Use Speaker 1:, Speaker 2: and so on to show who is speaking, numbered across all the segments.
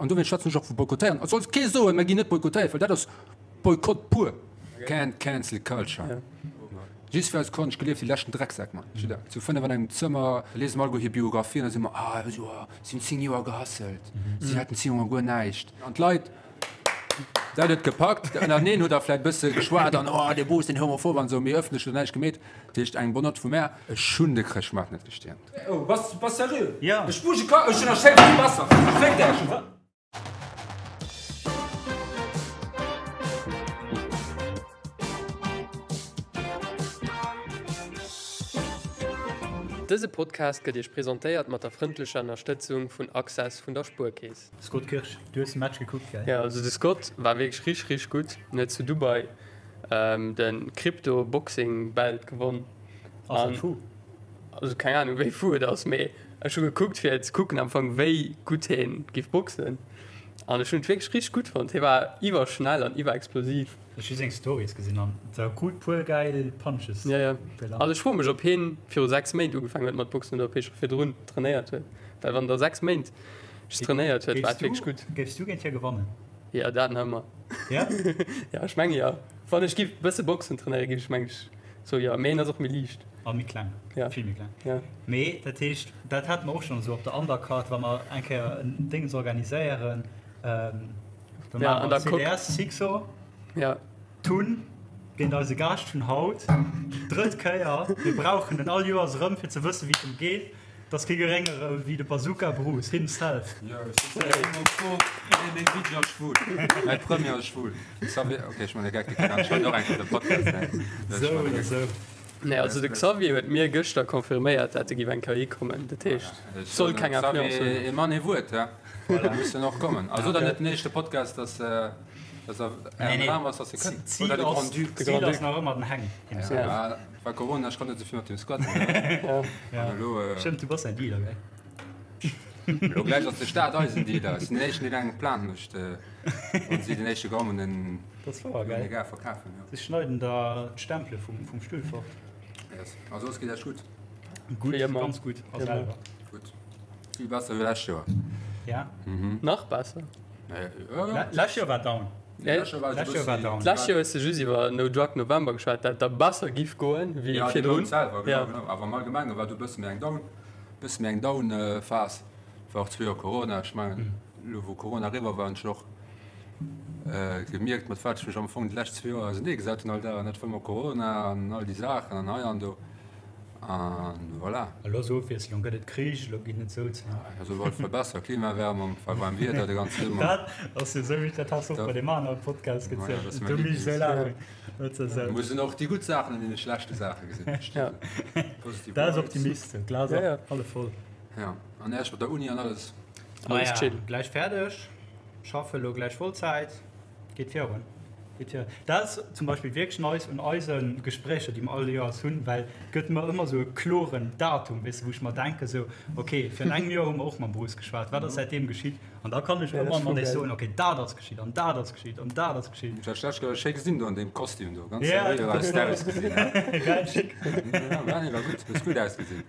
Speaker 1: An dowéinst schwätzen ech och vu boykottéieren. Et soll kee soen, mer ginn net boykottéiert, well dat ass Boykott pur. Can't cancel culture. Just fir eis Konscht gelieft, déi leschten Drecksäck, Mann. Zu 5 an engem Zëmmer, liese mer alleguer hir Biographien, da si mer, ah, jo, si hunn 10 Joer gehustelt, si haten 10 Joer guer näischt. An d'Leit, dat huet gepackt, ënnerteneen hutt der vläicht e bësse geschwat an, oh, dee Bruce, deen Homophob an esou, mee ëffentlech huet der näischt gemeet. Dat heescht, eng bonne Note vu mär. Ech hunn de Chrëschtmaart net gestiermt. Oh, bass, bass seriö?
Speaker 2: Jo.
Speaker 1: Ech buge ka, ech hunn nach schéi vill Wasser. Féck dech!
Speaker 3: Dëse Podcast gëtt Iech presentéiert mat der frëndlecher Ënnerstëtzung vun Access vun der Spuerkeess.
Speaker 2: Scott Kirch, du hues de Match gekuckt, gell?
Speaker 3: Jo, also de Scott war wierklech richteg, richteg gutt. En huet zu Dubai de Crypto Boxing Belt gewonn.
Speaker 2: Ass dat fou?
Speaker 3: Also keng Ahnung wéi fou et ass, mee ech hu gekuckt fir ze kucken am Fong wéi gutt heen giff boxen an ech hunn et wierklech richteg gutt fonnt. Hee war iwwerschnell an iwwerexplosiv.
Speaker 2: Ech hu seng Stories gesinn an et war gutt, puer gäil Punches.
Speaker 3: Jo jo, also ech froe mech ob heen viru 6 Méint ugefaangen huet mat boxen oder ob hee scho virdrun trainéiert huet, well wann der 6 Méint just trainéiert huet, war et wierklech gutt.
Speaker 2: Géifs du géint hie gewannen?
Speaker 3: Jo dat nach ëmmer.
Speaker 2: Jo?
Speaker 3: Jo ech menge jo. Wann ech giff bësse boxen trainéieren giff ech meng ech soe jo, mee heen ass och méi liicht.
Speaker 2: A méi kleng.
Speaker 3: Ja.
Speaker 2: Vill méi kleng.
Speaker 3: Ja.
Speaker 2: Mee dat heescht, dat hate mer och schonn esou op der Undercard, wa mer eng Kéier en Déngens organiséieren, da
Speaker 3: Ja,
Speaker 2: maache
Speaker 3: an
Speaker 2: mer
Speaker 3: der Coque.
Speaker 2: CDS, Sixo,
Speaker 3: Ja.
Speaker 2: Tun géint eise Gaascht vun haut, drëtt Kéier. Mir brauchen en all Joers erëm, fir ze wëssen, wéi et em geet. Et ass kee Geréngere wéi de Bazooka Bruce himself.
Speaker 1: Jo, ech sinn sou homophob. Nee, meng Video ass schwul. Mäi Premier ass schwul. Xavier, okay, ech man e Gag, dee kënnt anscheinend och eng Kéier op de Podcast, ne?
Speaker 2: Sou oder sou.
Speaker 3: Nee, also de Xavier huet mir gëschter confirméiert, dat e giff eng KI kommen. Dat heescht, et soll keng Influence hunn.
Speaker 1: Xavier, e Mann ee Wuert, he? Voilà. Muss en och kommen. Also dann net den éischte Podcast, dass dass er
Speaker 2: Nee, nee.
Speaker 1: Ärem ass, dass e kënnt.
Speaker 2: Zil
Speaker 1: Oder de
Speaker 2: ass,
Speaker 1: Grand-Duc.
Speaker 3: De
Speaker 2: Zil
Speaker 3: Grand-Duc.
Speaker 2: ass nach ëmmer den Heng himself.
Speaker 1: Ja, war Corona, ech konnt net esou vill mat him squatten.
Speaker 3: Ja.
Speaker 2: Ja.
Speaker 1: An elo,
Speaker 2: Stëmmt, du bass säin Dealer, gell?
Speaker 1: elo gläich ass de Staat eisen Dealer. Ech sinn den éischten, deen eng Plainte mécht, wann si den éischte Gramm un den.
Speaker 2: Dat ass wouer, gell?
Speaker 1: Egal, verkafen, jo.
Speaker 2: Si schneiden der d'Stempele vum, vum Stull fort.
Speaker 1: Yes. A soss geet Iech gutt?
Speaker 2: Gutt,
Speaker 3: Wéi ëmmer.
Speaker 2: ganz gutt. A selwer?
Speaker 1: Gutt. Vill besser wéi lescht Joer.
Speaker 2: Ja.
Speaker 3: Nach besser?
Speaker 1: Nee, jo, jo.
Speaker 2: Lescht Joer war down.
Speaker 3: Nee,
Speaker 1: Lescht Joer war
Speaker 2: Lescht Joer war down.
Speaker 3: D'lescht Joer hues de just iwwer No Drug November geschwat, dat da besser giff goen wéi
Speaker 1: Ja, de
Speaker 3: virdrun.
Speaker 1: Mount selwer, genau,
Speaker 3: Ja.
Speaker 1: genau. Awer am Allgemenge war do e bësse méi eng Down, bësse méi eng Down-Phas. War och zwee Joer Corona. Ech mengen, elo wou Corona eriwwer war, hunn ech och Gemierkt mat wat ech mech am Fong déi lescht zwee Joer ausenee gesat hunn all Dag, an dat war ëmmer Corona an all déi Saachen an hei an do an voilà.
Speaker 2: Elo ass Ofwiesslung, gëtt et Krich, elo ginn et Souzen.
Speaker 1: Ass op alle Fall besser, Klimaerwärmung, war waarm Wieder de ganze Summer.
Speaker 2: Dat ass jo esou wéi dat has och bei deem anere Podcast gezielt, do misst ech esou laachen. Dat ass esou.
Speaker 1: Muss een och déi gutt Saachen an deene schlechte Saache gesinn, verstees de? Positive
Speaker 2: Dat ass
Speaker 1: Vibes.
Speaker 2: Optimist, d'Glas ass hallef voll.
Speaker 1: Jo, an Äerch mat der Uni an alles?
Speaker 3: Alles chill.
Speaker 2: Gläich fäerdeg. Schaffe lo gläich Vollzäit, geet virun, geet virun. Dat ass zum Beispill wierklech nice un eise Gespréicher, déi mer all Joers hunn, well et gëtt mer ëmmer esou e kloren Datum, weess de, wou ech mer denken esou, ok, virun engem Joer hu mer och mam Bruce geschwat, wat ass säitdeem geschitt? An da kann ech ëmmer mat eech soen, ok, dat ass geschitt an dat ass geschitt an dat ass geschitt.
Speaker 1: Ech hat dech schéi gesinn do an deem Kostüm do, ganz
Speaker 2: Ja,
Speaker 1: seriö
Speaker 2: dat
Speaker 1: hues
Speaker 2: war
Speaker 1: de ausgesinn.
Speaker 2: Geil schick.
Speaker 1: Ja, war gutt, hues gutt ausgesinn,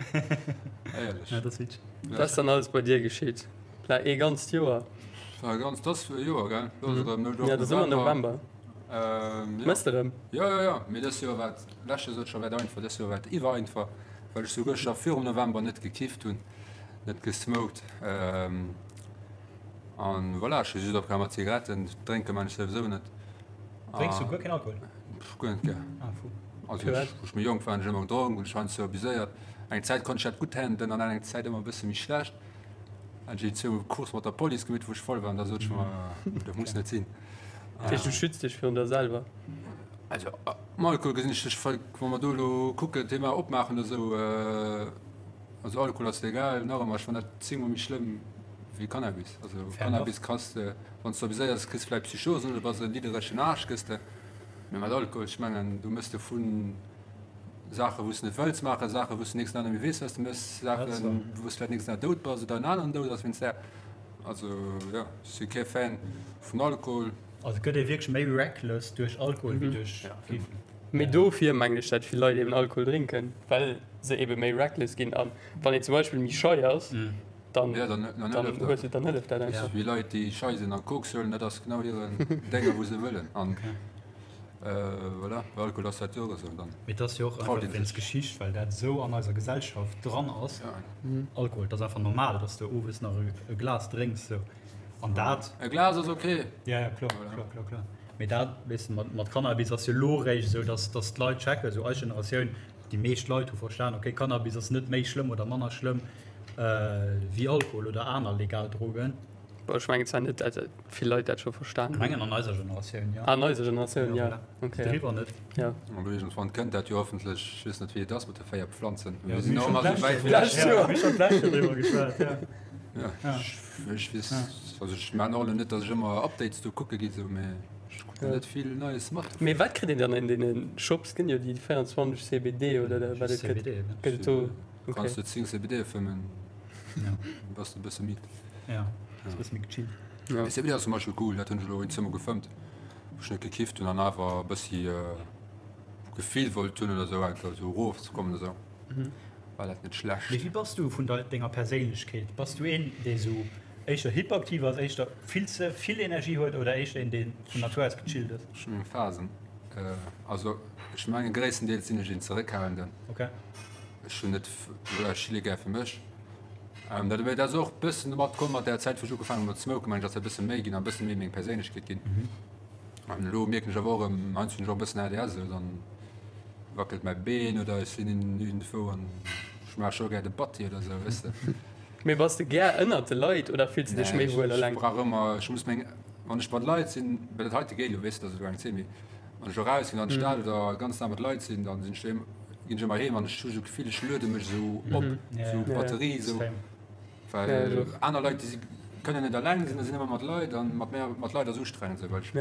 Speaker 1: éierlech.
Speaker 2: Ja, dat ass witzeg.
Speaker 3: Wat ass dann alles bei dir geschitt? Pla ee ganzt Joer.
Speaker 1: War ganz das fir e Joer gell? Lo ass et erëm
Speaker 3: Ja, dat ass ëmmer November.
Speaker 1: Ähm, ja.
Speaker 3: Mëss de rëm?
Speaker 1: Jo, jo, jo. Mee dëst Joer war et, lescht Joer sot ech scho war et einfach, dëst Joer war et iwwer einfach, well ech souguer scho virum November net gekifft hunn, net gesmoked. Ähm, an voilà, ech hu just opgehal mat Zigaretten, drénke man ech souwisou net.
Speaker 2: Drénks du guer keen Alkohol?
Speaker 1: Pff, guer net gär.
Speaker 2: Ah, fu.
Speaker 1: Also ech, wou ech méi jonk war, hunn ech ëmmer gedronk, hunn ech heiansdo abuséiert. Eng Zäit konnt ech dat gutt handelen an eng Zäit ëmmer e bësse méi schlecht. Eng zwou Course mat der Police gemeet, wou ech voll war, an da sot ech mer, dat muss net sinn.
Speaker 3: Dat heescht, du schütz dech virun der selwer?
Speaker 1: Also am Alkohol gesinn ech dech, wa mer do elo kucken, Thema opmaachen oder esou, also Alkohol ass legal, nach ëmmer, ech fannen dat zéngmol méi schlëmm wéi Cannabis. Also Cannabis kanns de, wann s de abuséiers, kriss vläicht Psychosen oder bass en lidderegen Aarsch, gëss de, mee mat Alkohol, ech mengen, do mëss de vun Saachen, wou s de net wëlls maachen, Saachen, wou s de nächsten Dag net méi weess, wat s de méchs, Saachen, wou s vläicht nächsten Dag dout bass oder en aneren dout ass wéinst där. Also jo, ech si kee Fan vun Alkohol.
Speaker 2: Also et gëtt ee wierklech méi reckless duerch Alkohol wéi duerch Kiffen.
Speaker 3: Mee dofir mengen ech, dat vill Leit eben Alkohol drénken, well se ebe méi reckless ginn. A wann een zum Beispill méi schei ass. Dann, ja, dann, dann, dann, hëlleft dat. Dann hëlleft dat
Speaker 1: einfach. Wéi Leit, déi schei sinn a Koks huelen, dat ass genau hiren Dénger, wou se wëllen. An okay. äh, voilà, bei Alkohol ass dat jo och esou. Dann
Speaker 2: Mee dat ass jo och einfach wéinst Geschicht, well dat esou an eiser Gesellschaft dran ass. Ja. Mhm. Alkohol, dat ass einfach normal, dass du owes nach e Glas drénks. So. An dat.
Speaker 1: E Glas ass okay.
Speaker 2: Ja, ja, kloer, voilà. kloer, kloer, kloer. Mee dat, weess de, mat, mat Cannabis ass jo lo réischt esou, dass, dass d'Leit checken, esou eis Generatioun, Déi meescht Leit hu verstan, ok, Cannabis ass net méi schlëmm oder manner schlëmm wéi Alkohol oder aner legal Drogen.
Speaker 3: Bon, ech mengen zwar net, dat vill Leit dat scho verstan
Speaker 2: hunn. Ech mengen an eiser Generatioun, jo.
Speaker 3: Ah, an eiser Generatioun, jo.
Speaker 2: Ok. Driwwer net.
Speaker 1: Jo. An iergendwann kënnt dat jo hoffentlech. Ech weess net, wéi et ass mat de 4 Pflanzen.
Speaker 2: Jo, mir sinn och ëmmer esou wäit wéi d'lescht Joer. Mir hu schonn d'lescht Joer driwwer geschwat, jo.
Speaker 1: Jo, ech weess, also ech maachen och elo net, datt ech ëmmer Updates do kucke gi sou, mee. Net vill Neies mat.
Speaker 3: Mee wat kritt een dann an deene Shops? Ginn jo déi 24 CBD oder da wat et gëtt. Gëtt et do?
Speaker 1: Okay. Kanns du 10 CBD fëmmen, bass de bësse midd.
Speaker 2: Ja, bass bësse méi gechillt.
Speaker 1: Ja. CBD ass zum Beispill cool, dat hunn ech elo een Zëmmer gefëmmt, wou ech net gekifft hunn an awer e bëssi Gefill wollt hunn oder sou, einfach sou erofzekommen oder sou. War dat net schlecht.
Speaker 2: Mee wéi bass du vun denger Perséinlechkeet? Bass du een, dee sou éischter hyperaktiv ass, éischter vill ze vill Energie huet oder éischter een, dee vun Natur aus gechillt ass?
Speaker 1: Ech hu meng Phasen. Also ech menge gréisstendeels sinn ech een Zeréckhalenden.
Speaker 2: Okay.
Speaker 1: Ech hunn net, voilà, ech chille gär fir mech. Dat mee dat ass och bëssen domat komm mat der Zäit wou ech ugefaangen hu mat smoken, meng ech ass dat e bësse méi ginn an e bësse méi meng Perséinlechkeet ginn. An elo mierken ech awer och erëm, heiansdo hunn ech och e bëssen ADS, esou dann wackelt mäi Been oder ech sinn iergendwou an ech maache scho gär de Batti oder esou, weess de.
Speaker 3: Mee bass de gär ënnert de Leit oder fills de dech méi wuel
Speaker 1: eleng? Ech brauch ëmmer, ech muss meng, wann ech mat Leit sinn, well dat heite geet jo, weess de, dat ass elo eng Zeen, mee wann ech elo rausginn an d'Stad oder ganz nah mat Leit sinn, dann sinn ech doheem, ginn ech ëmmer heem an ech hu sou d'Gefill, ech luede mech esou op, esou d'Batterie esou, well aner Leit, déi si kënnen net eleng sinn, da sinn ëmmer mat Leit an mat mär, mat Leit ass ustrengend esou, well ech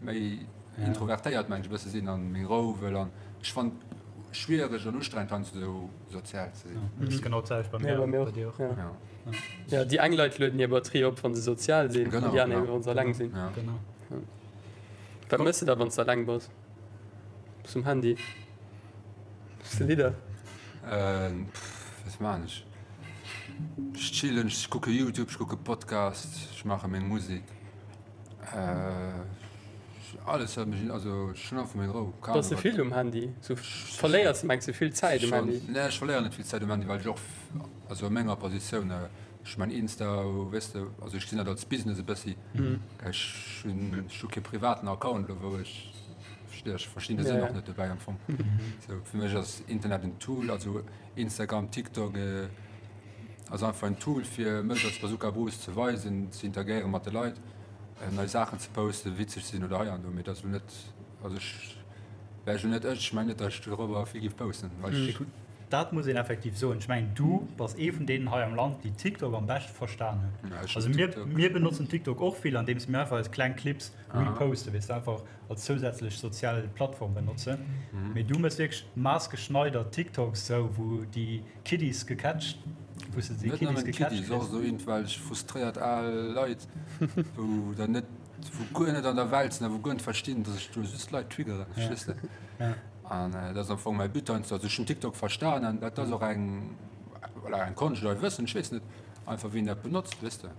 Speaker 1: méi introvertéiert mensch e bësse sinn an meng Rou wëll an ech fannen schwiereg an ustrengend heiansdo esou. sozial ze sinn.
Speaker 2: Dat ass genau d'selwecht bei mir an bei dir och.
Speaker 3: Ja. Ja, déi eng Leit lueden hir Batterie op, wann se sozial sinn, an déi aner wann se alleng sinn.
Speaker 2: Genau.
Speaker 3: Wat mëss de da, wann s de alleng bass? Bass um Handy? Hues de Lidder?
Speaker 1: Wat maan ech? Ech chillen, ech kucke Youtube, ech kucke Podcast, ech maache meng Musek. Alles wat mech, also ech hunn einfach meng Rou.
Speaker 3: Bass de vill um Handy? Sou verléiers de mengs de vill Zäit um Handy?
Speaker 1: Nee ech verléieren net vill Zäit um Handy, well ech och, also a menger Positioun, ech hu mäin Insta, weess de, also ech gesinn dat als Business e bëssi. Ech hunn, ech hu kee privaten Account elo wou ech, verstees, ech verstinn de Sënn och net dobäi am Fong. Sou fir mech ass Internet en Tool, also Instagram, TikTok, Ass einfach en Tool fir mech als Bazooka Bruce ze weisen, ze interagéieren mat de Leit, nei Saachen ze posten, witzeg ze sinn oder hei an do. Mee dat ass elo net, also ech wär elo net ech, ech mengen net, datt ech dorobber vill géif posten, well ech.
Speaker 2: Dat muss een effektiv soen. Ech mengen du bass ee vun deenen hei am Land, déi TikTok am beschte verstan hunn. Also mir, mir benotzen TikTok och vill, andeems mir einfach eis kleng Clips reposten, weess de, einfach als zousätzlech sozial Plattform benotzen. Mee du méchs wierklech maßgeschneidert TikToks, sou wou déi Kiddies gecatcht, wou se déi
Speaker 1: Kiddies gecatcht kriss. Net nëmmen Kiddies, och esou iergendwelch frustréiert al Leit, wou dann net, wou guer net an der Welt sinn a wou guer net verstinn, dass ech do just Leit triggeren, verstees de? An dat ass am Fong mäi But heiansdo. Also ech hunn TikTok verstanen, dat ass och eng, voilà, eng Konscht oder e Wëssen, ech weess net, einfach wéi een dat benotzt, weess de?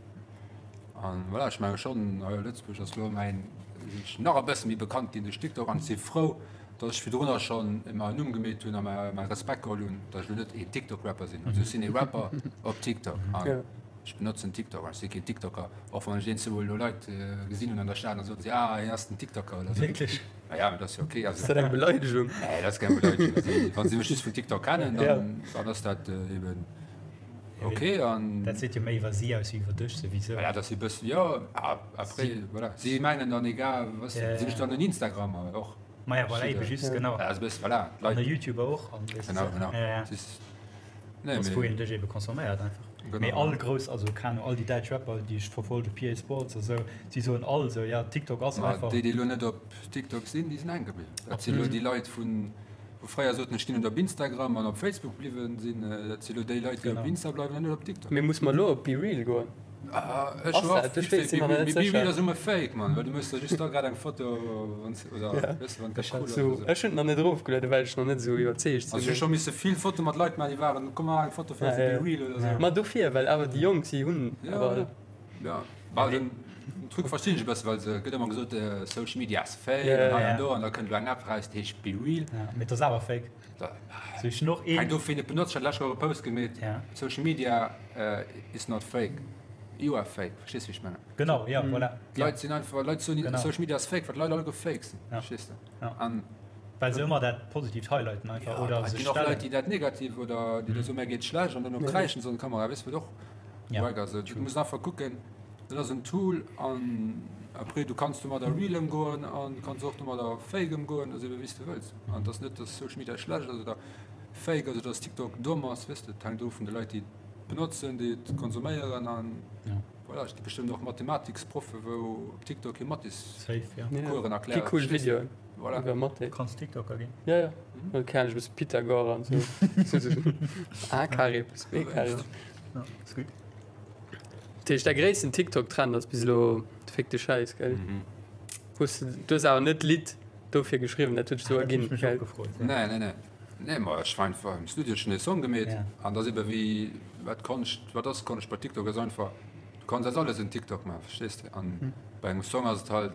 Speaker 1: An voilà, ech menge schonn, hei a Lëtzebuerg ass elo mäin, sinn ech nach e bësse méi bekannt ginn duerch TikTok an ech si frou, Dass ech virdrunner schonn mer en Numm gemeet hunn a mer mäi Respekt geholl hunn, dass ech elo net een TikTok-Rapper sinn. Also ech sinn ee Rapper op TikTok an ech benotzen TikTok an ech si keen TikToker, och wann ech eenzel elo Leit gesinn hunn an der Stad an soten si, ah hien ass den TikToker oder esou.
Speaker 3: Wierklech?
Speaker 1: Ma ja, mee dat ass jo ok.
Speaker 3: Ass dat eng Beleidegung?
Speaker 1: Nee, dat ass keng Beleidegung. Also wa si mech just vun TikTok kennen, dann, dann ass dat eben ok an.
Speaker 2: Dat seet jo méi iwwer si aus wéi iwwer dech souwisou.
Speaker 1: Voilà, dass si e bëssen, jo, après, voilà, si mengen dann egal, was, sinn ech dann en Instagrammer och?
Speaker 2: Maja voilà, eben just, genau.
Speaker 1: Also bist, voilà,
Speaker 2: An e YouTuber och. An
Speaker 1: genau, genau.
Speaker 2: Ja, ja.
Speaker 1: Nee,
Speaker 2: das, wou een dech eben consomméiert einfach.
Speaker 1: Genau.
Speaker 2: Mee all grouss, also keine Ahnung, all déi däitsch Rapper, déi ech verfolge, PA Sports a sou, si soen all sou, ja TikTok ass
Speaker 1: Ma
Speaker 2: einfach.
Speaker 1: déi, déi elo net op TikTok sinn, déi sinn hänke bliwwen. Dat sinn elo déi Leit vun, wou fréier soten, ech ginn net op Instagram an op Facebook bliwwen sinn, dat sinn elo déi Leit, déi op Insta bleiwen an net op TikTok.
Speaker 3: Mee muss mer elo op BeReal goen?
Speaker 1: Ech
Speaker 3: Ass dat? Ech weess, sinn mer net
Speaker 1: Be real
Speaker 3: sécher.
Speaker 1: ass ëmmer fake, Mann, well du méchs der just da grad eng Foto, wann s oder
Speaker 3: Ja.
Speaker 1: weess de, wann et
Speaker 3: Ech
Speaker 1: cool
Speaker 3: hat
Speaker 1: ass
Speaker 3: sou,
Speaker 1: oder sou.
Speaker 3: ech hunn et nach net erofgelueden, well ech nach net esou iwwerzeegt
Speaker 1: Also
Speaker 3: sinn.
Speaker 1: ech hu scho misse vill Fotoe mat Leit maachen, déi waren, komm maach eng Foto fir
Speaker 3: Ja,
Speaker 1: eis
Speaker 3: ja.
Speaker 1: Be real oder sou.
Speaker 3: Ma dofir, well awer déi Jonk, si hunn
Speaker 1: Ja,
Speaker 3: awer.
Speaker 1: ja. Ja, bah, den Truc verstinn ech e bësse, well se gëtt ëmmer gesot, Social Media ass fake
Speaker 3: Ja,
Speaker 1: an hei
Speaker 2: ja.
Speaker 1: an do an da kënnt elo eng App eraus, déi heescht Be real.
Speaker 2: Ja, mee et ass awer fake.
Speaker 1: Da,
Speaker 2: So ech hunn och
Speaker 1: Hei
Speaker 2: een.
Speaker 1: dofir net benotzt, ech hat d'lescht Woch e Post gemeet,
Speaker 2: Ja.
Speaker 1: Social Media is not fake, you are fake, verstees wéi ech mengen?
Speaker 2: Genau, ja, voilà.
Speaker 1: D'Leit sinn einfach, Leit soen
Speaker 2: Genau.
Speaker 1: Social Media ass fake, well d'Leit alleguer fake sinn,
Speaker 2: Ja.
Speaker 1: verstees de?
Speaker 2: Ja.
Speaker 1: An
Speaker 2: Well se ëmmer dat Positiivt highlighten einfach
Speaker 1: ja,
Speaker 2: oder
Speaker 1: et
Speaker 2: sech
Speaker 1: ginn och Leit,
Speaker 2: stellen.
Speaker 1: déi dat Negativ oder déi da soen, mär geet schlecht an dann och kräischen se an d'Kamera, weess wat och
Speaker 2: Ja.
Speaker 1: wack ass. Du muss einfach kucken, dat ass en Tool an après du kanns domadder real ëmgoen an du kanns och domadder fake ëmgoen, also wéi s de wëlls. An et ass net, dass Social Media schlecht ass oder fake ass oder dass TikTok domm ass, weess de, et hänkt of vun de Leit, déi et benotzen, déi et konsuméieren an voilà. Et gi bestëmmt och Mathematiksproffe wou op TikTok hir Mathescoursen erklären.
Speaker 3: Gi cool Videoen
Speaker 1: Voilà.
Speaker 3: iwwer Mathé.
Speaker 2: Kanns TikToker ginn.
Speaker 3: Ja, ja. Dann kenne ech e bësse Pythagore an esou. A Carré plus B Carré.
Speaker 2: Ja, ist gut.
Speaker 3: Dat heescht, däi gréissten TikTok-Trend ass bis elo de Fick de Schäiss, gell? Hues de, du hues awer net d'Lidd dofir geschriwwen, dat huet sech esou
Speaker 2: Dat hunn
Speaker 3: erginn,
Speaker 2: ech mech
Speaker 3: gell?
Speaker 2: och gefrot, ja.
Speaker 1: Nee, nee, nee. Nee, ma ech war einfach im Studio, ech hunn e Song gemeet
Speaker 2: Ja.
Speaker 1: an dat ass ebe wéi wat Konscht, wat ass Konscht bei TikTok ass einfach, du kanns aus alles en TikTok maachen, verstees de? An bei engem Song ass et halt,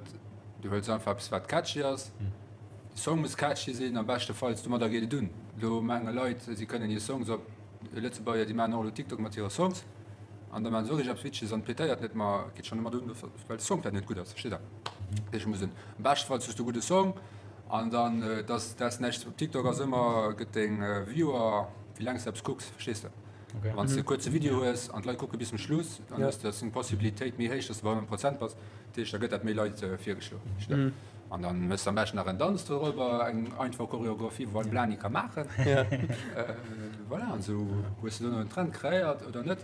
Speaker 1: du hëls einfach eppes wat catchy ass, de Song muss catchy sinn, am beschtefalls domadder geet et un. Elo menge Leit, si kënnen hir Songs op Lëtzebuerger, déi maachen och elo TikTok mat hire Songs an da maachen se och iergendeppes Witzeges an et pétéiert net, ma et geet schonn domat un, well de Song vläicht net gutt ass, versteet Der? Dat heescht, muss en, am beschtefalls hues du e gudde Song an dann, dass dat nächst op TikTok ass ëmmer, gëtt deng Viewer, wéi laang s de eppes kucks, verstees de? Wann s de e kuerze Video hues an d'Leit kucke bis zum Schluss, dann hues de eng Possibilitéit méi héich, dass de bei 100 Prozent bass. Dat heescht, da gëtt dat méi Leit virgeschloen. Verstees de? An dann méchs de am beschten nach en Danz dorobber, eng einfach Choreographie, wou all Blani ka maachen. Voilà, an esou hues de dono en Trend kreéiert oder net.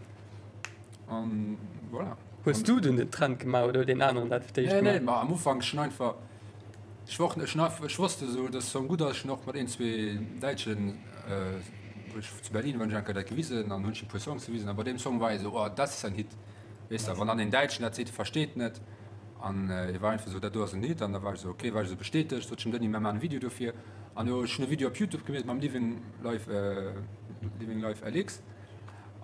Speaker 1: An voilà.
Speaker 3: Hues du dunn den Trend gemaach oder huet een aneren dat fir d'éischt
Speaker 1: Nee, nee,
Speaker 3: gemaach?
Speaker 1: ma am Ufank schon einfach, ech war och, ech hunn, ech wosst esou, dass de Song gutt ass. Ech hunn och mat een, zwee Däitschen, wou ech zu Berlin war, hunn ech eng Kéier dat gewisen an hunn ech e puer Songs gewisen. A bei deem Song war ee sou, oh, das ist ein Hit. Weess de, wann dann een Däitschen dat seet, dee versteet net. An hie war einfach esou, dat do ass en Hit. An da war ech esou, okay, war ech esou bestätegt, sot ech dem Denis, mir maachen e Video dofir. An hu ech hunn e Video op Youtube gemeet mam Living Life, Living Life LX.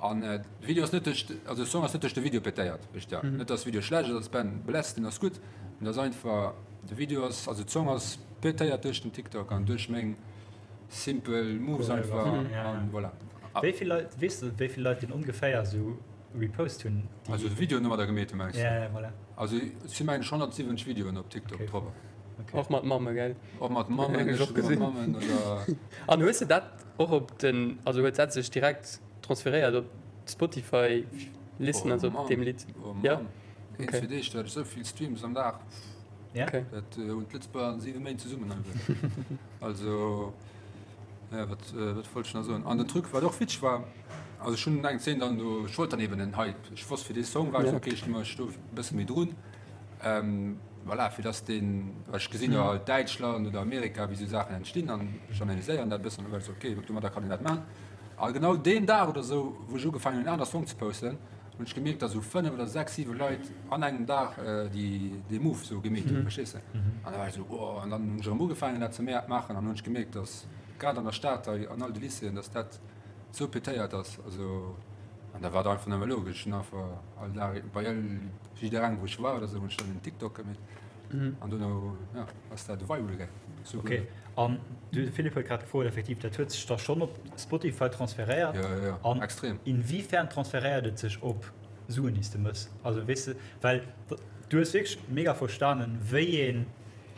Speaker 1: An de Video ass net duerch, also de Song ass net duerch de Video pétéiert, wëscht Der. Net dass de Video schlecht ass, Ben Bless, deen ass gutt, mee et ass einfach, de Video ass, also de Song ass pétéiert duerch den TikTok an duerch meng simpel Moves einfach an voilà.
Speaker 2: Wéi vill Leit, weess de wéi vill Leit deen ongeféier esou repost hunn?
Speaker 1: Also de Video domadder gemeet hunn, mengs de?
Speaker 2: Ja, ja, voilà.
Speaker 1: Also et si mengen ech 170 Videoen op TikTok drop.
Speaker 3: Och mat Mammen, gell?
Speaker 1: Och mat Mammen, ech hu mat Mammen oder.
Speaker 3: An hues de dat och op den, also huet dat sech direkt transferéiert op d'Spotify Listen also op deem Lidd?
Speaker 1: Oh Mann, oh Mann. Een, zwee Deeg, do hat ech esou vill Streams am Dag. Dat hunn d'Lëtzebuerger an 7 Méint zesummen einfach. Also, ja, wat, wat wollt ech nach soen? An den Truc, wat och witzeg war, also ech hunn eng Zeen dann do, ech wollt dann eben en Hype, ech wosst fir dee Song war ech, okay, ech gi mech do e bësse méi drun. Voilà, fir dass deen, well ech gesinn jo halt Däitschland oder Amerika, wéi esou Saachen entstinn an ech analyséieren dat e bëssen an da war ech esou, okay, domadder kann een dat maachen. A genau deen Dag oder esou, wou ech ugefaangen hunn, en aner Song ze posten, hunn ech gemierkt, dass esou 5 oder 6, 7 Leit an engem Dag déi, dee Move esou gemeet hunn, verstees de? An da war ech esou, oh, an dann hunn ech erëm ugefaangen, dat ze maachen an hunn ech gemierkt, dass grad an der Stad hei, an all de Lycéeën, dass dat esou pétéiert ass, also, an da war et einfach nëmme logesch, ech hunn einfach all Dag bei all Jidderengem wou ech war oder sou hunn ech dann en TikTok gemeet an dono ja ass dat viral gaang. Sou
Speaker 2: Ok, an du de Philippe huet grad gefrot, effektiv dat huet sech da schonn op Spotify transferéiert?
Speaker 1: Ja ja ja,
Speaker 2: An
Speaker 1: extrem.
Speaker 2: inwiefern transferéiert et sech op Suen déi s de mëss? Also weess de, well du hues wierklech mega verstanen wéi een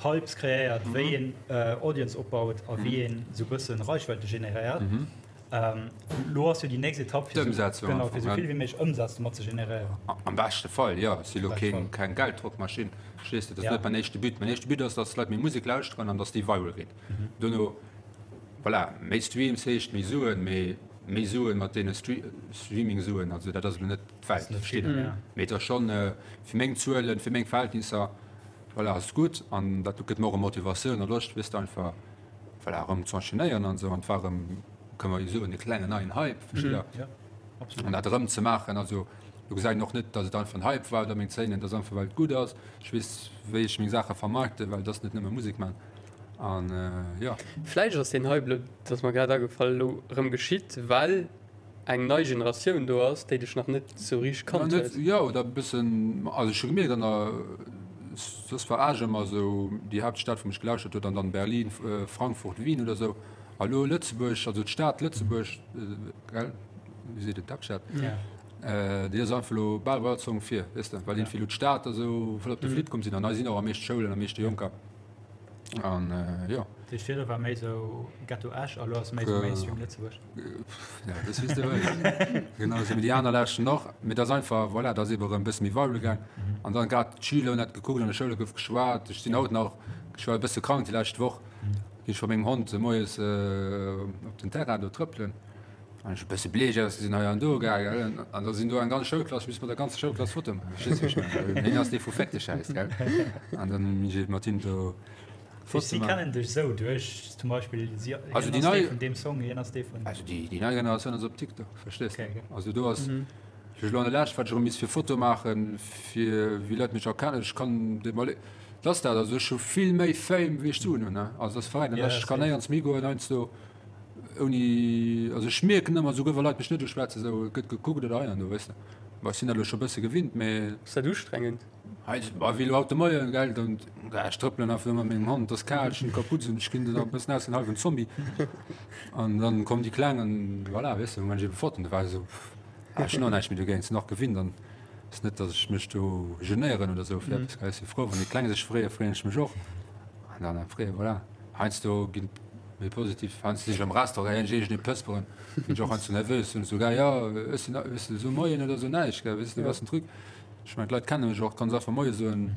Speaker 2: Hypes kreéiert, wéi een Audience opbaut a wéi een sou bëssen Reichweite generéiert. Elo ass jo déi nächst Etapp, fir esou vill wéi méiglech Ëmsaz domat ze generéieren.
Speaker 1: Am beschte Fall, jo. Ech si elo keng Gelddrockmaschinn, verstees de. Dat ass net mäin éischte But. Mäin éischte But ass, datt d'Leit meng Musek lauschteren an datt déi viral geet. Dono, voilà, méi Streams heescht méi Suen, mee méi Suen mat deene Streaming-Suen, also dat ass elo net d'Welt, versteet Der. Mee et ass schonn fir meng Zuelen, fir meng Verhältnisser, voilà, ass et gutt an dat gëtt mer och Motivatioun a Loscht, weess de, einfach, voilà, erëm ze enchaînéieren an esou. An et war erëm, kënne mer jo soen, e klengen neien Hype, versteet Der?
Speaker 2: Ja, absolut.
Speaker 1: An dat erëm ze maachen, also. Do gesäit een och net, datt et einfach en Hype war oder meng Zéinen, et ass einfach well et gutt ass. Ech weess wéi ech meng Saache vermarkten, well et ass net nëmme Musek man an jo.
Speaker 3: Vläicht ass deen Hype elo, dat ass mer grad agefall, elo erëm geschitt, well eng nei Generatioun do ass, déi dech nach net sou richteg kannt huet.
Speaker 1: Jo, oder e bëssen, also ech hu gemierkt an der, soss war Esch ëmmer esou déi Haaptstad wou mech gelauschtert huet an dann Berlin, Frankfurt, Wien oder sou. A lo Lëtzebuerg, also d'Stad Lëtzebuerg, gell, wéi seet een, d'Haaptstad, déi ass einfach elo bal bei all Song vir, weess de, well iergendwéi elo d'Stad da sou voll op de Flitt komm sinn an hei sinn och am meeschte Schoulen, am meeschte Jonker an jo.
Speaker 2: Dat heescht, virdru war méi sou Ghetto Esch a lo ass méi sou Mainstream Lëtzebuerg.
Speaker 1: Ja, dat ass wéi s de wëlls. Genau esou, mee déi aner lauschten och, mee dat ass einfach, voilà, dat ass ebe erëm e bësse méi viral gaang an dann grad d'Schüler hunn dat gekuckt, an de Schoule gouf geschwat, ech sinn haut nach, ech war e bësse krank déi lescht Woch, Ginn ech mat mengem Hond moies op den Terrain do trëppelen an ech e bësse bleech ausgesinn hei an do gell an da sinn do eng ganz Schoulklass, ech misst mat der ganzer Schoulklass Fotoe maachen, verstees wéi ech mengen? Hien ass dee vu Féck de Schäiss gell an dann hunn ech mat him do
Speaker 2: Fotoe Si kennen dech esou duerch zum Beispill si also déi nei vun deem Song, hien ass dee vun.
Speaker 1: Also déi déi nei Generatioun ass op TikTok, verstees de? Also do ass ech elo an der Lescht wat ech erëm misst fir Fotoe maachen fir wéi Leit mech erkennen, ech kann de mol. Dat ass dat, also ech hu vill méi Fame wéi ech Suen hunn, also dat ass verréckt. An ech kann néierens méi goen heiansdo ouni, also ech mierken ëmmer esouguer wa Leit mech net uschwätzen, esou et gëtt gekuckt oder hei an do, weess de. Bon ech sinn dat elo scho e bësse gewinnt, mee.
Speaker 3: Ass dat ustrengend?
Speaker 1: Heiansdo, bah wéi elo haut de Moien, gell, dann ech trëppelen einfach do mat mengem Hond, et ass kal, ech hunn d'Kaputz un, ech ginn dann e bëssen aus wéi en hallwen Zombie an dann kommen déi Kleng an voilà, weess de, hu mech ebe fort an da war ech esou, ech hunn och näischt méi dogéint, sinn och gewinnt an. Ass net, dass ech mech do genéieren oder sou fir eppes, gell. Ech si frou, wann déi Kleng sech freeën, freeën ech mech och. An dann freeën, voilà. Heiansdo ginn et méi positiv, heiansdo si ech am Restaurant, héieren ech iergendee pësperen, ginn ech och heiansdo nervös, soen esou, gell, jo, ech sinn, weess de, esou Moien oder sou näischt, gell, weess de, was den Truc. Ech mengen, d'Leit kenne mech och, kanns einfach Moie soen,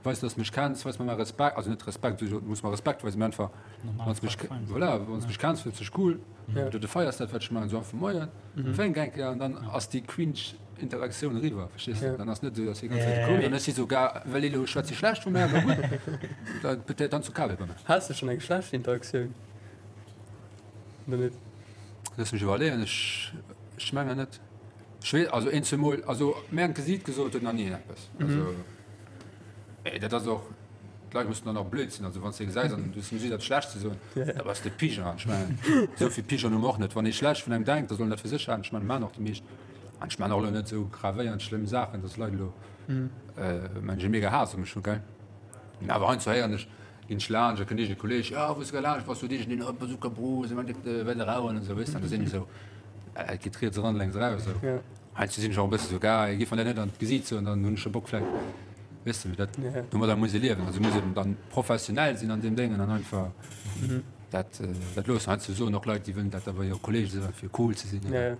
Speaker 1: weis, dass de mech kenns, weis mer mäi Respekt, also net Respekt, du muss mer Respekt weisen, mee einfach, wann s de mech, voilà, wann s de mech kenns, fills de dech cool, oder du feiers dat, wat ech maachen, sou einfach Moien, wénk eng Kéier an dann ass déi cringe Interaktioun eriwwer, verstees du? Dann ass net esou, dass déi ganz Zäit cool, dann ech si sou gar, well elo schwätze si schlecht vu mär, awer gutt, da peut-être dann zu Kawe bei mär.
Speaker 3: Has de schonn eng schlecht Interaktioun oder net?
Speaker 1: Looss mech iwwerleeën, ech, ech mengen net. Ech weess, also een, zweemol, also mär an d'Gesiit gesot huet nach ni een eppes, also mee dat ass och, d'Leit mussen dann och blöd sinn, also wann s de gesäis an du hues Mesure eppes schlecht ze soen, da bass de Pigeon an ech mengen, esou vill Pigeon hu mer och net. Wann ee schlecht vun engem denkt, da soll en dat fir sech halen, ech mengen, maachen och déi meescht. An ech man och elo net esou gravéierend schlëmm Saachen, dass Leit elo mengen ech e mega Haass op mech hunn, gell. Mä awer heiansdo héieren ech, ginn ech laanscht, da kënnt iergend e Kolleg, jo, wou s de laanscht bass, huet iergendeen, oh, Bazooka Bro, se mengt, et wëll raueren an esou, weess de. An da sinn ech esou, et geet riets eran, lénks eraus, esou. Heiansdo sinn ech och e bësse esou, gell, géif mer dat net an d'Gesiit soen, dann hunn ech scho Bock vläicht, weess de, mee dat, domadder muss ee liewen. Also muss een dann professionell sinn an deem Déngen an einfach. Dat, dat loossen heiansdo soen och Leit, déi wëllen dat awer hire Kolleege soen, fir cool ze sinn.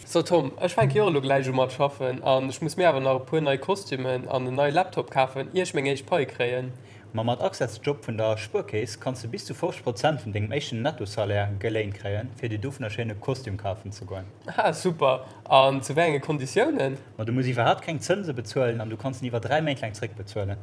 Speaker 3: So Tom, ech fänke jo och elo gläich u mat schaffen an ech muss mir awer nach e puer nei Kostümen an en neie Laptop kafen ier ech meng éischt Pai kréien.
Speaker 2: Ma mat Access Job vun der Spuerkeess kanns de bis zu 50 Prozent vun dengem éischten Nettosalaire geléint kréien, fir dir dovunner schéine Kostüm kafen ze goen.
Speaker 3: Ah super, an zu wéi enge Konditiounen?
Speaker 2: Ma du muss iwwerhaapt keng Zënse bezuelen an du kanns en iwwer 3 Méint laang zréckbezuelen.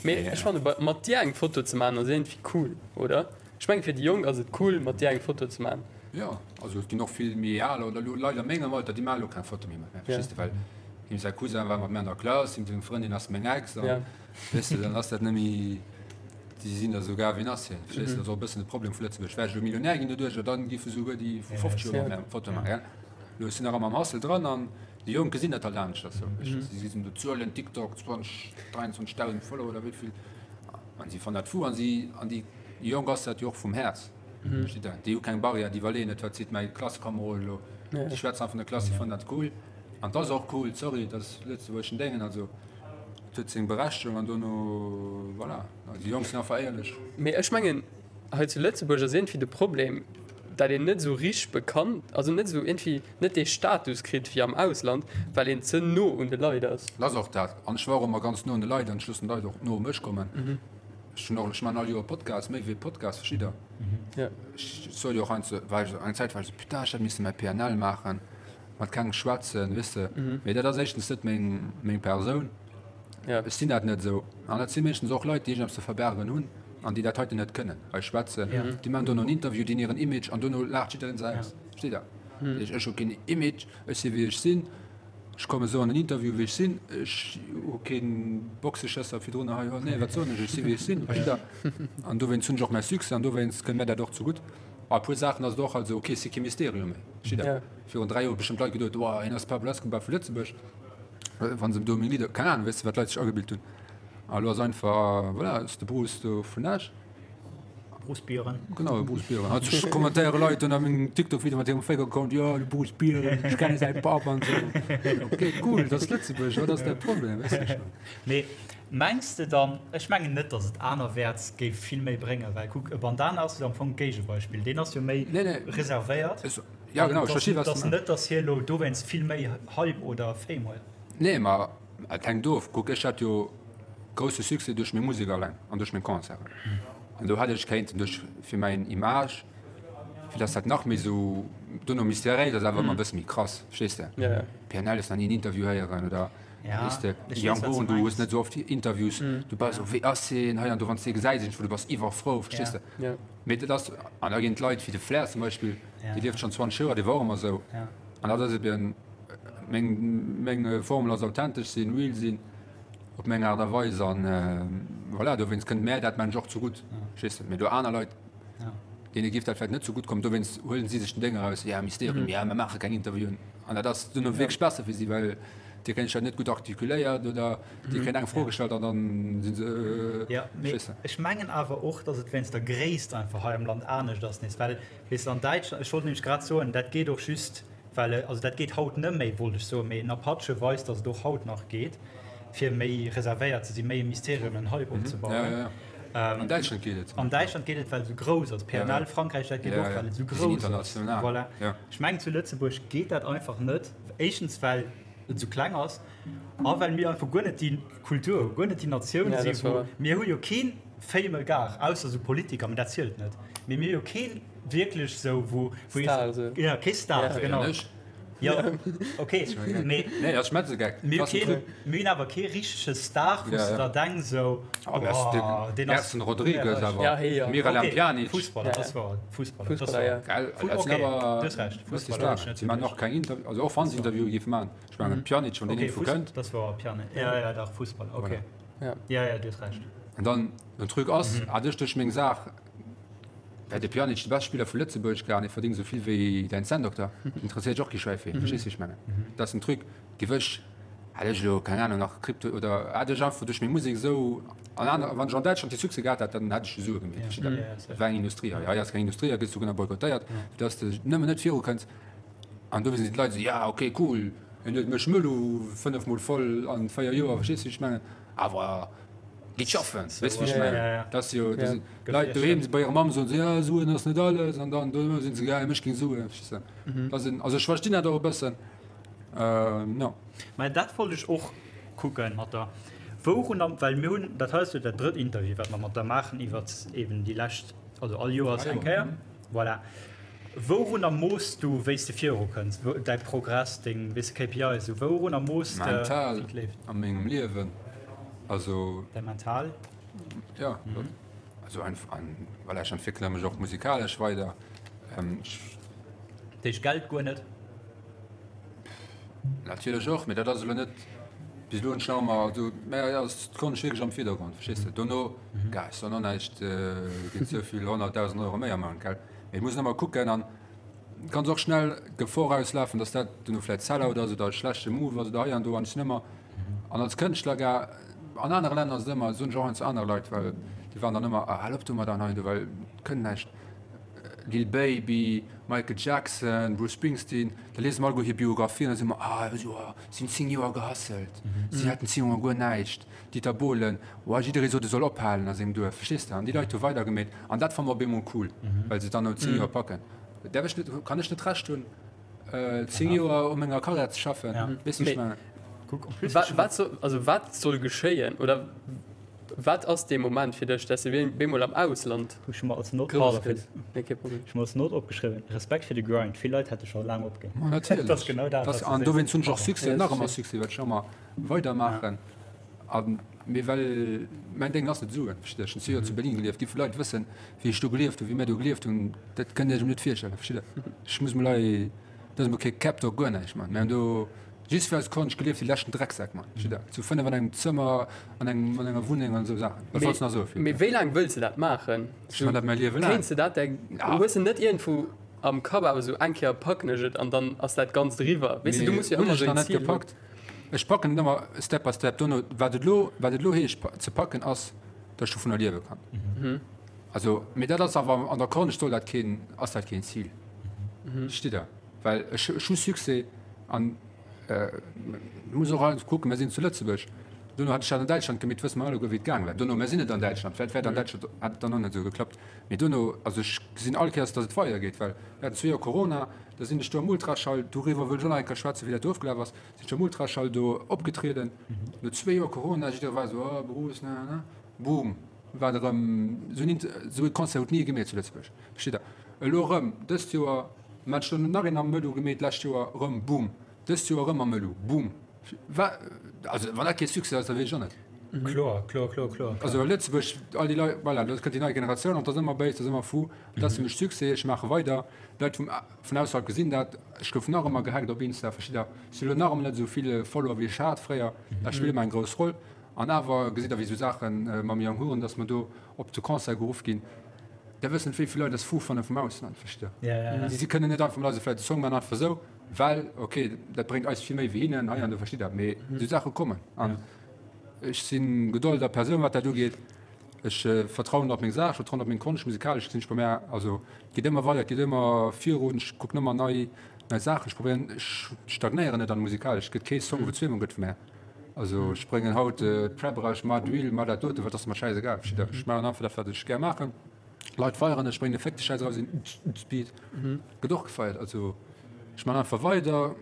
Speaker 3: Mee ech fannen mat dir eng Foto ze maan ass iergendwéi cool, oder? Ech mengen fir déi Jonk ass et cool mat dir eng Foto ze maan.
Speaker 1: Jo, also et ginn och vill méi aler oder elo Leit a mengem Alter, déi maache elo keng Foto méi mat mär, verstees de, well him säi Cousin war mat mär an der Klass, him seng Frëndin ass meng Ex an weess de, dann ass dat net méi, déi sinn da sougar, wien ass hien, verstees de, dat ass och e bëssen de Problem vu Lëtzebuerg. Wär ech elo Millionär ginn doduerch, dann géife souguer déi vu 50 Joer mat mär Fotoe maachen, gell. Elo ech sinn nach ëmmer am Hustle dran an déi Jonk gesinn dat halt aneschters sou, si gesinn do Zuelen, TikTok, 20, 23.000 Follower oder wéi vill. An si fannen dat fou an si, an déi Jonk ass dat jo och vum Häerz, versteet Der? Déi hu keng Barrière, déi iwwerleeën net, wat seet mäi Klassekomerod elo, déi schwätzen einfach an der Klass, si fannen dat cool. An 't ass och cool, sorry, dat ass lëtzebuergeschen Déngen, also et huet seng Berechtegung an dono, voilà, also déi Jonk sinn einfach éierlech.
Speaker 3: Mee ech mengen, hei zu Lëtzebuerg ass iergendwéi de Problem, dat een net esou richteg bekannt, also net esou iergendwéi net dee Status kritt wéi am Ausland, well een ze no un de Leit ass.
Speaker 1: Dat ass och dat. An ech war och ëmmer ganz no un de Leit an ech loossen d'Leit och no u mech kommen. Ech hunn och, ech maachen all Joer Podcast, méi wéi e Podcast, versteet Der? Ech sot jo och heiansdo, war ech eng Zäit war ech esou, putain, ech hätt misse mäi PNL maachen, mat kengem schwätzen, weess de. Mee dat ass éischtens net meng, meng Persoun. Ech sinn dat net esou. An dat si meeschtens och Leit, déi iergendeppes ze verbergen hunn an déi dat heiten net kënnen hei schwätzen. Déi maachen dono en Interview, deen hiren Image an dono laacht jiddereen se aus. Versteet Der? Ech hu keen Image, ech si wéi ech sinn. Ech kommen esou an en Interview wéi ech sinn. Ech hu kee Boxeschësser virdrun hei, oh nee, wat soen ech, ech si wéi ech sinn, verstitt Der? An dowéinst hunn ech och mäi Succès an dowéinst kënnt mär dat och zegutt. A e puer Saachen ass et och halt esou, okay, et si kee Mysterium méi, verstitt Der? Virun 3 Joer hu bestëmmt Leit geduet, oh, hien ass Pablo Escobar vu Lëtzebuerg, wa se do meng Lidder, keng Ahnung, weess de, wat d'Leit sech agebilt hunn. A elo ass einfach, voilà, ass de Bruce do vun Esch.
Speaker 2: Bruce Biren.
Speaker 1: Genau, Bruce Biren. Also ech kommentéiere Leit ënner mengem TikTok-Video mat hirem Fake-Account, jo, de Bruce Biren, ech kenne säi Papp an esou. Okay, cool, dat ass Lëtzebuerg, wat ass däi Problem, weess de schon.
Speaker 2: Mee mengs de dann, ech mengen net, datt et anerwäerts géif vill méi bréngen, well kuck, e Bandana ass jo am Fong d'Géigebeispill, deen ass jo méi
Speaker 1: Nee, nee.
Speaker 2: reservéiert.
Speaker 1: Ech, ja genau, ech versti wat s
Speaker 2: de mengs. Net, datt hie elo dowéinst vill méi Hype oder Fame huet.
Speaker 1: Nee, ma Et hänkt of. Kuck, ech hat jo grousse Succès duerch meng Musek alleng an duerch meng Concerten. An do hätt ech kéinten duerch fir mäin Image, fir dass dat nach méi esou dono mysteriéis ass, awer ëmmer e bësse méi krass, verstees de? PNL hues nach ni en Interview héieren oder weess de, Young Horn, du hues net esou oft Interviews, du bass esou, wéi ass hien hei an do, wann s de hie gesäis iergendwou, du bass iwwerfrou, verstees de? Mee dat ass, an da ginn d'Leit wéi de Flair zum Beispill, dee lieft schonn 20 Joer, dee war och ëmmer esou. An dat ass eben. Meng Formel ass authentesch sinn, real sinn op meng Aart a Weis an voilà, dowéinst kënnt mär dat mengen ech och zegutt, verstees de. Mee do aner Leit, deene géif dat vläicht net sou gutt kommen, dowéinst huelen si sech den Déng eraus, ja Mysterium, ja mer maache keng Interviewen an dat ass duerno wierklech besser fir si, well déi kréien sech dat net gutt artikuléiert oder déi kréien eng Fro gestallt an dann si se,
Speaker 2: verstees de. Ech mengen awer och, datt et wéinst der Gréisst einfach hei am Land anescht ass nees, well weess de an Däitschland, ech wollt nämlech grad soen, dat geet och just, Well, also dat geet haut net méi, wollt ech soen, mee en Apache weist, datt et och haut nach geet, fir méi reservéiert ze sinn, méi e Mysterium, en Hype opzebauen.
Speaker 1: An Däitschland geet et.
Speaker 2: An Däitschland geet et, well et esou grouss ass. PNL, Frankräich, dat geet och, well et esou grouss ass. Voilà. Ech mengen, zu Lëtzebuerg geet dat einfach net. Éischtens, well et esou kleng ass a well mir einfach guer net déi Kultur hu, guer net déi Natioun sinn, wou, mir hu jo kee fame Gars, ausser esou Politiker, mee dat zielt net, mee mir hu jo keen, Wierklech sou wou wou
Speaker 3: Star sou.
Speaker 2: Ja kee Star
Speaker 1: ja,
Speaker 2: genau. Ja okay mee
Speaker 1: nee ass schmetze Geck.
Speaker 2: Mir keen mir hunn awer kee richtege Star wou s de der denks sou
Speaker 1: oh deen ass Nelson Rodrigues awer
Speaker 3: ja hee ja
Speaker 1: Miralem
Speaker 2: okay
Speaker 1: Pjanic
Speaker 2: Fussballer das war Fussballer das
Speaker 3: Fussballer
Speaker 2: war
Speaker 3: ja
Speaker 1: Gell
Speaker 2: Fu
Speaker 1: dat sinn
Speaker 2: okay
Speaker 1: awer
Speaker 2: du hues Recht
Speaker 1: wësst
Speaker 2: Fussballer hunn ech
Speaker 1: Staren
Speaker 2: net
Speaker 1: si man och keng Interview also och wann se Interviewe géife man ech mengen Pjanic wann deen
Speaker 2: okay
Speaker 1: iergendwou
Speaker 2: Fuss
Speaker 1: kënnt
Speaker 2: das war Pjanic ja ja dach Fussballer okay
Speaker 3: Ja.
Speaker 2: ja ja du hues Recht.
Speaker 1: An dann den Truc ass hat ech duerch meng Saach Well de Pjanic de beschte Spiller vu Lëtzebuerg gär an hie verdéngt esou vill wéi däin Zänndokter, interesséiert dech och kee Schwäi fir hien. Verstees wéi ech mengen? Dat ass den Truc. Giff ech, hätt ech elo, keng Ahnung, nach Krypto oder hätt ech einfach duerch meng Musek esou an aner, wann ech an Däitschland de Succès gehat hätt, dann hätt ech Sue gemeet. Versteet der? Dat war eng Industrie hei. Hei ass keng Industrie, hei gëss du genau boykottéiert, fir dass de nëmmen net virukënns. An dofir sinn d'Leit esou, ja okay cool, hien huet mech Mëllu 5 mol voll an 4 Joer, verstees wéi ech mengen? Awer gitt schaffen, weess wéi ech mengen? Dat ass jo, dat sinn Leit doheem bei hirer Mamm soen se, ja Suen ass net alles an dann dono sinn se, ja ech géing Suen, verstees de? Dat sinn, also ech verstinn dat och e bëssen, jo.
Speaker 2: Mä dat wollt ech och kucken mat der, wourunner, well mir hunn, dat hei ass jo dat drëtt Interview wat mer mat der maachen iwwert eben déi lescht, also all Joers eng Kéier. Voilà. Wourunner mooss du, wéi s de virukënns, däi Progress, deng, weess de, KPIs, esou, wourunner mooss de,
Speaker 1: Mental
Speaker 2: wéi et leeft?
Speaker 1: a mengem Liewen, also.
Speaker 2: Däi Mental?
Speaker 1: Jo, also einfach, an voilà, ech entwéckele mech och musikalesch weider. Ech.
Speaker 2: Déich Geld guer net?
Speaker 1: Natierlech och, mee dat ass elo net, bis elo hunn ech nach ëmmer, also mä ass d'Konscht wierklech am Virdergrond, verstees de? Dono, gell, ech soen och näischt géint souvill 100.000 Euro méi am Mount, gell, mee et muss een ëmmer kucken an et kann och schnell d'Gefor auslafen, datt dat dono vläicht Sell-out ass oder e schlechte Move ass oder hei an do an ech sinn ëmmer, an als Kënschtler, gell, an anere Länner ass et ëmmer, soen ech och heiansdo anere Leit, well déi waren dann ëmmer, ah hal op domat an hei an do, well et kënnt näischt. Lil Baby, Michael Jackson, Bruce Springsteen, da liese mer alleguer hir Biographien, da si mer, ah jo, si hunn 10 Joer gehustelt, si haten 10 Joer guer näischt. Dieter Bohlen, oh jidderee sot e soll ophalen a sengem Duerf, verstees de? An déi Leit hu weidergemeet an dat fanne mer op eemol cool, well se et dann no 10 Joer packen. Däerf ech net, kann ech net d'Recht hunn, 10 Joer u menger Karriär ze schaffen? Weess de, wéi ech mengen?
Speaker 3: Wat soll, also wat soll geschéien oder Wat ass dee Moment fir dech, dass de bemol am Ausland
Speaker 2: Ech hu mer als Note,
Speaker 3: grouss
Speaker 2: pardon fir
Speaker 3: gëss? Nee, kee Problem.
Speaker 2: Ech hu mer als Note opgeschriwwen, Respekt fir de Grind, vill Leit hätte scho laang opginn.
Speaker 1: Ma natierlech.
Speaker 2: Dat ass genau dat,
Speaker 1: Dat
Speaker 2: wat du
Speaker 1: an
Speaker 2: sees.
Speaker 1: dowéinst hunn ech och Succès,
Speaker 3: Ja,
Speaker 1: nach ëmmer
Speaker 3: verstees.
Speaker 1: Succès, well ech ëmmer weidermaachen. A mee well mäin Déngen ass net Suen, versteet Der. Ech hunn 10 Joer zu Berlin gelieft, déi vill Leit wëssen, wéi ech do gelieft hunn, wéi mär do gelieft hunn, dat kënnt Dir Iech emol net virstellen, versteet Der. Ech muss mol hei, dat ass emol kee Cap Talk, guer näischt, Mann. Mir hunn do. Just fir eis Konscht gelieft, déi leschten Drecksäck, Mann. Versteet Der? Zu 5 an engem Zëmmer, an engem, an enger Wunneng an esou Saachen. Wat wollts de nach soen,
Speaker 3: Philippe? Mee wéi laang wëlls de dat maachen?
Speaker 1: Ech man dat mäi Liewe laang.
Speaker 3: Kéints de dat der, hues de net iergendwou am Kapp awer esou eng Kéier packen ech et an dann ass dat Ganzt eriwwer? Weess de, du muss jo
Speaker 1: ëmmer esou een Zil hunn. Ech packen et ëmmer step by step. Dono, wat et elo, wat et elo heescht ze packen ass, datt ech dovunner liewe kann. Also, mee dat ass awer an der Konscht soll dat keen, ass dat keen Zil. Versteet Der? Well ech, ech hu Succès an muss och alles kucken, mir sinn zu Lëtzebuerg. Dono hat ech dat an Däitschland gemeet, wësse mer alleguer wéi et gaang war. Dono, mir sinn net an Däitschland, vläicht wär et an Däitschland, hätt et dann och net esou geklappt. Mee dono, also ech gesinn all Kéiers, datt et weidergeet, well mir haten zwee Joer Corona, da sinn ech do am Ultraschall, doriwwer wëll ech och nach eng Kéier schwätzen, wéi dat do ofgelaf ass, sinn ech am Ultraschall do opgetrieden, no zwee Joer Corona, jidderee war esou, oh Bruce, na na na, boom, war et erëm esou en, esou e Concert huet ni ee gemeet zu Lëtzebuerg, versteet Der. Elo erëm dëst Joer, mä ech hunn nach een am Mëllu gemeet d'lescht Joer, erëm boom, dëst Joer erëm am Mëllu, boom. Wa, also wann dat kee Succès ass, da weess ech och net.
Speaker 2: Kloer, kloer, kloer, kloer.
Speaker 1: Also Lëtzebuerg, all déi Leit, voilà, do kënnt déi nei Generatioun an et ass ëmmer béis, et ass ëmmer fou, dat ass fir mech Succès, ech maache weider. D'Leit vum, vun ausserhalb gesinn dat, ech gouf nach ëmmer gehackt op Insta, versteet Der, ech hunn elo nach ëmmer net esou vill Follower wéi ech hat fréier, dat spillt ëmmer eng grouss Roll. An awer gesitt Der wéi esou Saache mam Young Huren, datt mer do op de Concert geruff ginn, Der wësst net wéi vill Leit eis fou fanne vum Ausland, versteet Der. Si kënnen net einfach mat eis vläicht e Song maachen, einfach esou, well ok, dat bréngt eis vill méi wéi hinnen hei an do, versteet Der. Mee esou Saache kommen an Ech sinn gedolder Persoun wat dat ugeet. Ech vertrauen op meng Saach, ech vertrauen op meng Konscht. Musikalesch sinn ech bei mär, also et geet ëmmer weider, et geet ëmmer virun. Ech kucken ëmmer nei nei Saachen, ech probéieren, ech stagnéieren net an musikalesch. Et gëtt kee Song wou zweemol gëtt vu mär. Also ech bréngen haut Trap eraus, mar Drill, mar dat doten, wat ass mer schäisegal. Versteet der? Ech maachen einfach dat wat ech gär maachen. Leit feieren et, ech bréngen e Féck de Schäiss eraus, een Beat gëtt och gefeiert. Also ech maachen einfach weider,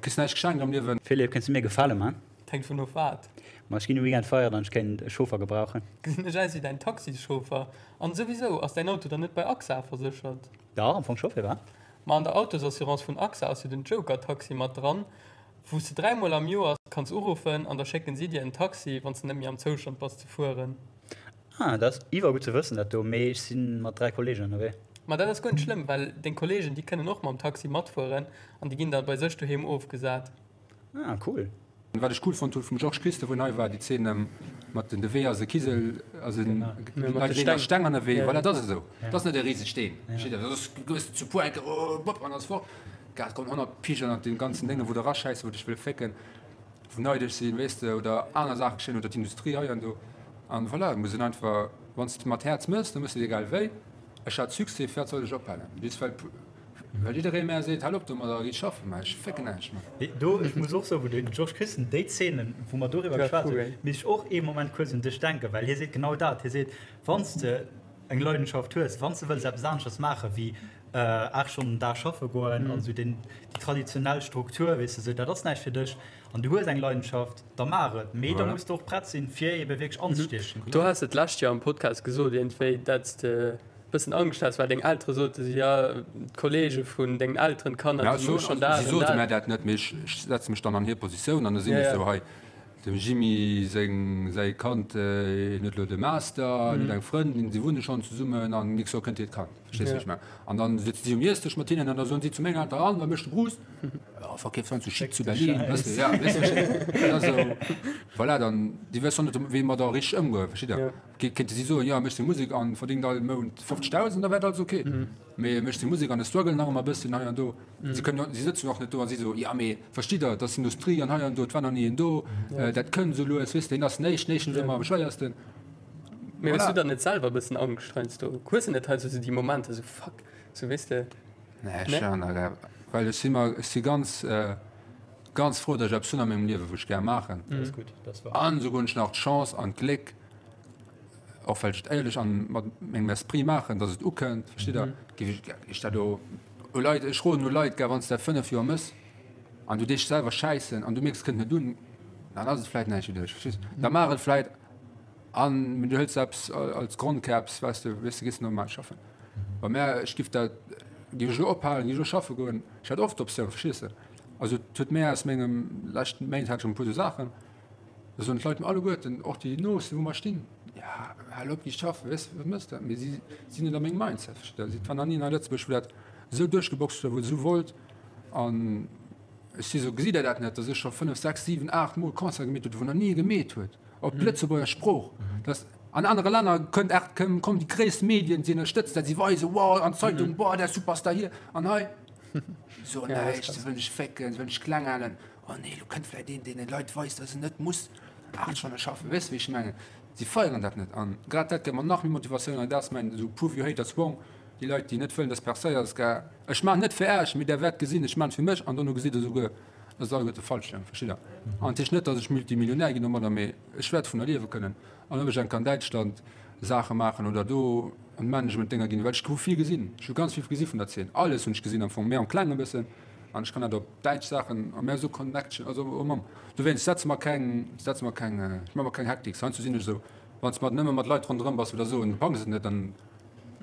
Speaker 1: kriss näischt geschenkt am Liewen.
Speaker 2: Philippe, kéints du mir e Gefale man?
Speaker 3: Et hänkt vun of wat.
Speaker 2: Ma ech ginn e Weekend feieren an ech kéint e Chauffer gebrauchen.
Speaker 3: Gesinn ech aus wéi däin Taxischauffer? An souwisou, ass däin Auto dann net bei AXA verséchert?
Speaker 2: Dach, am Fong scho, firwat?
Speaker 3: Ma an der Autosassurance vun AXA ass jo den Joker-Taxi mat dran, wou s de dräimol am Joer kanns uruffen an da schécken si dir en Taxi, wann s de net méi am Zoustand bass ze fueren.
Speaker 2: Ah, dat ass iwwer gutt ze wëssen dat do, mee ech si mat 3 Kollegen ënnerwee.
Speaker 3: Ma dat ass guer net schlëmm, well deng Kollegen, déi kënnen och mam Taxi matfueren an déi ginn da bei sech doheem ofgesat.
Speaker 2: Ah, cool.
Speaker 1: Wat ech cool fonnt hunn vum Georges Christen, wou en hei war, déi Zeen mat den, de Wee ass e Kisel, ass en Leit leeën da Steng an de Wee, voilà, dat ass esou, dat ass net e riseg Steen, versteet Der, dat ass, du hues zu puer enke, oh, bop, an ass fort. Gott, kommen 100 Piger an den ganzen Déngen, wou der raschäissen, wou dech wëlle fécken, wou neideg sinn, weess de, oder aner Saache geschéien, oder d'Industrie hei an do. An voilà, et muss een einfach, wann s de mat Häerz mëss, da mëss de et egal wéi. Ech hat Succès, firwat sollt ech ophalen? Just well. Well jidderee mär seet, hal op domadder, gi schaffen, mä ech fécken näischt méi.
Speaker 2: Do, ech muss och soen, wou de Georges Christen déi Zeenen, wou mer doriwwer geschwat hunn, misst ech och ee Moment kuerz un dech denken, well hie seet genau dat. Hie seet, wann s de eng Leidenschaft hues, wann s de wëlls eppes aneschters maache wéi 8 Stonnen den Dag schaffe goen an esou déi traditionell Struktur, weess de, esou dat ass näischt fir dech an du hues eng Leidenschaft, da maach et, mee da muss de och prett sinn, fir eebe wierklech anzestiechen.
Speaker 3: Du has et d'lescht Joer am Podcast gesot iergendwéi, dat s de Bëssen Angscht has, well deng Eltere sote si, jo, d'Kollege vun dengen Elteren, d'Kanner,
Speaker 1: déi hu schonn dat an dat. Si sote mär dat net, mee ech setze mech dann an hir Positioun an da sinn ech esou, hei, dem Jimmy seng, säi Kand, hien huet elo de Master, hien huet eng Frëndin, si wunne schonn zesummen an nächst Joer kënnt hiert Kand. Verstees du, wéi ech mengen? An dann sëtze si um Iessdësch mat hinnen an da soen si zu mengen Elteren, an, wat mécht de Bruce? Jo, verkeeft heiansdo Shit zu Berlin, wëss de, ja, weess de, wéi ech mengen? Also, voilà, dann, déi wëssen net, wéi mer da richteg ëmgoen, versteet Der? Kéinte si soen, jo, e mécht seng Musek an verdéngt all Mount 50.000, da wär et alles ok. Mee e mécht seng Musek an e struggle nach ëmmer e bësschen hei an do. Si kënnen jo, si sëtzen jo och net do a si soen, jo, mee verstitt Der, et ass Industrie an hei an do, et war nach ni een do, dat kënnt esou lues, weess de, hien ass den Éischten, den Éischten ass ëmmer am schwéiersten.
Speaker 3: Mee hues du dann net selwer e bëssen Angscht heiansdo? Hues de net heiansdo esou déi Momenter, esou fuck, esou weess de?
Speaker 1: Nee, ech ja, well ech si mer, ech si ganz, ganz frou, datt ech eppes hunn a mengem Liewen, wou ech gär maachen.
Speaker 2: Dat ass gutt, dat ass
Speaker 1: wahr. An esouguer hunn ech nach d'Chance an d'Gléck, och well ech et éierlech an mat mengem Esprit maachen, dass et ukënnt, versteet Der, géif ech, ech dat do u Leit, ech roden u Leit, gell, wann s de dat 5 Joer mëss an du dees selwer schäissen an du mierks, et kënnt net un, dann ass et vläit näischt fir dech, verstees de. Da maach et vläit an du hëls eppes als Grondkerps, weess de, weess de, gees normal schaffen. Bei mär, ech géif dat, géif ech elo ophalen, géif ech elo schaffe goen, ech hat oft d'Optioun, verstees de. Also et huet mär aus mengem leschten Méint hat ech schonn e puer esou Saachen, Da soen d'Leit mir alleguerten, och déi Noosten, wou mer stinn, Ja, hal op, gi schaffen, weess de, wat méchs de? Mee si sinn net a mengem Mindset, versteet Der? Et war nach ni een hei a Lëtzebuerg, wou dat esou duerchgeboxt huet a wou et esou wollt. An. Ech si sou, gesitt Der dat net, datt ech scho 5, 6, 7, 8 Mol Concert gemeet huet, wou nach ni ee gemeet huet op Lëtzebuerger Sprooch. Dass an anere Länner kënnt echt, kommen déi gréisst Medien, si ënnerstëtzen dat, si weisen, wow, an d'Zeitung, boah, der Superstar hier an hei. So näischt, se wëllen dech fécken, se wëllen dech kleng halen. Oh nee, lo kënnt vläicht een, deen den Leit weist, datt en net muss 8 Stonne schaffen. Weess de, wéi ech mengen? Si feieren dat net. An grad dat gëtt mer nach méi Motivatioun an dat ass mäin esou prove your haters wrong. Déi Leit, déi net wëllen, dass percéiert ass, ech maachen net fir Äech, mee Der wäert gesinn, ech maachen et fir mech an dono gesitt Der esouguer, dass et alleguerte falsch stoung. Verstitt Der? An et heescht net, dass ech Multimillionär ginn domadder, mee ech wäert dovunner liewe kënnen. An ob ech enk an Däitschland Saache maachen oder do an d'Managementdénger ginn, well ech hu vill gesinn, ech hu ganz vill gesi vun der Zeen, alles hunn ech gesinn am Fong, méi am Klengen e bëssen an ech kann dat op däitsch Saachen a mär esou Connection, also oh Mamm, dowéinst, ech setze mer keng, ech setze mer keng, ech maache mer keng Hektik. Heiansdo sinn ech esou, wann s de mat nëmme mat Leit ronderëm bass, wou der soen, du packs et net, dann.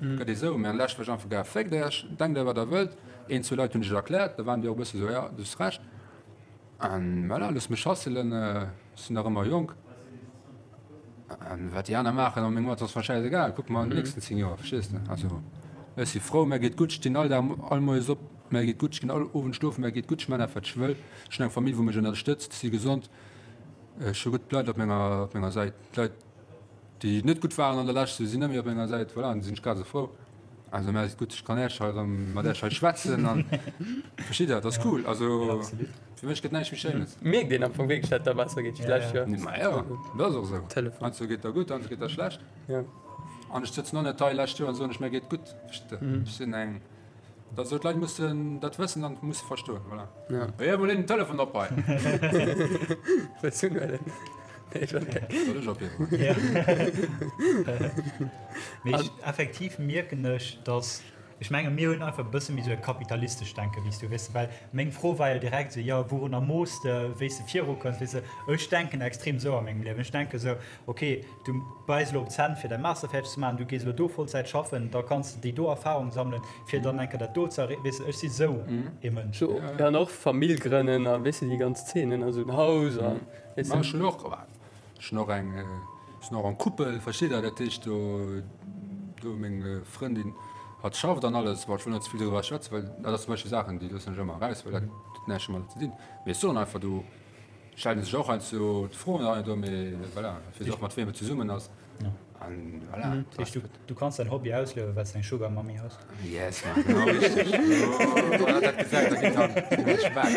Speaker 1: Gëtt ee sou, mä lech wëll ech einfach gär, féckt Iech, denkt der wat der wëllt. Een, zwou Leit hunn ech et erkläert, da waren déi och e bësse sou, jo, du hues Recht. An voilà, looss mech hasselen, ech sinn nach ëmmer jonk. An wat déi aner maachen a mengem Alter ass mer schäisegal, kucke mer an den nächsten 10 Joer, verstees de? Also ech si frou, mär geet gutt, ech stinn all Dag, all Moies op, mär geet gutt, ech ginn all Owend schlofen, mär geet gutt, ech maachen dat wat ech wëll, ech hunn eng Famill wou mech ënnerstëtzt, ech si gesond, ech hu gutt Leit op menger, op menger Säit, d'Leit, déi net gutt waren an der Lescht, sinn net méi op menger Säit, voilà, an sinn ech grad esou frou. Also mir ass et gutt, ech kann Äech hei erëm mat Äech hei schwätzen an verstitt Der, dat ass cool. Also fir mech gëtt näischt méi Schéines.
Speaker 3: Mierkt een am Fong wierklech, dat et da besser geet wéi d'lescht Joer.
Speaker 1: Ma jo, dat ass och esou. Telefon. Heiansdo geet der gutt, heiansdo geet der schlecht.
Speaker 3: Jo.
Speaker 1: An ech sëtzen och net hei lescht Joer an soen ech, mir geet gutt, verstitt Der. Ech sinn eng, dat esou, d'Leit mussen dat wëssen an musse verstoen, voilà.
Speaker 3: Jo.
Speaker 1: Hei mol een den Telefon op hei.
Speaker 3: Wëlls du huelen?
Speaker 2: Effektiv mierken ech, datt, ech menge mir hunn einfach e bësse méi esou e kapitalistescht Denke wéi s du, weess de, well meng Fro war jo direkt esou, jo wourunner mooss de wéi s de virukënns, weess de. Ech denken extrem esou a mengem Liewen, ech denke esou, ok, du bäiss elo op d'Zänn fir däi Master fäerdeg ze maachen, du gees elo do Vollzäit schaffen, da kanns de déi do Erfarung sammelen, fir dann eng Kéier dat do ze erreechen, weess de, ech si sou ee Mënsch.
Speaker 3: An och Famill grënnen a weess de déi ganz Zeenen, also en Haus a.
Speaker 1: Ma ech hunn och, ech hunn och eng, ech sinn och en couple, versteet Der, dat heescht do, do meng Frëndin, hatt schafft an alles, bon ech wëll net ze vill doriwwer schwätzen, well dat ass zum Beispill Saachen, déi loossen ech ëmmer eraus, well dat huet näischt domadder ze dinn, mee ech soen einfach, do stellen sech och heiansdo d'Froen hei an do, mee voilà, ech weess och mat wiem et zesummen ass. An voilà.
Speaker 2: Dat heescht, du, du kanns däin Hobby ausliewen, well s de eng Sugar Mummy hues?
Speaker 1: Yes, man, genau richteg. Oh, wann dat gesäit, da geet dann Spaß.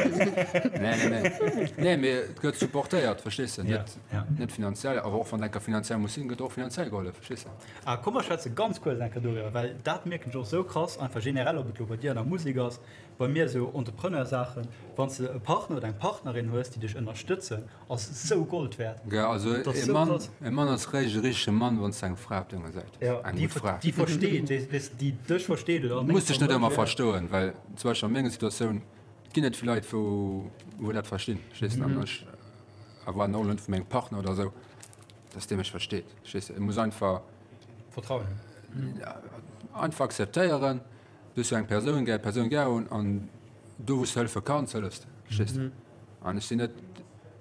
Speaker 1: Nee, nee, nee. Nee, mee et gëtt supportéiert, verstees de? Net,
Speaker 2: ja.
Speaker 1: net finanziell, awer och wann enker finanziell muss sinn, gëtt och finanziell gehollef, verstees de?
Speaker 2: Ah, komm mer schwätze ganz kuerz enker doriwwer, well dat mierken ech och esou krass, einfach generell, ob et elo bei dir an der Musek ass, bei mir esou Entrepreneur-Saachen, wann s de e Partner oder eng Partnerin hues, déi dech ënnerstëtzen, Ass sou Gold wäert.
Speaker 1: Gell, also e Mann, e Mann ass réischt e richtege Mann, wann s de eng Fra op denger Säit hues. Eng gutt Fra.
Speaker 2: Déi versteet, weess de, déi dech versteet
Speaker 1: oder an Muss dech net ëmmer verstoen, well zum Beispill a menger Situatioun, et ginn net vill Leit, wou, wou dat verstinn, verstees de? An ech erwaarden och net vu mengem Partner oder esou, dass dee mech versteet, verstees de? E muss einfach.
Speaker 2: Vertrauen hunn.
Speaker 1: Einfach akzeptéieren, du hues jo eng Persoun gär, Persoun gär hunn an do wou s de hëllefe kanns, hëllefs de, verstees de? An ech sinn net,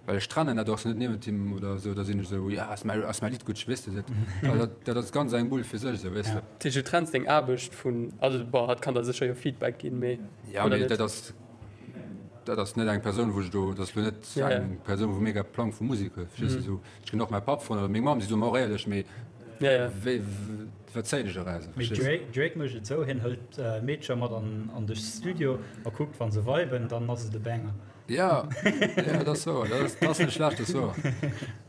Speaker 1: well ech trennen dat och, sinn net niewent him oder esou, da sinn ech esou, ja ass mäi, ass mäi Lidd gutt, weess de, dat, dat ass ganz eng Bull fir sech esou, weess de.
Speaker 3: Dat heescht, du trenns deng Aarbecht vun, also bon, hatt kann der sécher jo Feedback ginn, mee,
Speaker 1: Ja,
Speaker 3: oder
Speaker 1: mee
Speaker 3: net?
Speaker 1: dat ass, dat ass net eng Persoun, wou ech do, dat ass elo net eng Persoun, wou mega Plang vu Musek huet, verstees de, esou. Ech ginn och mäi Papp froen oder meng Mamm, si soe mer och éierlech, mee wéi, wat zéien ech eraus,
Speaker 2: Mee
Speaker 1: verstees de?
Speaker 2: Drake, Drake mécht et esou, hien hëlt Meedcher mat an, an de Studio a kuckt, wa se viben, dann ass et e Banger.
Speaker 1: Ja, ja, dat ass wouer. Dat ass, dat ass net schlecht, dat ass wouer.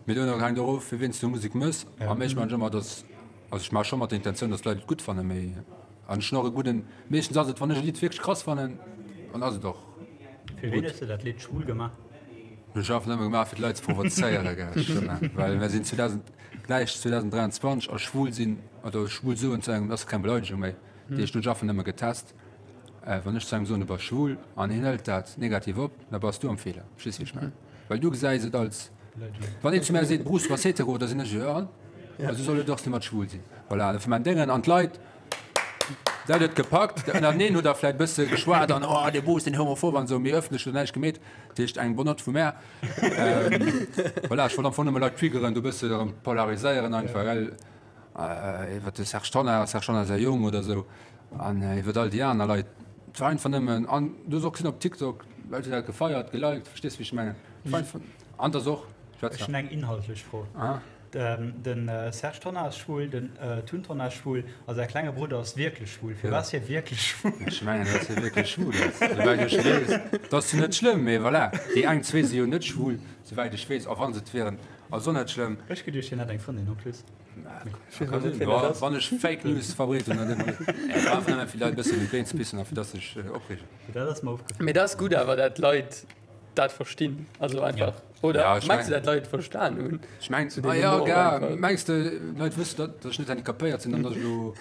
Speaker 1: Mee duerno hänkt och of, fir wien s du Musek méchs. A méi, ech maachen ëmmer, dass, also ech maache scho mat der Intentioun, dass d'Leit et gutt fannen, mee an ech hunn och e gudden, meeschtens ass et, wann ech e Lidd wierklech krass fannen, dann ass et och
Speaker 2: Fir wien
Speaker 1: gutt.
Speaker 2: hues de dat Lidd Schwul gemaach?
Speaker 1: Hunn ech einfach nëmme gemaach, fir d'Leit ze provozéieren, gell, ech well mir sinn 2000, gläich 2023 a schwul sinn oder schwul soen zu engem ass keng Beleidegung méi. Dat heescht, hunn ech einfach nëmme getest. Wann ech zu engem soen, du bass schwul, an hien hëlt dat negativ op, da bass du am Feeler. Verstees du, wéi ech mengen? Well du gesäis et als, wann een zu mär seet, Bruce, du bass hetero, da sinn ech, jo, an? Also soll et och net mat schwul sinn. Voilà, dat war mäin Déngen. An d'Leit, dat huet gepackt. Ënnerteneen hutt der vläicht e bësse geschwat an, oh, dee Bruce, deen Homophob an esou, mee ëffentlech huet näischt gemeet. Dat heescht, eng bonne Note vu mär. Voilà, ech wollt am Fong nëmme Leit triggeren, do e bësse erëm polariséieren einfach, well. Iwwer de Serge Tonnar, Serge Tonnar säi Jong oder esou, an iwwer all déi aner Leit. Et war einfach nëmmen, an du hues och gesinn op TikTok, Leit hunn dat gefeiert, geliked, verstees wéi ech mengen? An dass och,
Speaker 2: schwätz Ech hunn eng inhaltlech Fro. Den Serge Tonnar ass schwul, den Tun Tonnar ass schwul a säi klenge Brudder ass wierklech schwul. Firwat ass hie wierklech schwul?
Speaker 1: Ech mengen, dass hie wierklech schwul ass, souwäit ech weess. Dat ass jo net schlëmm, mee voilà, déi eng zwee si jo net schwul, souwäit ech weess. A wa se et wieren, ass och net schlëmm.
Speaker 2: Ech geduecht, hien hätt eng Frëndin en plus.
Speaker 1: Wann ech Fake News verbreeden, dann net. Et war einfach nëmme fir d'Leit e bëssen un d'Been ze pissen a fir dass se sech opreegen.
Speaker 2: Dat ass mer opgefall.
Speaker 3: Mee dat ass gutt awer, dat d'Leit dat verstinn. Also einfach, oder
Speaker 1: Ja, ech
Speaker 3: mengs du,
Speaker 1: mengen.
Speaker 3: dat d'Leit verstan hunn?
Speaker 1: Ech mengen,
Speaker 3: Zu
Speaker 1: ah
Speaker 3: deem
Speaker 1: ja,
Speaker 3: Humor
Speaker 1: ga,
Speaker 3: einfach.
Speaker 1: mengs de, d'Leit wëssen, datt datt ech net handicapéiert sinn an datt ech elo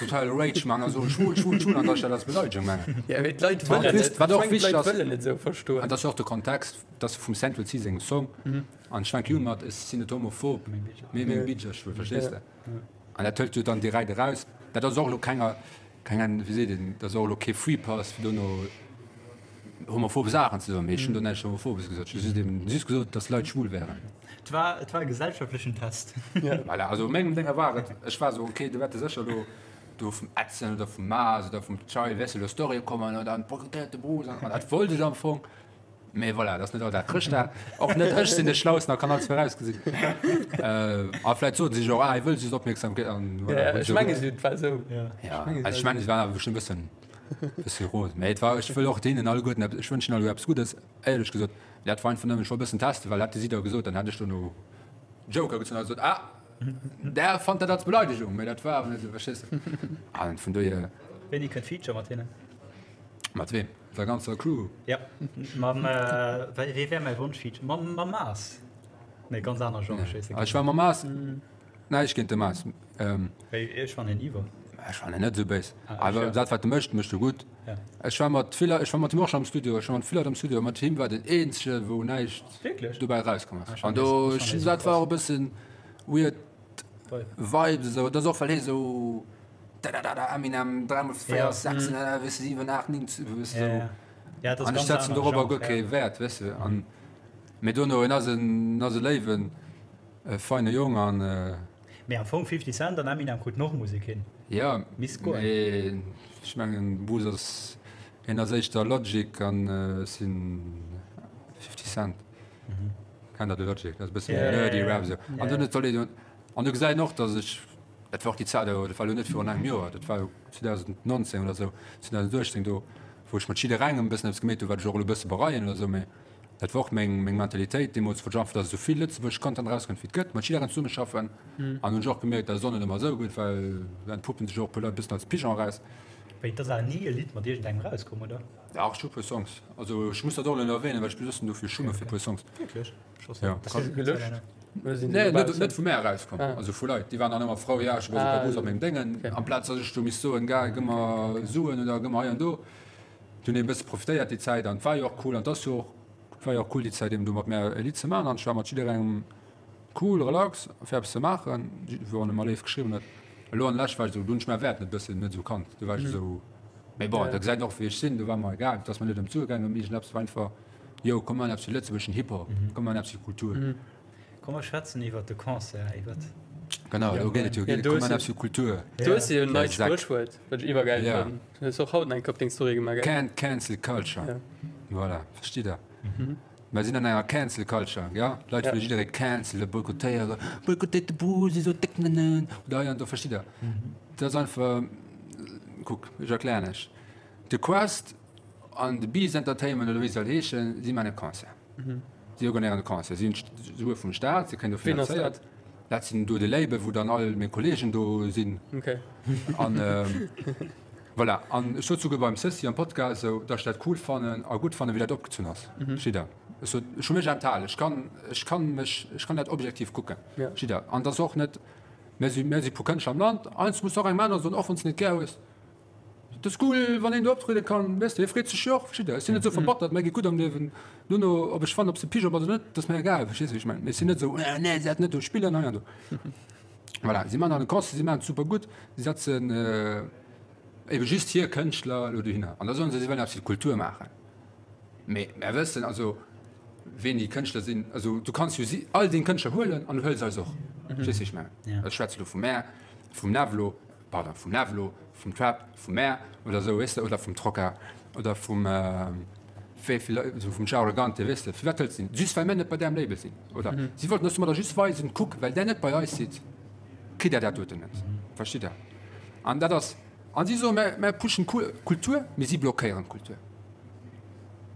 Speaker 1: total Rage man a soen, schwul, schwul, schwul, an datt ech dat als Beleidegung mengen?
Speaker 3: Ja, mee d'Leit
Speaker 1: Wat
Speaker 3: wëllen
Speaker 1: wis-
Speaker 3: et,
Speaker 1: wat
Speaker 3: ech
Speaker 1: och
Speaker 3: mengen,
Speaker 1: wichteg
Speaker 3: d'Leit
Speaker 1: ass,
Speaker 3: wëllen et esou verstoen.
Speaker 1: an dat ass jo och de Kontext, dat ass vum Central Cee sengem Song, an ech fänke jo un mat, ech sinn net homophob, mee meng Bitch ass schwul, verstees de? An dat hëlt jo dann direkt eraus, dat ass och elo kenger, keng, wéi seet een, dat ass och elo kee Free Pass fir dono homophobe Saachen ze soen, mee ech hunn do näischt Homophobes gesot, ech hu just eben just gesot, datt Leit schwul wären.
Speaker 2: Et war, et war e gesellschaftlechen Test.
Speaker 1: Voilà, also mengem Dénger war et, ech war esou, okay, do wäerte sécher elo do vum Edson oder vum Mars oder vum Chai, weess de, elo Storye kommen an dann boykottéiert de Bruce an dat wollt ech am Fong. Mee voilà, dat ass net all Dag Chrëschtdag. Och net ech sinn de Schlausten a kann alles virausgesinn. A vläit soen se sech och, ah, hie wëll just Opmierksamkeet an voilà.
Speaker 3: Ja, ech mengen, et war esou.
Speaker 1: Ja, also ech mengen, se waren awer bestëmmt e bëssen, bësse rosen. Mee et war, ech wëll och deenen alleguerten eppes, ech wënschen alleguer eppes Guddes, éierlech gesot. Dat war einfach nëmmen, ech wollt e bëssen testen, well hätte si da gesot, dann hätt ech dono Joker gezunn a gesot, ah, där fannt dat als Beleidegung. Mee dat war awer net esou, verstees de? An vun dohier.
Speaker 2: Wéini kënnt Feature mat hinnen?
Speaker 1: Mat weem? Der ganzer Crew?
Speaker 2: Ja, mam, wee wär mäi Wonschfeature? Mam, mam Mars. Nee, ganz aner Genre, ech weess net.
Speaker 1: Ech war mam Mars, näischt géint de Mars.
Speaker 2: Wéi, ech fannen hien iwwer.
Speaker 1: Ech fannen en net esou béis. Awer dat wat e mécht, mécht e gutt. Ech war mat vill, ech war mat him och schonn am Studio, ech war mat vill Leit am Studio, mat him war den eenzege wou näischt dobäi erauskomm ass. An do, dat war och e bëssen weird Vibes esou, dat ass och well hie esou dadadada Eminem 3 mol 4 6 weess de 7 8 9 weess de esou an ech setzen dorobber guer kee Wäert weess de an mee dono en ass en ass e léiwen feine Jong an.
Speaker 2: Mee am Fong 50 Cent an Eminem kruten och Musek hin.
Speaker 1: Jo mee ech mengen Bruce ass hien ass éischter Logic an ech sinn 50 Cent. Kennt der de Logic? Dat ass e bësse méi nerdy Rap esou. An dunn soll een, an du gesäit een och, datt ech, dat war och déi Zäit, dat war elo net virun engem Joer, dat war 2019 oder esou, 2018 do, wou ech mat jidderengem e bëssen eppes gemeet hunn, wat ech och elo e bësse bereien oder esou, mä dat war och meng, meng Mentalitéit deemools, wollt ech einfach, datt esou vill lëtzebuergesch Content erauskënnt wéi et gëtt, mat jidderengem zesummeschaffen. An hunn ech och gemierkt, dat ass och net ëmmer esou gutt, well dann entpuppen sech och e puer Leit e bëssen als Pigeon eraus.
Speaker 2: Wéi, et ass awer ni e Lidd mat iergendengem erauskomm, oder?
Speaker 1: Dach, ech hu puer Songs. Also ech muss dat och elo erwähnen, well ech benutzen dofir Schumme fir puer Songs.
Speaker 2: Wierklech?
Speaker 1: Ja.
Speaker 3: Sinn se gelöscht? Oder sinn se
Speaker 1: Nee, net,
Speaker 3: dobaussen?
Speaker 1: net vu mär erauskomm.
Speaker 3: Ah.
Speaker 1: Also vu Leit. Déi waren dann ëmmer frou, ja, ech hu
Speaker 3: Ah,
Speaker 1: Bus op mengem Déngen.
Speaker 3: okay.
Speaker 1: Amplaz datt ech do misst soen, gei, gëmm mer Suen oder gëmm mer hei an do. Do hunn déi e bësse profitéiert déi Zäit an et war jo och cool an et ass jo och, et war jo och cool déi Zäit eben do mat mär e Lidd ze maachen an ech war mat jidderengem Cool, relax, fir eppes ze maachen, wou en ëmmer léif geschriwwen huet. Elo an der Lescht war ech esou, do hunn ech mäi Wäert net bëssen net esou kannt, do war ech esou, mee bon, dat gesäit een och wéi ech sinn, do war mer egal, et ass mer net ëm d'Sue gaangen, ëm iergendeppes, war einfach, yo, komm maachen eppes fir lëtzebuergeschen Hip-Hop, komm maachen eppes fir Kultur.
Speaker 2: Komm mer schwätzen iwwert de Concert, iwwert.
Speaker 1: Genau, do geet et jo,
Speaker 3: Ja, do
Speaker 1: komm
Speaker 3: hues
Speaker 1: maachen eppes fir Kultur.
Speaker 3: Du hues jo en neit
Speaker 1: Säck.
Speaker 3: Spréchwuert, wat ech iwwergäil
Speaker 1: Ja.
Speaker 3: fannen. Du hues och haut nach eng Kéier op deng Story gemaach, gell?
Speaker 1: Can't cancel culture,
Speaker 3: Ja.
Speaker 1: voilà, verstitt der? Mer sinn an enger Cancel Culture, jo? D'Leit wëlle jidderee cancelen, boykottéieren, boykottéiert de Bruce, esou déck, nënën, oder hei an do, verstitt Der? Dat ass einfach, kuck, ech erklären lech, De Quest an de Bees Entertainment oder wéi se all heeschen, si maachen e Concert. Si organiséieren e Concert. Si hunn d'Sue vum Staat, si kréien do
Speaker 3: Ween ass
Speaker 1: finanzéiert.
Speaker 3: dat?
Speaker 1: Dat sinn do de Label, wou dann all meng Kolleegen do sinn.
Speaker 3: Okay.
Speaker 1: An voilà. An ech sot souguer beim Ceci am Podcast esou, datt ech dat cool fannen a gutt fannen, wéi dat opgezunn ass. Versteet Der? Ech sot, ech hu mech enthalen. Ech kann, ech kann mech, ech kann dat objektiv kucken.
Speaker 3: Ja.
Speaker 1: Versteet Der? An et ass och net, mir si, mir si puer Kënschtler am Land, eins muss och engem anere soen, och wann s de net gär hues, Et ass cool, wann een do optriede kann, weess de, hie freet sech jo och, versteet Der? Ech sinn net esou verbattert, mär geet gutt am Liewen. Duerno, ob ech fannen, ob se Pigeon bass oder net, dat ass mir egal, verstees de, wéi ech mengen? Ech sinn net esou, äh, nee, se hätt net do spillen, hei an do. Voilà, si maachen dann e Concert, si maachen et super gutt, si setzen ebe just hir Kënschtler elo dohinner an da soen se, si wëllen eppes fir d'Kultur maachen. Mee mär wëssen also, ween déi Kënschtler sinn. Also du kanns jo si all deng Kënschtler huelen an du hëls eis och, verstees de, wéi ech mengen? Ech schwätze elo vu mär, vum Nevlo. pardon, vum Nevlo, vum Trap, vum Mär oder esou, weess de, oder vum Trocker oder vum. Wéi vill Leit, esou vum Genre Gante, weess de, firwat hëls de si? Just well mär net bei därem Label sinn, oder? Si wollten eis domadder just weisen, kuck, well där net bei eis sidd, kritt där dat doten net. Verstitt Der? An dat ass, an si soen, mär, mär pushen d'Kultur, mee si blockéieren d'Kultur.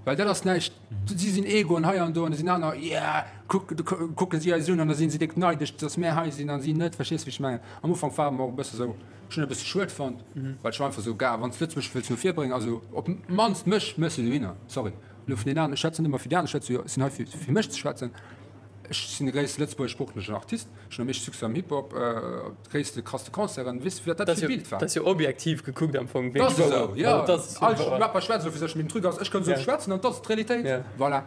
Speaker 1: Well dat ass näischt, si sinn Egoen hei an do, an da sinn aner, yeah, kuck, do kucke si eis un an da sinn si déck neidesch, datt mär hei sinn a si net. Verstees, wéi ech mengen? Am Ufank ware mer och e bësse sou. Ech hunn e bësse schued fonnt, well ech war einfach esou, Gars, wann s de Lëtzebuerg wëlls no vir bréngen, also op d'mannst mech méchs de dohinner. Sorry, elo vun den aneren, ech schwätzen net ëmmer fir déi aner, ech schwätze jo, ech sinn hei fir fir mech ze schwätzen. Ech sinn de gréisste lëtzebuergeschsproochegen Artist, ech hunn am meeschte Succès am Hip-Hop, gréisste, krasste Concerten, weess de, wat dat fir e Bild war?
Speaker 3: Dat ass jo objektiv gekuckt am Fong
Speaker 1: wierklech wouer. Dat ass esou, jo. All Rapper schwätzt elo fir sech, mee den Truc ass, ech kann esou schwätzen an dat ass d'Realitéit. Voilà.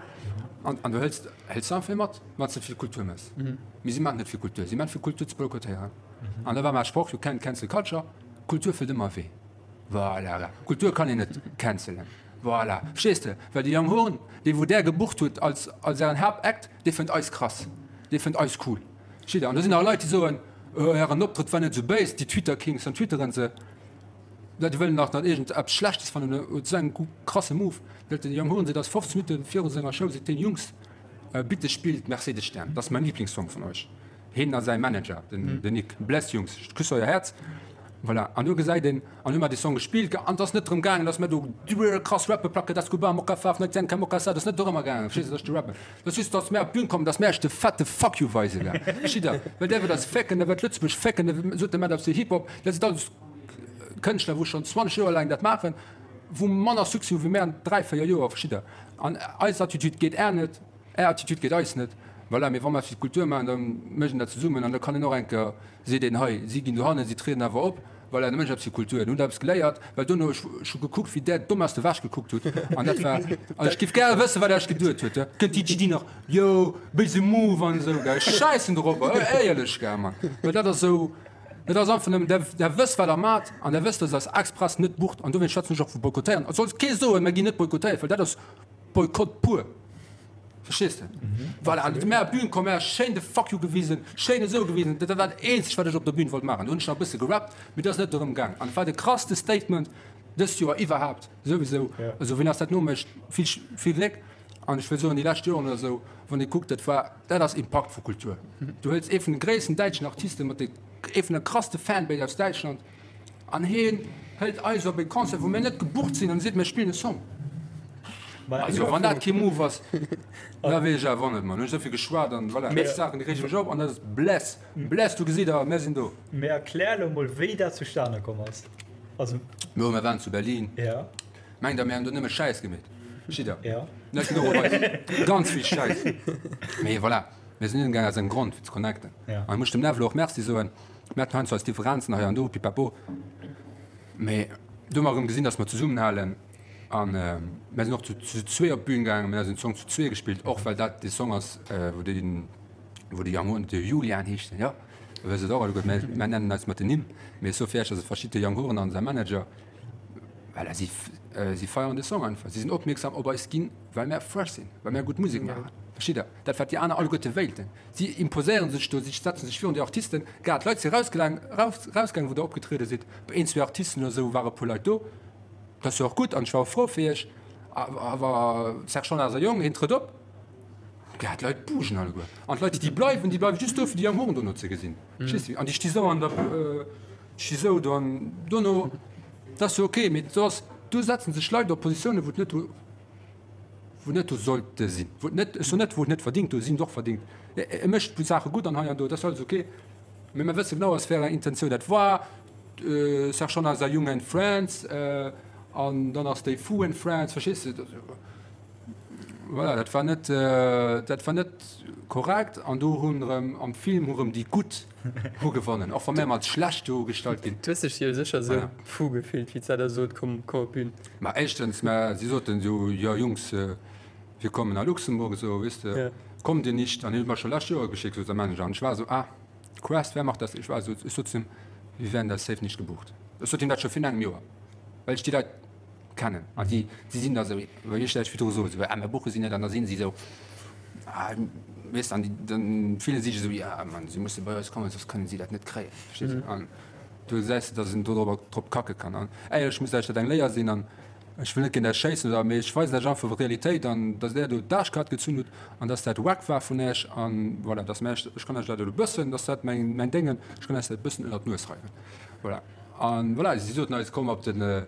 Speaker 1: An an du hëls hëls einfach ee mat, wann s de fir Kultur méchs. Mee si maachen net fir Kultur, si maachen fir Kultur ze boykottéieren. An da war mäi Sproch, You can't cancel culture, Kultur fëllt ëmmer wee. Voilà, Kultur kann een net cancelen. Voilà, verstees de? Well de Young Horn, dee wou där gebucht hutt als, als ären Haaptact, dee fënnt eis krass, dee fënnt eis cool. Versteet Der? An do sinn nach Leit, déi soen, Oh, ären Optrëtt war net esou béis, déi Twitter Kings, dann twitteren se, déi wëllen nach dann iergend eppes Schlechtes fannen, huet esou eng krasse Move. De Young Horn seet, ass 15 Minutte viru senger Show, seet deen, Jungs, bitte spillt Mercedes Stern, dat ass mäin Lieblingssong vun euch. Hien a säi Manager, den Nick. Bless, Jungs, ech küsse euer Häerz. Voilà, an do gesäit een, an hu mer dee Song gespillt, an et ass net drëm gaangen, dass mer do krass rappe, Plaque d'Escobar, Mokka Faarf, Nike Zen, Mokka Sa, et ass net dorëmmer gaangen, verstees de, dass ech do rappen. Et ass just, dass mer op d'Bün kommen, dass mer iech de fette Fuck you weise, gell, versteet Der? Well där wëllt eis fécken, der wëllt Lëtzebuerg fécken, der sot, der maacht eppes fir Hip-Hop, dat sinn alles Kënschtler, wou schonn 20 Joer laang dat maachen, wou manner Succès hu wéi mär an 3, 4 Joer, versteet Der? An eis Attitude geet Är net. Är Attitude geet eis net. Voilà, mee wa mer eppes fir d'Kultur maachen, da mécht een dat zesummen an da kann een och eng Kéier, seet een, hei, si ginn dohannen, si trieden awer op, voilà, da mécht eppes fir d'Kultur. Dann hutt Der eppes geléiert, well dono, ech hu gekuckt, wéi Der domm aus der Wäsch gekuckt hutt an dat war, also ech géif gäre wëssen, wat Der Iech geduet hutt. Da kënnt déi GD nach, yo, béise Move an esou, gell, ech schäissen dorobber, éierlech, gell, Mann, well dat ass esou, dat ass einfach nëmmen, Der, Der wësst, wat Der maacht an Der wësst, dass Der eis express net bucht an dowéinst schwätzen ech och vu boykottéieren. Et soll kee soen, mer ginn net boykottéiert, well dat ass Boykott pur. Verstees de? Voilà, an du mär op d'Bün komm, mär schéin de Fuck you gewisen, schéin esou gewisen. Dat war dat eenzegt, wat ech op der Bühn wollt maachen. Do hunn ech nach e bësse gerappt, mee et ass net dorëm gaang. An et war de krasste Statement dëst Joer iwwerhaapt, souwisou. Also wien eis dat nomécht, vill, vill Gléck. An ech wëll soen, déi lescht Joren oder esou, wann ee kuckt, dat war, dat ass Impakt vu Kultur. Du hëls ee vun de gréissten däitschen Artisten mat de, ee vun der krasste Fanbase aus Däitschland, An heen hëlt eis op e Concert, wou mir net gebucht sinn, an seet, mir spillen e Song. Also wann dat kee Move ass, da weess ech awer och net, Mann. Hunn ech esou vill geschwat an voilà, déi Saachen, déi reege mech op an dat ass Bless. Bless, du gesitt der, mir sinn do.
Speaker 2: Mee erklär elo mol, wéi dat zustane komm ass.
Speaker 1: Also. Jo, mir waren zu Berlin.
Speaker 2: Ja.
Speaker 1: Mengt der, mir hunn do nëmme Schäiss gemeet? Versteet der?
Speaker 2: Ja.
Speaker 1: Net genuch op eis. Ganz vill Schäiss. Mee voilà, mir sinn hingaangen aus engem Grond, fir ze connecten.
Speaker 2: Ja.
Speaker 1: An ech muss dem Neville och Merci soen. Mir haten heiansdo eis Differenzen hei an do, pipapo, mee do hu mer erëm gesinn, datt mer zesummenhalen. An mir sinn och zu zwee op d'Bün gaangen, mir hunn eisen Song zu zwee gespillt, och well dat dee Song ass, wou de, wou de Young Horn, de Julian heescht en, jo, der wësst et och alleguer, mä mir nennen eis mat den Nimm, mee ech soe fir iech, datt et verschidde Young Horn an säi Manager, voilà, si, si feieren de Song einfach, si sinn opmierksam op eis ginn, well mär fresh sinn, well mär gutt Musek maachen, versteet Der? Dat wat déi aner alleguerte wéilten. Si imposéieren sech do, si setzen sech virun déi Artisten. Gad, d'Leit si rausgelaang, raus, rausgaangen, wou Der opgetriede sidd. Bei een, zwee Artisten oder esou ware puer Leit do. Dat ass jo och gutt an ech war och frou fir iech. Awer Serge Tonnar ass e Jong, hien trëtt op. Gad, d'Leit bugen alleguer. An d'Leit, déi bleiwen, déi bleiwe just do, fir déi Young Horn dono ze gesinn. Verstees du? An déi sti sou an der, sti sou do an dono, dat ass jo ok, mee do ass, do setzen sech Leit op Positiounen, wou et net do, wou net do sollte sinn, wou et net, ech soen net, wou et net verdingt do sinn, och verdingt, e mécht Saache gutt an hei an do, dat ass alles ok, mee mer wësse genau aus wéi enger Intentioun dat war, Serge Tonnar säi Jung and Friends an dann ass déi Fu and Friends, verstees de? Voilà, dat war net, dat war net korrekt an do hunn erëm am Film hu rëm déi Gutt hu gewonnen, och wa mir ëmmer als schlecht dogestallt ginn.
Speaker 3: Du hues dech jo sécher esou fu gefillt, wéi d'Sada sot, komm, komm op d'Bün.
Speaker 1: Ma éischtens, mä si soten jo, jo Jungs, wir kommen nach Luxemburg, esou, weess de, kommt dir nicht? An hien huet mer scho lescht Joer geschéckt, sot säi Manager. An ech war esou, ah, Quest, wer macht das? Ech war esou, ech sot zu him, wir werden da safe nicht gebucht. Ech sot him dat scho virun engem Joer, well ech déi Leit kennen. An si, si sinn da esou, wéi ech dat virdru sot, esou, ah, mer buche si net. An da sinn si esou, ah, weess de, an déi, dann fillen si sech esou, ja, Mann, si musse bei eis kommen, soss kënnen si dat net kréien, verstees de? An do gesäis de, dass een do drop, drop kacke kann. An éierlech muss dat eng Léier sinn. An. Ech wëll net géint Äech schéissen oder, mee ech weisen Äech einfach d'Realitéit an dass Där do d'Aarschkaart gezunn hutt an dass dat wack war vun Äech an voilà, dass mir Äech, ech kann Äech dat elo e bëssen, dass dat mäin, mäin Déngen, ech kann Äech dat e bëssen ënnert d'Nues reiwen. Voilà. An voilà, si soten eis, komm op den,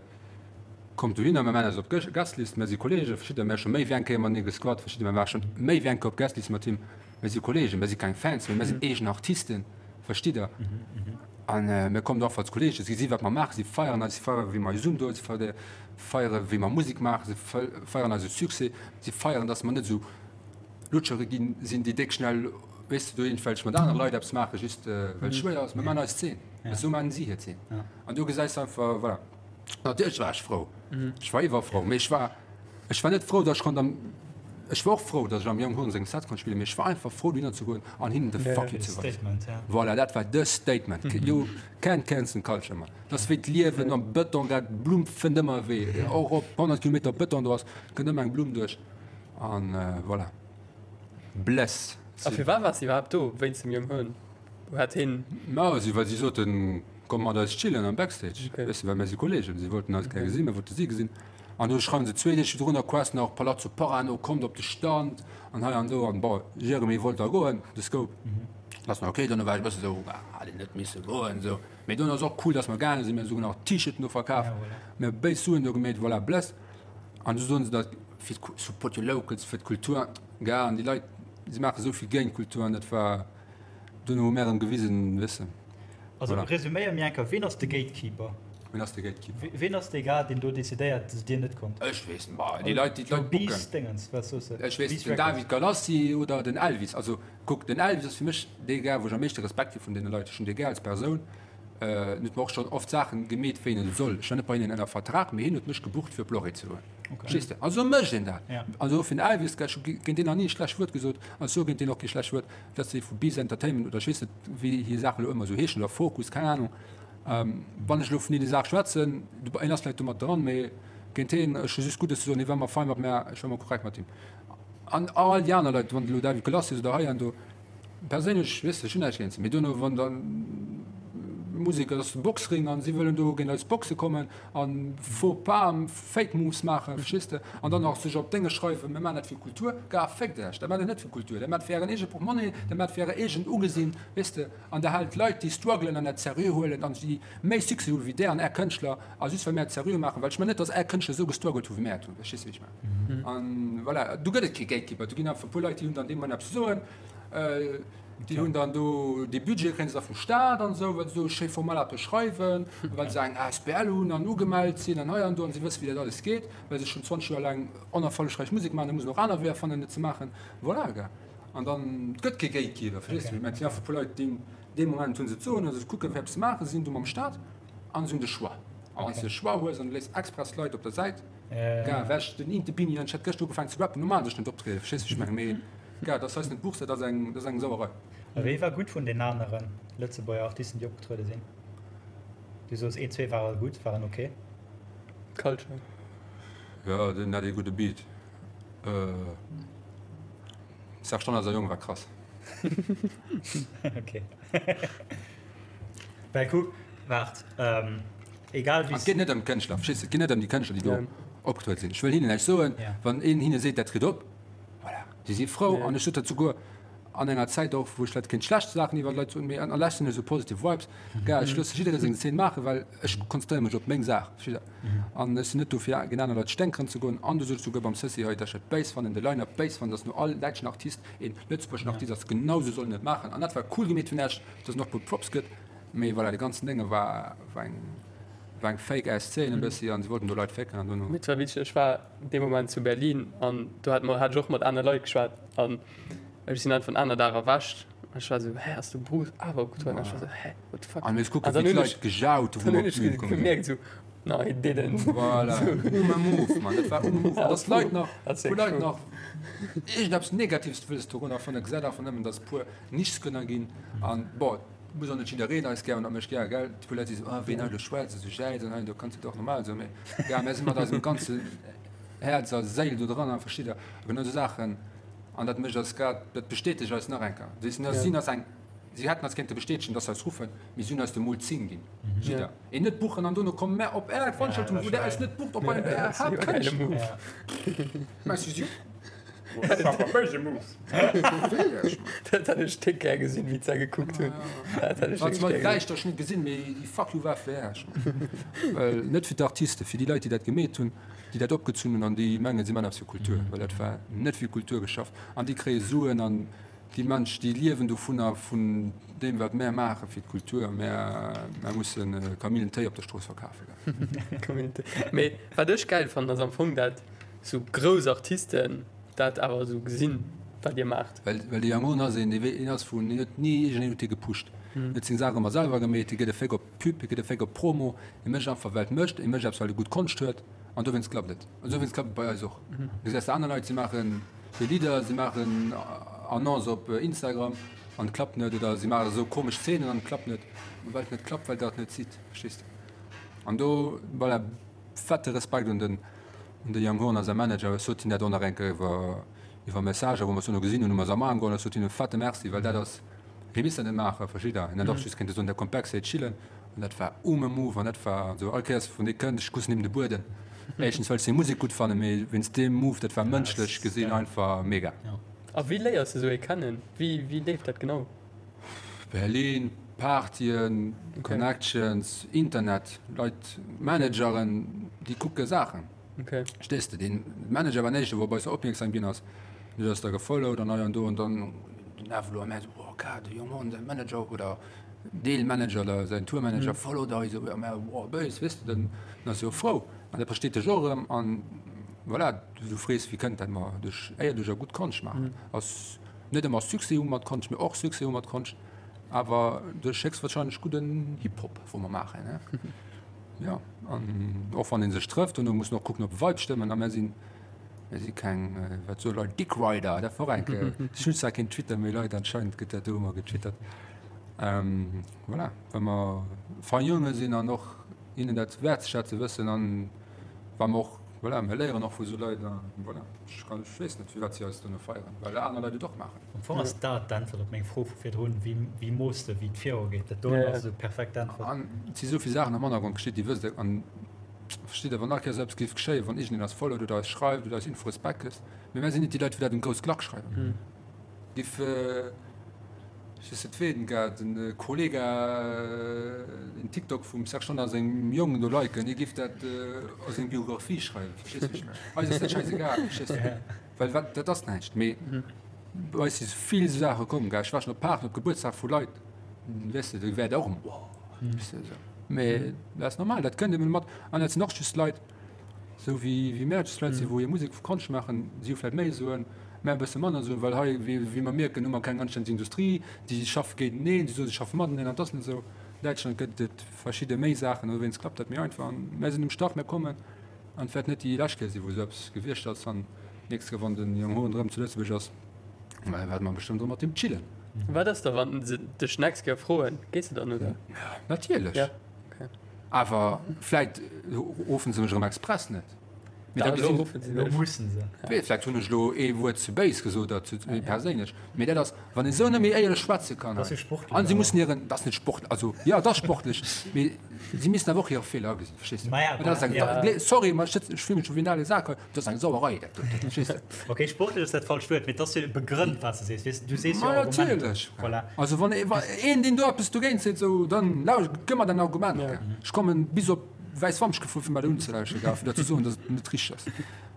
Speaker 1: kommt dohinner, mir maachen eis op d'Guestlist, mir si Kollegen, verschidder, mir hu scho méi wéi eng Kéier matenee gesquat, verschidder, mir ware schonn méi wéi eng Kéier op Guestlist mat him, mir si Kollegen, mir si keng Fans, mee mir sinn eegen Artisten, verstitt Der? An mir kommen do einfach als Kollegen, si gesi wat mer maachen, si feieren eis, si feieren wéi mer eis undoen, si feieren wéi mer Musek maachen, si feieren eise Succès, si feieren, datt mer net esou Lutschere ginn sinn, déi déck schnell, weess de, do iergendwelch mat anere Leit eppes maachen, just well et schwéier ass. Mir maachen eis Zeen, esou maachen si hir Zeen. An do gesäis de einfach, voilà. Natierlech war ech frou, ech war iwwerfrou, mee ech war, Ech war net frou, datt ech konnt am, ech war och frou, datt ech am Young Horn sengem Set konnt spillen, mee ech war einfach frou dohinner ze goen an hinnen de Fuck you ze weisen. Voilà, dat war de Statement. You can't cancel culture, man. Dat ass wéi d'Liewen am Bëton, dat d'Blumm fënnt ëmmer e Wee. Och op 100 Kilometer Bëton do ass, kënnt ëmmer eng Blumm duerch. An voilà. Bless.
Speaker 3: A firwat waars de iwwerhaapt do? Wéinst dem Young Horn? Hat hien.
Speaker 1: Ma si, well si soten, komm mat eis chillen am Backstage. Weess de, well mir si Kollegen. Si wollten eis gär gesinn, mir wollte si gesinn. An do schreiwen se zwee Deeg virdrunner quasi nach Palazzo Parano kommt op de Stand an hei an do an bon, Jeremy wollt da goen, de Scope. Ass nach ok, dono war ech e bësse sou, ah, hätt een net misse goen esou. Mee dono ass och cool, dass mer gaange sinn, mir hu souguer nach T-Shirten do verkaf, mir hu béis Suen do gemeet, voilà, bless. An du soen se da fir support your locals, fir d'Kultur, gell, an déi Leit, si maache sou vill géint d'Kultur an dat war, dono hu mär erëm gewisen, weess de.
Speaker 2: Also voilà. Resuméier mir enker, ween ass de Gatekeeper?
Speaker 1: Ween ass de Gatekeeper?
Speaker 2: Ween ass dee Gars, deen do decidéiert, dass dir net kommt?
Speaker 1: Ech weess net, ma déi Leit, déi d'Leit
Speaker 2: booken. Beast Dingens, wat soos
Speaker 1: de? Ech weess, den David Galassi oder den Elvis. Also kuck, den Elvis ass fir mech dee Gars, wou ech am meeschte Respekt hu vun deene Leit. Ech hunn dee gär als Persoun. En huet mer och schonn oft Saachen gemeet, wéi en et soll. Ech war net bei hinnen ënner Vertrag, mee hien huet mech gebucht, fir op Lorry ze goen. Verstees de? Also mécht een dat. Also fir den Elvis, ech hu géint deen nach ni e schlecht Wuert gesot an ech soe géint deen och kee schlecht Wuert. Dat si vu Bees Entertainment oder ech weess net, wéi hir Saachen elo ëmmer esou heeschen, oder Focus, keng Ahnung. Wann ech elo vun deene Saach schwätzen, een ass vläicht do mat dran, mee géint heen, ech hu just Guddes ze soen, hie war ëmmer fein mat mär, ech war ëmmer korrekt mat him. An all déi aner Leit, wann de elo David Gelassi ass oder hei an do, Perséinlech, weess de, ech hunn näischt géint se, mee duerno, wann dann Museker, dat ass de Boxring an si wëllen do géint eis boxe kommen a faux pas, fake moves maachen, verstees de, an dann nach sech op d'Dénge schreiwen, mir maachen dat fir Kultur, gars, féckt Iech, dat maacht Dir net fir Kultur, dat maacht fir Ären eege Portmonnaie, dat maacht fir Äre eegent Ugesinn, weess de, an der haalt Leit, déi struggelen an dat seriö huelen an déi méi Succès hu wéi där an Är Kënschtler, a just well mär et seriö maachen, well ech mengen net, datt Är Kënschtler esou gestruggelt hu wéi mär et hunn, verstees de wéi ech mengen? An voilà, do gëtt et kee Gatekeeper, do ginn einfach e puer Leit, déi hunn dann dee Moment eppes ze soen, déi hunn dann do dee Budget, kréien se da vum Staat an esou, well se do schéi formell eppes schreiwen, well se eng asbl hunn an ugemellt sinn an hei an do an si wësse wéi dat alles geet, well se schonn 20 Joer laang onerfollegräich Musek maachen, da mussen och aner Weeër fannen et ze maachen, voilà, gell. An dann, et gëtt kee Gatekeeper, verstees du, mä et sinn einfach e puer Leit, déi dee Moment hu se et ze soen a se kucken, fir eppes ze maachen, se sinn do mam Staat an se hunn de Choix. A wann s de de Choix hues an du léiss express Leit op der Säit, Gars, wech den inte Bini an ech hätt gëschter ugefaangen ze rappen, normal sech net optrieden, verstees wéi ech mengen, mee gars, dat ass eis net Bourse, dat ass eng, dat ass eng Sauerei.
Speaker 2: A wéi war gutt vun den aneren Lëtzebuerger Artisten déi opgetruede sinn? Du soos een, zwee ware gutt, waren ok.
Speaker 3: Culture.
Speaker 1: Jo, den hat ee gudde Beat. Serge Tonnar säi Jong war krass.
Speaker 2: Ok. Well kuck, waart, egal
Speaker 1: wéi. An et geet net ëm d'Kënschtler, verstees de, et geet net ëm déi Kënschtler, déi do opgetruede sinn. Ech wëll hinnen näischt soen, wann een hinne seet, dat tritt op, voilà, si si frou. An ech sot dat souguer an enger Zäit och, wou ech vläicht kéint schlecht Saachen iwwer d'Leit soen, mee an lech sinn esou positive Vibes, gell, ech loosse jidderee seng Zeen maachen, well ech konzentréiere mech op meng Saach, verstees de. An ech sinn net do fir géint aner Leit stänkeren ze goen. An du sot souguer beim Sessi hei, datt ech dat béis fannen, de Line-Up béis fannen, datt no all däitschen Artist een lëtzebuergeschen Artist ass, genau sou soll en et maachen. An dat war cool gemeet vun Esch, dass en och e puer Props gëtt. Mee voilà, de ganzen Dénge war war eng war eng fake ass Zeen e bëssi an se wollten do Leit fécken an dono.
Speaker 3: Mee et war witzeg, ech war dee Moment zu Berlin an do hat mer hat ech och mat aner Leit geschwat an ech sinn einfach en aner Dag erwächt an ech war esou, hä, ass de Bruce awer opgetrueden? An ech war esou, hä, what the fuck?
Speaker 1: An ech kucken, wéi d'Leit gejaut hu
Speaker 3: wou mer op d'Bün komm sinn. Dann hunn ech gemierkt esou, no he didn't.
Speaker 1: Voilà, ume Move, Mann, dat war ume Move. An dass d'Leit nach, wou Leit nach iergendeppes Negatives wëlles dorunner fannen, gesäit einfach nëmmen, dass e puer Nischtsgönner ginn an bon, muss och net jiddereen eis gär hunn, a mech gär, gell, déi puer Leit si sou, ah ween hei elo schwätzt, esou jäizt an hei an do, kanns du dach normal soen, mee gell, mär si mat eisem ganze Häerz a Séil do dran a versteet der, a genau esou Saachen, an dat mécht eis grad, dat bestätegt eis nach eng Kéier, weess de, sinn ass eng. Si hätten eis kéinte bestätegen, dass se eis ruffen, mee si hunn eis de Mol 10 ginn. Jidder een net buchen an dono komme mär op Är Veranstaltung, wou Der eis net bucht, op Är Haaptkënscht. Mä si si.
Speaker 3: Dat hätt ech déck gär gesinn, wéi se gekuckt hunn. Dat hätt ech
Speaker 1: Wann
Speaker 3: wierklech
Speaker 1: se mer
Speaker 3: gär gesinn.
Speaker 1: däischter Schnitt gesinn, mee déi Fuck you war fir Äech. Well net fir d'Artisten, fir déi Leit, déi dat gemeet hunn, déi dat opgezunn hunn an déi mengen, si man eppes fir Kultur, well dat war net fir Kultur geschafft an déi kréie Suen an déi Mënsch, déi liewen dovunner, vun deem wat mär maache fir d'Kultur. Mär, mär musse Kamillentéi op der Strooss verkafe goen.
Speaker 3: Kamillentéi. Mee wat ech gäil fannen, ass am Fong dat sou grouss Artisten dat awer esou gesinn, wat dir maacht.
Speaker 1: Well, well de Young Horn ass een, dee wee, een ass vun, deen huet ni iergendeen huet hie gepusht. Hien huet seng Saache ëmmer selwer gemeet, hie gëtt e Féck op Pub, hie gëtt e Féck op Promo, hie mécht einfach well et mécht, hie mécht eppes well e gutt Konscht huet an dowéinst klappt et. An dowéinst klappt et bei eis och. Du gesäis aner Leit, si maachen hir Lidder, si maachen Annonce op Instagram an et klappt net oder si maache sou komesch Zeenen an et klappt net. Well et net klappt, well der et net sidd, verstees de? An do, voilà, fette Respekt un den un de Young Horn a säi Manager. Ech sot him dat och nach eng Kéier iwwer iwwer Messager, wou mer eis dono gesinn hunn, hu mer eis am Aarm geholl. Ech sot him e fette Merci, well dat ass, hie misst dat net maachen, versteet Der? Hien hätt och just kéinte soen, der Komplex héi chillen. An dat war um e Move an dat war esou all Kéiers wann dee kënnt, ech kussen him de Buedem. Éischtens well ech seng Musek gutt fannen, mee wéinst deem Move, dat war mënschlech gesinn einfach mega.
Speaker 3: A wéi léiers de sou ee kennen? Wéi wéi leeft dat genau?
Speaker 1: Berlin, Partyen, Connections, Internet, Leit, Manageren, déi kucke Saachen. Verstees de? Deen Manager war den éischte wou op eis opmierksam ginn ass. Deen huet eis da gefollowt an hei an do an dann den Evelo a mär esou, oh ka de Jong Horn säi Manager oder Deelmanager oder säin Tourmanager followt eis a mär, oh béis, weess de, dann ass jo frou an dat versteet dech och erëm an voilà, du frees wéi kënnt dat mer duerch éierlech a gutt Konscht maachen. Ass net ëmmer Succès hu mat Konscht, mee och Succès hu mat Konscht, awer duerch héchstwahrscheinlech gudden Hip-Hop wou mer maachen, ne? Jo, an och wann ee sech trëfft, dono muss en och kucken ob Vibe stëmmen a mär sinn, mär si keng, wat soe Leit, Dick Rider, dat war och eng Kéier, ech hunn zwar keen Twitter, mee Leit anscheinend gëtt dat do ëmmer getwittert. Voilà, well mer fein Jonge sinn an och hinnen dat wäertzeschätze wëssen an wa mer och, voilà, mir léieren och vu sou Leit a voilà, ech kann, ech weess net firwat si eis dono feieren, well aner Leit et och maachen.
Speaker 2: Am Fong ass dat d'Äntwert op meng Fro vu virdrun, wéi, wéi mooss de wéi et virugeet. Dat doen ass esou perfekt Äntwert.
Speaker 1: An et si sou vill Saachen am Hannergrond geschitt, déi wësst Der an verstitt Der, wann all Kéiers eppes géif geschéien, wann iergendeen eis followt oder eis schreift oder eis Info Respekt gëtt, mee mär sinn net déi Leit, wou dat un d'grouss Klack schreiwen. Giff ech weess net ween grad en Kollega en TikTok vum Serge Tonnar sengem Jong do liken, hie giff dat a seng Biographie schreiwen, verstees wéi ech mengen? Eis ass dat schäisegal, verstees de, well wat dat ass näischt. Mee bei eis si vill esou Saache komm, gell, ech war schonn op Partyen, op Gebuertsdag vu Leit, weess de, do wäert och ëm oh, weess de esou. Mee dat ass normal, dat kënnt eben mat an dat sinn och just Leit, Sou wéi mär just Leit sinn, wou hir Musek vu Konscht maachen, si hu vläit méi Suen, mär e bësse manner Suen, well hei, wéi mer mierken, hu mer keng anstänneg Industrie, déi schaffe géinteneen, déi soe se schaffe mateneen an et ass net esou. An Däitschland gëtt et verschidde méi Saachen, dowéinst klappt dat méi einfach. An mär sinn um Start, mär kommen an et wäert net déi lescht Kéier sinn, wou esou eppes gewiescht ass. An d'nächst Kéier, wann de Young Horn erëm zu Lëtzebuerg ass, wäerte mer bestëmmt erëm mat him chillen.
Speaker 3: Wat ass da, wann se dech d'nächst Kéier froen? Gees de dann, oder?
Speaker 1: Natierlech. Awer vläit ruffen se mech erëm express net. Mee da gesinn.
Speaker 2: Elo mussen se.
Speaker 1: Wee, vläit hunn ech elo ee Wuert ze béis gesot oder ze perséinlech. Mee dat ass, wann ee sou net méi éierlech schwätze kann hei. An si mussen hiren, dat ass net Sport, also jo, et ass sportlech, mee si missten awer och hire Feeler agesinn, verstees de? Dat ass eng, sorry, ma ech sëtzen, ech fille mech scho wéi en ale Sak hei, dat ass eng Sauerei, dat doten, verstees de?
Speaker 2: Ok, sportlech ass dat falscht Wuert, mee et ass jo begrënnt, wat s de sees, weess de, du sees jo
Speaker 1: Ma
Speaker 2: Argumenter.
Speaker 1: natierlech.
Speaker 2: Voilà.
Speaker 1: Also wann ee, wa een, deen do eppes dogéint seet, esou, dann lausch, gëmm mer däin Argument, gell. Ech kommen bis op Wäisswampech gefuer, fir mer dat unzelauschteren, gell, fir der ze soen, datt et net richteg ass,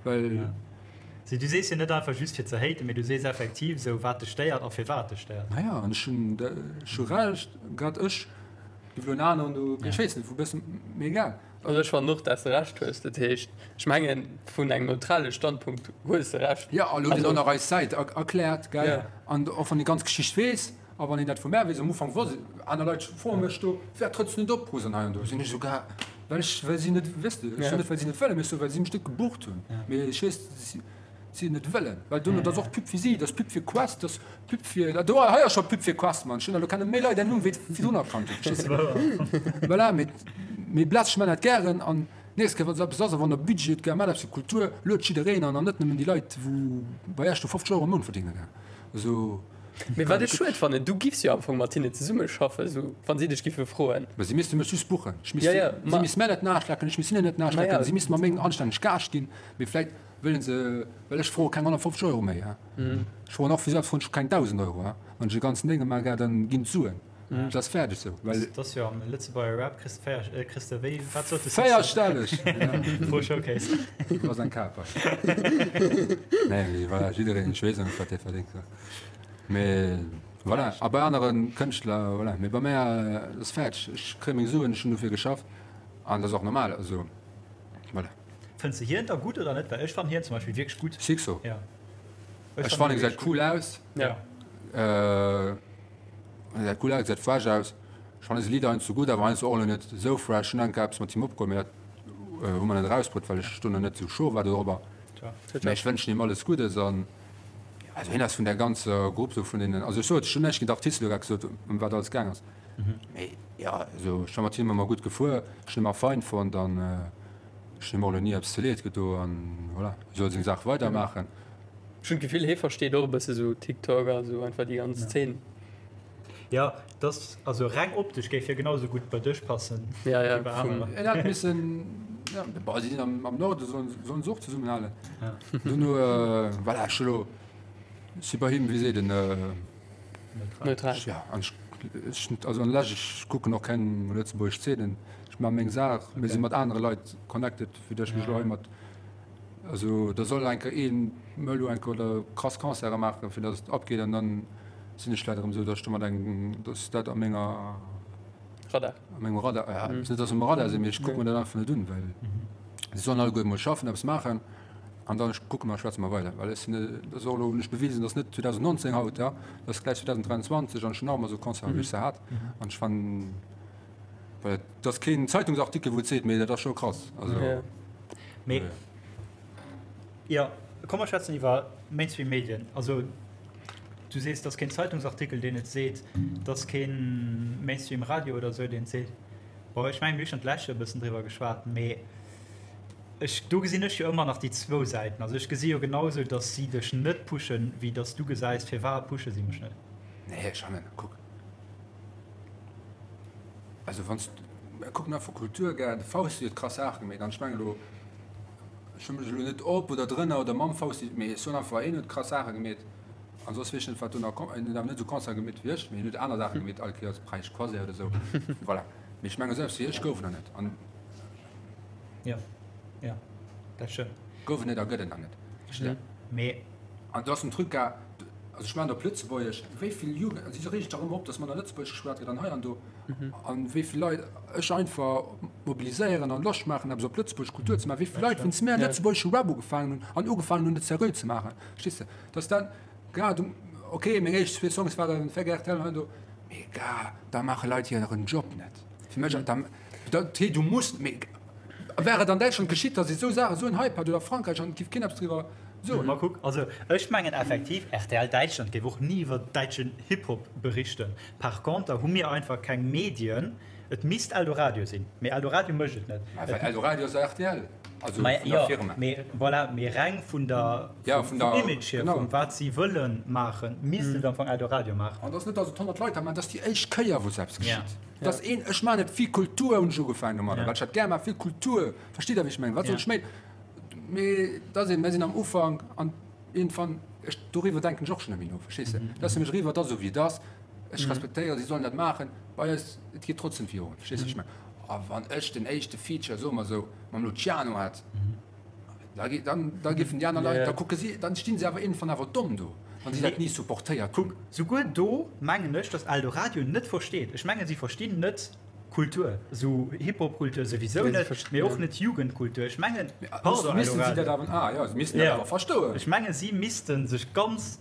Speaker 1: well.
Speaker 2: Si, du sees jo net einfach just fir ze haten, mee du sees effektiv esou, wat dech stéiert a firwat dech stéiert.
Speaker 1: Naja, an ech hunn, ech hu Recht, grad ech, géif elo en aneren do, ech weess net, wou e bëssen, mee egal.
Speaker 3: Also ech fannen och dass de Recht hues, dat heescht ech mengen vun engem neutrale Standpunkt hues de Recht.
Speaker 1: Jo, a lo huet en och nach eis Säit erkläert, gell, an och wann ee ganz Geschicht weess a wann een dat vu mär weess, am Ufank wosst aner Leit froe mech do, Wär trëtts du net op, Rosen, hei an do? Sinn ech esouguer, well ech, well si net, weess de, ech soen net well si net wëllen, mee ech soen well si mech net gebucht hunn, mee ech weess, si net wëllen, well dono, dat ass och Pub fir si, dat ass Pub fir Quest, dat ass Pub fir, do hei ass scho Pub fir Quest, Mann, ech hunn elo kenne méi Leit en Numm wéi virdrun erkannt hunn, verstees de? Voilà, mee, mee bless, ech man dat gären an nächst Kéier, wann esou eppes ass a wann der Budget hutt, gär, maacht eppes fir Kultur, luet jiddereen an an net nëmmen déi Leit, wou bei Iech do 50 Euro am Mount verdéngen, gell, esou.
Speaker 3: Mee wat ech schued fannen, du giffs jo am Fong mat hinnen zesummeschaffen, esou wann si dech giffe froen.
Speaker 1: Mä si misste mech just buchen. Ech misst, si misst mär net nachschlecken, ech misst hinnen net nachschlecken, si misste mer meng anstänneg Gage ginn. Mee vläit wëllen se, well ech froe keng 150 Euro méi. Ech froen och, firwat froen ech keng 1.000 Euro? Wann ech e ganzen Dénge maache, gell, dann ginn d'Suen. Dat ass fäerdeg sou.
Speaker 2: Well. Dat ass jo am Lëtzebuerger Rap kriss de véier, kriss de wéi, wat
Speaker 1: sot de? Véierstelleg!
Speaker 2: Pro Showcase.
Speaker 1: Dat ass eng Kaper. Nee, mee voilà, jiddereen, ech weess och net, wat dee verdéngt. Mee voilà, a bei anere Kënschtler, voilà. Mee bei mär, dat ass fäerdeg. Ech kréie meng Suen, ech hunn dofir geschafft an dat ass och normal. Also voilà.
Speaker 2: Fënns de hien da gutt oder net? Well ech fannen hien zum Beispill wierklech gutt.
Speaker 1: Sixo?
Speaker 2: Ja.
Speaker 1: Ech fannen, e gesäit cool aus.
Speaker 2: Ja.
Speaker 1: Gesäit cool aus, gesäit fresh aus. Ech fannen se Lidd heiansdo gutt, awer heiansdo och elo net esou fresh. Ech hunn eng Kéier eppes mat him opgeholl, mee dat hu mer net erausbruet, well ech do nach net esou chaud war dorobber. Mee ech wënschen him alles Guddes an also hien ass vun där ganzer Grupp do vun deenen, also ech sot, ech hunn näischt géint Artisten elo grad gesot, ëm wat alles gaang ass, mee jo, also ech war mat him ëmmer gutt gefuer, ech hunn him ëmmer fein fonnt an ech hunn him och elo ni eppes ze leed gedo an voilà, hie soll seng Saach weidermaachen.
Speaker 3: Ech hunn d'Gefill hee versteet och e bësse sou TikTok a sou einfach déi ganz Zeen.
Speaker 2: Jo, dass, also reng optesch géif hie genau sou gutt bei dech passen
Speaker 3: Ja, ja, wéi bei vum.
Speaker 1: aneren. En hätt missen, ja, bon, si sinn am, am Norde, sollen, sollen se och zesummenhalen. Ja. Duerno, voilà, ech elo si bei him, wéi seet en,
Speaker 3: Neutral. Neutral.
Speaker 1: Ja, an ech, ech, also an lech, ech kucken och keng lëtzebuergesch Zeenen. Ech maache meng Saach, mir si mat anere Leit connected, wéi datt ech mech elo hei mat Also da soll enker een Mëll elo enker oder krass Concerte maachen, fir datt et abgeet an dann sinn ech vläit erëm esou, datt ech domat eng, datt dat a menger
Speaker 3: Radar,
Speaker 1: a mengem Radar, ja, net datt se um Radar sinn, mee ech kucke mer dat einfach net un, well se sollen alleguer emol schaffen, eppes maachen an dann kucke mer, schwätze mer weider, well ech sinn, dat ass och elo, hunn ech bewisen, datt net 2019 haut, ja, dat ass gläich 2023 an ech hunn nach ëmmer esou Concerten, wéi ech se hat an ech fannen, Well et ass keen Zeitungsartikel, wou et seet, mee dat ass scho krass. Also,
Speaker 2: Mee jo, komm mer schwätzen iwwer Mainstream-Medien. Also du sees, et ass keen Zeitungsartikel, deen et seet, et ass keen Mainstream-Radio oder esou, deen et seet. Bon, ech mengen, mir hu schonn d'lescht Joer e bëssen driwwer geschwat, mee ech, do gesinn ech jo ëmmer nach déi zwou Säiten. Also ech gesi jo genausou, datt si dech net pushen, wéi datt s du gesäis, firwat pushe si mech net.
Speaker 1: Nee, ech fannen, kuck. Also wann s kuck nach vu Kultur gell, de Fausti huet krass Saache gemeet an ech mengen elo, ech hu mech elo net op oder drënner oder mam Fausti, mee ech soen einfach, hien huet krass Saache gemeet an soss weess ech net wat do nach komm, hien huet awer net esou Concerte gemeet wéi ech, mee hien huet aner Saache gemeet, all Kéiers Preich Croisé oder esou, voilà. Mee ech menge selbst wéi ech gouf et nach net an.
Speaker 2: Jo, jo, dat stëmmt.
Speaker 1: Gouf et net a gëtt et nach net, versteet Der?
Speaker 2: Mee.
Speaker 1: An do ass den Truc gar, also ech maachen op Lëtzebuergesch, wéi vill Jugend, si reegen sech ëmmer op, datt manner Lëtzebuergesch geschwat gëtt an hei an do, an wéi vill Leit ech einfach mobiliséieren an Loscht maachen, eppes op Lëtzebuergesch Kultur ze maachen, wéi vill Leit wéinst mär lëtzebuergesche Rap ugefaangen hunn an ugefaangen hunn, et seriö ze maachen, verstees de, datt dat grad um, ok, meng éischt zwee Songs waren Fake RTL an hei an do, mee gar, da maache Leit hiren Job net. Fir mech, da, da, du muss, mee wär et an Däitschland geschitt, datt ee sou Saachen, esou en Hype hat, oder Frankräich, an et giff keen eppes driwwer
Speaker 2: soen. Ma kuck, also ech mengen effektiv, rtl Däitschland géif och ni iwwer däitschen Hip-Hop berichten. Par conter hu mir einfach keng Medien, et misst Eldoradio sinn, mee Eldoradio mécht et net.
Speaker 1: Mä well Eldoradio ass rtl, also vun der Firma.
Speaker 2: Mee voilà, mee reng vun der, vum Image hier, vum wat si wëlle maachen, misst et am Fong Eldoradio maachen.
Speaker 1: An et ass net, datt et 100 Leit maachen, et ass déi éischt Kéier, wou esou eppes geschitt. Dass een, ech maachen et fir Kultur, hunn ech ugefaangen domadder, well ech dat gär maachen, fir Kultur. Versteet Der, wéi ech mengen? Wat soll ech méi? Mee et ass een, mir sinn am Ufank an iergendwann, ech, doriwwer denken ech och schonn net méi no, verstees de? Et ass fir mech eriwwer, et ass esou, wéi et ass. Ech respektéieren, si sollen dat maachen, bei eis, et geet trotzdem virun, verstees de, wéi ech mengen? A wann ech den éischte Feature, soe mer esou, mam Luciano hätt, da gi, dann, da géifen déi aner Leit, da kucke si, dann stinn si awer iergendwann awer domm do, wann si dat ni supportéiert hunn.
Speaker 2: Kuck, souguer do mengen ech, dass Eldoradio net versteet. Ech mengen, si verstinn net Kultur, esou Hip-Hop-Kultur souwisou net, mee och net Jugendkultur. Ech mengen,
Speaker 1: pardon Eldoradio,
Speaker 2: ech mengen, si misste sech ganz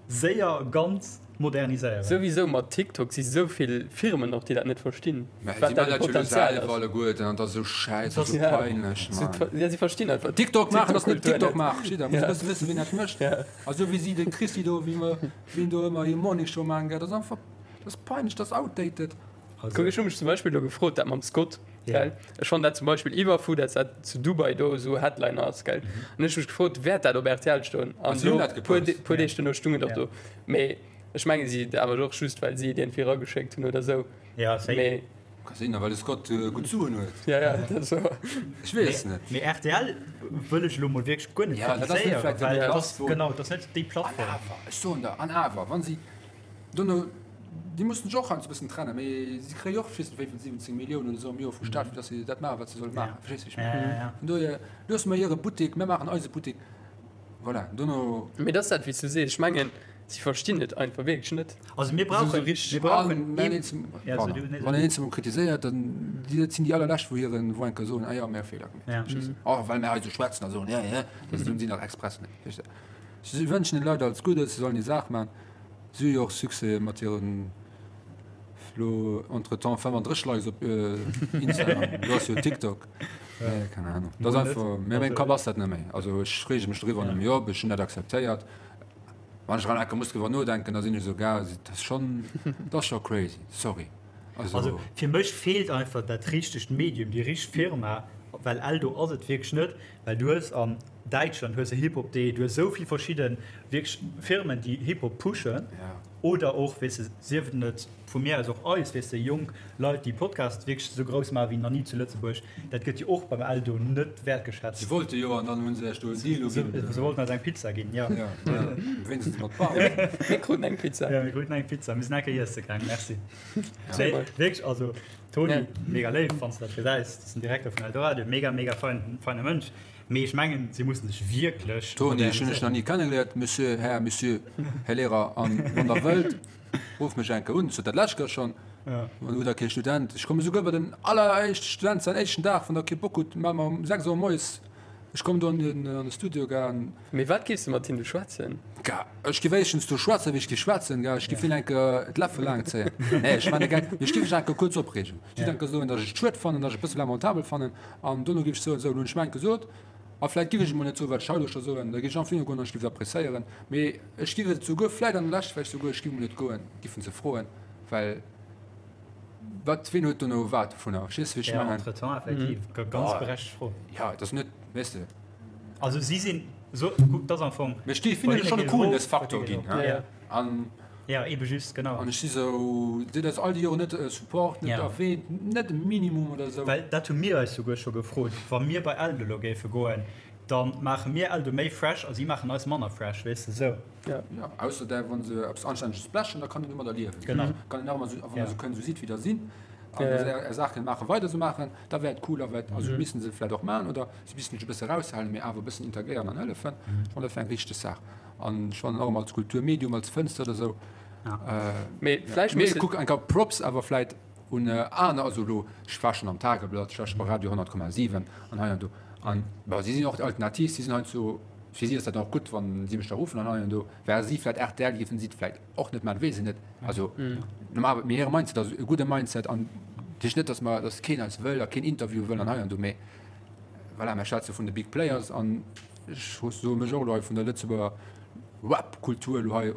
Speaker 2: séier ganz moderniséieren.
Speaker 3: Souwisou mat TikTok si sou vill Firmen och, déi dat net verstinn, wat dat e Potenzial ass. Ja, si verstinn einfach
Speaker 1: TikTok maachen ass net TikTok maachen, versteet Der? Muss e bësse wëssen, wien dat mécht. A sou wéi si de Christi do, wéi mer wien do ëmmer hir Morning Show maachen, gell, dat ass einfach, dat ass peinlech, dat ass outdated.
Speaker 3: Kuck, ech hu mech zum Beispill elo gefrot, dat mam Scott, gell? Ech fannen dat zum Beispill iwwerfou, dat dat zu Dubai do esou Headline ass, gell? An ech hu mech gefrot, wäert dat op rtl stoen? An elo, puer, puer Deeg duerno stung et och do. Mee. Ech mengen si awer och just well si et iergendwéi erageschéckt hunn oder sou.
Speaker 2: Ja, safe.
Speaker 3: Mee.
Speaker 1: Ka sinn, a well de Scott gutt Suen huet.
Speaker 3: Ja, ja, dat ass wouer.
Speaker 1: Ech weess net.
Speaker 2: Mee rtl wëll ech elo mol wierklech guer net
Speaker 1: Ja, dat ass net
Speaker 2: kritiséieren,
Speaker 1: vläicht
Speaker 2: well
Speaker 1: eng
Speaker 2: dat ass,
Speaker 1: Plattform.
Speaker 2: genau, dat ass net déi
Speaker 1: An
Speaker 2: Plattform.
Speaker 1: awer, ech soen der, an awer, wa si dono, déi mussen sech och heiansdo e bëssen trennen, mee si kréie jo och, ech weess net wéi vill, 17 Milliounen oder esou am Joer vum Staat, fir datt si dat maachen, wat se solle maachen. Verstees du, wéi ech mengen?
Speaker 2: Ja, ja, ja.
Speaker 1: Vun dohier, loosse mer hire Buttek, mir maachen eise Buttek. Voilà, dono.
Speaker 3: Mee dat ass dat, wéi s du sees. Ech mengen, si verstinn et einfach wierklech net.
Speaker 2: Also mir brauchen, mir brauchen
Speaker 1: An wann een eens emol kritiséiert, dann dat sinn déi allerlescht, wou hiren, wou enker soen, ah jo, mir hu Feeler gemaach. Verstees du? Och well mir hei esou schwätzen a soen, ja, ja, dat soen si nach express net. Verstees du? Si wënschen den Leit alles Guddes, si sollen hir Saach maachen. Si hu jo och Succès mat hiren elo entretemps 35 Likes op Instagram. Elo ass jo TikTok. Nee, keng Ahnung. Dat ass einfach, mee mengem Kapp ass dat net méi. Also ech reege mech doriwwer net méi op, ech hunn dat akzeptéiert. Wann ech erëm enke muss driwwer nodenken, da sinn ech esou, Gell, dat ass schonn, dat ass scho crazy, sorry.
Speaker 2: Also, also fir mech feelt einfach dat richtegt Medium, déi richteg Firma, well Eldo ass et wierklech net, well du hues an Däitschland hues de Hiphop.de, du hues esou vill verschidde wierklech Firmen, déi Hiphop pushen, oder och, weess de, sief et net vu mir aus och eis, weess de, jonk Leit, déi Podcast wierklech esou grouss maachen wéi nach ni zu Lëtzebuerg, dat gëtt jo och beim Eldo net wäertgeschätzt.
Speaker 1: Si wollte jo an dann hu se iech do en Deal uginn.
Speaker 2: Se wollten eis eng Pizza ginn, jo.
Speaker 1: Jo, wéinstens mat Bam.
Speaker 3: Mir kruten eng Pizza.
Speaker 2: Jo, mir kruten eng Pizza. Mir sinn eng Kéier iesse gaang, merci. Nee, wierklech, also Tony, mega léif, wann s de dat gesäis, dat ass den Direkter vun Eldoradio, mega, mega fein, feine Mënsch. Mee ech mengen, si mussen sech wierklech
Speaker 1: Tony, ech hunn dech nach ni kennengeléiert, Monsieur, Här, Monsieur, Här Lehrer, an wann Der wëllt, rufft mech eng Kéier un, ech sot dat lescht Kéier schonn, wann hutt Der kee Student, ech komme souguer bei den alleréischte Student säin éischten Dag, wann Der kee Bock hutt, maache mer um 6 Auer moies, ech kommen do an den an de Studio, gell, an.
Speaker 3: Mee wat géifs de mat him do schwätzen?
Speaker 1: Gell, ech géif éischtens do schwätzen, wéi ech géif schwätzen, gell, ech géif hien eng Kéier d'Läffel laang zéien, nee, ech maachen e Gag, mee ech géif mech eng Kéier kuerz opreegen, ech géif eng Kéier soen, datt ech et schued fannen, datt ech et e bësse lamentabel fannen, An dono géif ech soen, esou, elo hunn ech mäint gesot, a vläicht géif ech emol net soen, wat ech haut elo scho soen, da géif ech einfach hinogoen an ech géif et appréciéieren. Mee ech géif et souguer vläicht an der Lescht vläicht souguer, ech géif emol net goen, géifen se froen, well wat, ween huet dono wat dovunner? Verstees de, wéi ech
Speaker 2: Ja,
Speaker 1: mengen?
Speaker 2: entretemps, effektiv, ganz berechtigt Fro.
Speaker 1: Ja, et ass net, weess de.
Speaker 2: Also si sinn, so, kuck, dat ass am Fong.
Speaker 1: Mee ech géif hinnen schonn e Coolness-Faktor ginn,
Speaker 2: Ja.
Speaker 1: An.
Speaker 2: Ja, ebe just, genau.
Speaker 1: An ech si sou, si huet eis all déi Joren net Support, net erwähnt, net e Minimum oder sou.
Speaker 2: Well dat hu mir eis souguer scho gefrot, wa mir bei Eldo elo géife goen, da maache mir Eldo méi fresh a si maachen eis manner fresh, weess de, sou.
Speaker 1: Jo, ausser där, wa se eppes Anstänneges blechen, da kann een domadder liewen.
Speaker 2: Genau.
Speaker 1: Kann een nach ëmmer sou, a wann der sou kënnt, sou sidd wéi der sinn, an der är Saach kënnt maachen, weider sou maachen, da wär et cool, a wat, also missten se vläicht och maachen oder se missten sech e bësse eraushalen, mee awer e bëssen integréieren an hëllefen. Ech fannen, dat wär eng richteg Saach. An schonn och als Kulturmedium, als Fënster oder sou.
Speaker 3: Mee vläicht
Speaker 1: Mee kuck, enker Props awer vläit un aner, also elo, ech war schonn am Tageblatt, ech war scho bei Radio 100,7 an hei an do. An bon, si sinn och alternativ, si sinn heiansdo, fir si ass dat och gutt, wa si mech da ruffen an hei an do. Wäre si vläit rtl, géifen si et vläit och net maachen, weess ech net. Also normal, mee hire Mindset ass e gudde Mindset an dat heescht net, datt mer, datt keen eis wëll a keen Interview wëll an hei an do, mee voilà, mer schwätze vun de Big Players an Ech soe mech och elo hei vun der Lëtzebuerger Rap-Kultur elo hei,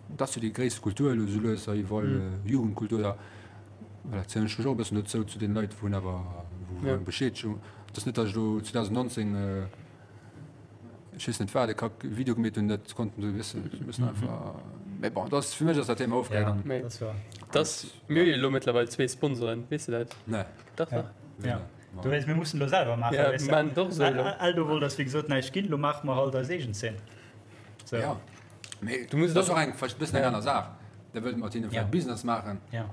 Speaker 1: dat ass jo déi gréisst Kultur elo esou lues hei iwwerall, Jugendkultur da, voilà, zielen ech mech och e bëssen dozou, zu deene Leit, wou hunn awer, wou eng Beschädigung, et ass net, datt ech elo 2019, ech weess net wat, e Kack Video gemeet hunn, dat konnten se, weess de, se mussen einfach, mee bon, dat ass, fir mech ass dat Thema ofgehakt an.
Speaker 3: Dass, mir hu jo elo mëttlerweil zwee Sponsoren, weess de dat?
Speaker 1: Nee.
Speaker 3: Dach, dach.
Speaker 2: Ja. Du weess, mir mussen elo selwer maachen.
Speaker 3: Ja, mir maachen et och esou elo.
Speaker 2: Eldo wollt eis wéi gesot näischt ginn, elo maache mer halt eis eegen Zeen.
Speaker 1: Sou. Ja, mee du muss et och eng vläicht e bëssen eng aner Saach. Der wëllt mat hinne vläicht Business maachen.
Speaker 2: Ja.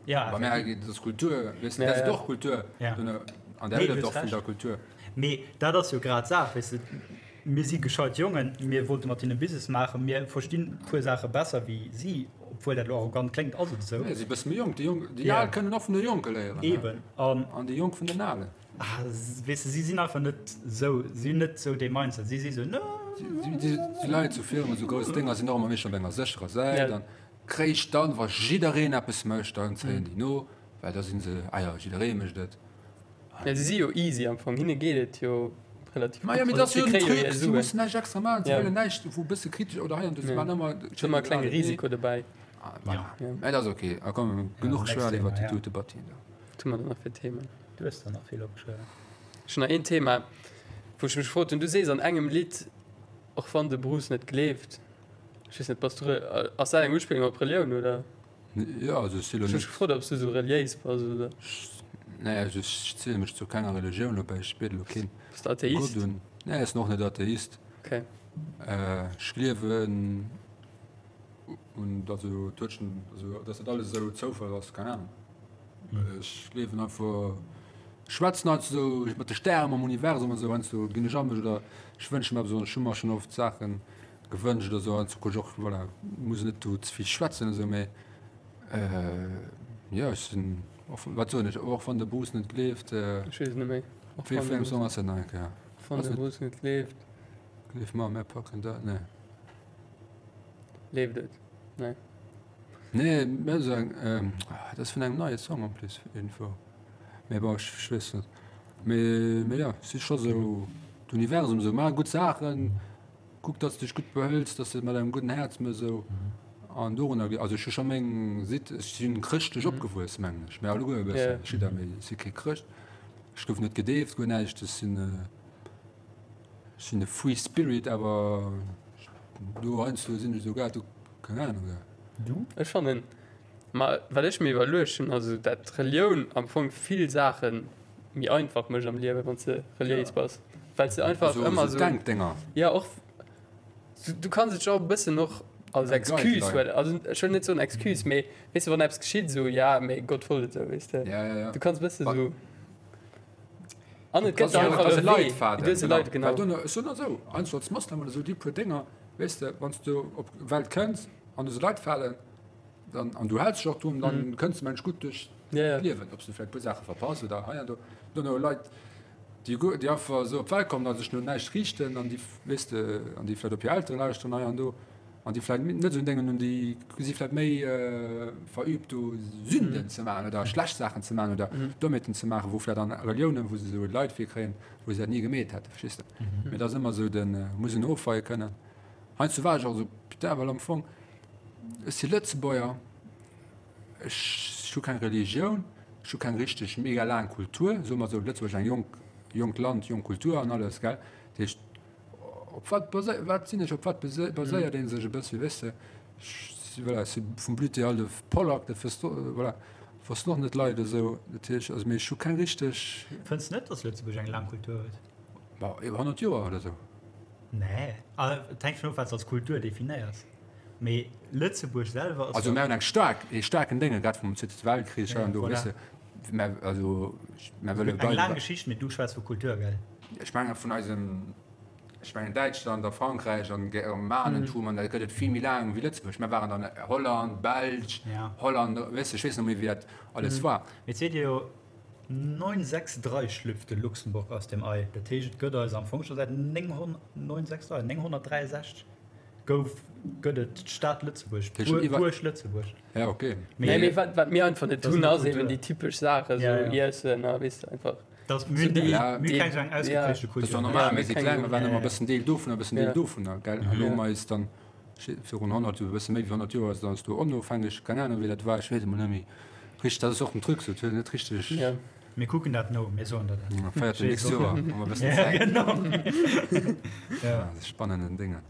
Speaker 2: Ja.
Speaker 1: Bei mär geet et ass Kultur, weess de, dat ass och Kultur.
Speaker 2: Ja.
Speaker 1: An der hëlleft och vun der Kultur.
Speaker 2: Mee dat ass jo grad d'Saach, weess de. Mir si gescheit Jongen, mir wollte mat hinne Business maachen, mir verstinn e puer Saache besser wéi si, obwuel dat elo arrogant kléngt, ass et esou.
Speaker 1: Mir si bësse méi jonk, déi Jonk, déi Al kënnen och vun de Jonke léieren.
Speaker 2: Eben. An.
Speaker 1: An déi Jonk vun den Alen.
Speaker 2: Weess de, si sinn einfach net esou, si hunn net esou dee Mindset, si si esou, no.
Speaker 1: Déi Leit, esou Firmen, esou grouss Dénger sinn och ëmmer meeschtens op enger sécherer Säit an réischt dann, wa jiddereen eppes mécht, dann zéien déi no, well da si se, ah jo, jidderee mécht et.
Speaker 3: Ja, si si jo easy am Fong, hinne geet et jo relativ gutt.
Speaker 1: Majo, mee dat ass jo
Speaker 3: Si
Speaker 1: den
Speaker 3: kréie jo
Speaker 1: Truc,
Speaker 3: hir
Speaker 1: si
Speaker 3: Suen.
Speaker 1: mussen näischt extra maachen, si
Speaker 3: Ja.
Speaker 1: wëllen näischt, wou e bësse kritesch oder hei an do, si
Speaker 3: Nee.
Speaker 1: maachen ëmmer
Speaker 3: Ass ëmmer e klenge Risiko dobäi.
Speaker 1: Ah, voilà.
Speaker 3: Ja.
Speaker 1: Mee dat ass ok. A komm, genuch
Speaker 2: Next
Speaker 1: geschwat
Speaker 2: Thema,
Speaker 1: iwwer déi
Speaker 2: ja.
Speaker 1: dote Batty do.
Speaker 3: Wat hu mer dann nach fir Themen?
Speaker 2: Du hues der nach vill opgeschriwwen.
Speaker 3: Ech hunn nach een Thema, wou ech mech gefrot hunn, du sees an engem Lidd, och wann de Bruce net gleeft. Ech weess net, bass du, ass dat eng Uspillung op Relioun, oder?
Speaker 1: Jo, also ech si lo
Speaker 3: net. Ech hu mech gefrot, ob s du sou reliéis bass, oder?
Speaker 1: Nee, also ech ziele mech zu kenger Religioun, dobäi ech biede lo keen
Speaker 3: Bass de Atheist?
Speaker 1: Gott un. Nee, ech sinn och net Atheist.
Speaker 3: Okay.
Speaker 1: Ech gleewen un, also tëschent, also dass dat alles esou Zoufall ass, keng Ahnung. Ech gleewen einfach, ech schwätzen heiansdo esou mat de Stären, mam Universum an esou, heiansdo ginn ech a mech oder ech wënsche mer eppes oder ech hu mer schonn oft Saachen gewënscht oder esou, heiansdo kuck ech och, voilà, muss net do ze vill schwätzen esou, mee jo, ech sinn och, wat soen ech, och wann de Bruce net gleeft.
Speaker 3: Ech weess et net méi.
Speaker 1: Wéi vun engem Song ass dat nach eng Kéier?
Speaker 3: Wann de Bruce net gleeft.
Speaker 1: Gleef mer, mär packen dat, nee.
Speaker 3: Leeft et? Nee.
Speaker 1: Nee, mä esou eng, dat ass vun engem neie Song en plus, iergendwou. Mee bon, ech weess net. Mee, mee jo, si scho sou d'Universum sou, maach gutt Saachen, kuck, datt s de dech gutt behëls, datt s de et mat engem gudden Häerz méchs esou. An dorunner, also ech hu scho meng Sidd, ech si chrëschtlech opgewuess, mengen ech, mä alleguer e bëssen, jidder, mee ech si kee Chrëscht, ech gouf net gedeeft, guer näischt, ech sinn. Ech sinn e Free Spirit, awer do heiansdo sinn ech esou grad do, keng Ahnung da.
Speaker 3: Du? Ech fannen, ma wat ech mir iwwerluecht hunn, also dat Relioun am Fong vill Saache méi einfach mécht am Liewen, wann s de reliéis bass, well s de einfach ëmmer
Speaker 1: esou. Denkdénger.
Speaker 3: Jo, och du kanns et jo och e bëssen och als Excuse huelen, also ech wëll net soen Excuse, mee weess de wann eppes geschitt, esou ja, mee Gott wollt et esou, weess de.
Speaker 1: Ja, ja, ja.
Speaker 3: Du kanns e bësse esou. An et gëtt einfach e Leitfaden. Du hues e Leit, genau.
Speaker 1: Well ech soen esou, heiansdo als Moslem oder esou, déi puer Dénger, weess de, wann s du op d'Welt kënns an du se Leitfaden, dann, an du häls dech och drun, dann kënns de mensch gutt duerch d'Liewen. Ob s du vläicht e puer Saache verpass oder hei an do. Duerno Leit, déi guer, déi einfach esou op d'Welt kommen a sech no näischt riichten an déi, weess de, an déi vläicht op hir Eltere lauschteren hei an do. An déi vläit net esou Déngen hunn, déi si vläit méi verüübt do Sünden ze maachen oder schlecht Saachen ze maachen oder Dommheeten ze maachen, wou vläit an Reliounen, wou se esou Leit virkréien, wou se dat ni gemeet hätten, verstees de? Mee dat ass ëmmer esou den, muss een ofweie kënnen. Heiansdo war ech och esou, putain, well am Fong, ech si Lëtzebuerger, ech hu keng Religioun, ech hu keng richteg mega laang Kultur, soe mer esou, Lëtzebuerg ass eng jonk, jonkt Land, jonk Kultur an alles, gell, dat heescht, Op wat baséiert, wat sinn ech, op wat baséiert ee sech e bëssi, weess de? Voilà, ech si vum Blut hier alt e Polack, dat wësst, voilà, wossten och net Leit esou. Dat heescht, also mee ech hu keng richteg.
Speaker 2: Fënns net, datt Lëtzebuerg eng laang Kultur huet?
Speaker 1: Bon, iwwer 100 Joer oder esou.
Speaker 2: Nee, et hänkt vun of, wat s de als Kultur definéiers. Mee Lëtzebuerg selwer
Speaker 1: ass. Also mir hunn eng staark, ee staarken Dénge, grad vum Zweete Weltkrich hei an do, weess de. Mä also,
Speaker 2: mä wëlle. Eng laang Geschicht, mee du schwätz vu Kultur, gell?
Speaker 1: Ech menge vun eisem, ech mengen Däitschland a Frankräich an Germanentum an dat gëtt et vill méi laang wéi Lëtzebuerg. Mer waren dann Holland, Belsch, Holland, weess de, ech weess net méi wéi dat alles war.
Speaker 2: Mee et seet ee jo 963 schlüpft de Luxemburg aus dem Ei. Dat heescht, et gëtt eis am Fong scho säit 963, 963 gouf, gëtt et d'Stad Lëtzebuerg, d'Buerg Lëtzebuerg.
Speaker 1: Ja, okay.
Speaker 3: Mee, mee wat, wat mir einfach net hunn, ass eben déi typesch Saachen, esou Iessen a weess de einfach.
Speaker 2: Dass mir hunn
Speaker 1: ja, mir keng eng ausgeprägte Kultur. Dat ass normal, mir si kleng, mir waren ëmmer e bëssen Deel dovun, e bëssen Deel dovunner, gell? An elo hu mer eis dann virun 100, e bësse méi wéi 100 Joer ass et do onofhängeg, keng Ahnung wéi dat war, ech weess et emol net méi richteg, dat ass och den Truc, sou, et huet net richteg.
Speaker 2: Ja. Mir kucken dat no, mir soen der
Speaker 1: dat. Féiert den nächst Joer, hu mer e bëssen Zäit.
Speaker 2: Genau.
Speaker 1: Ja, dat spannenden Déngen.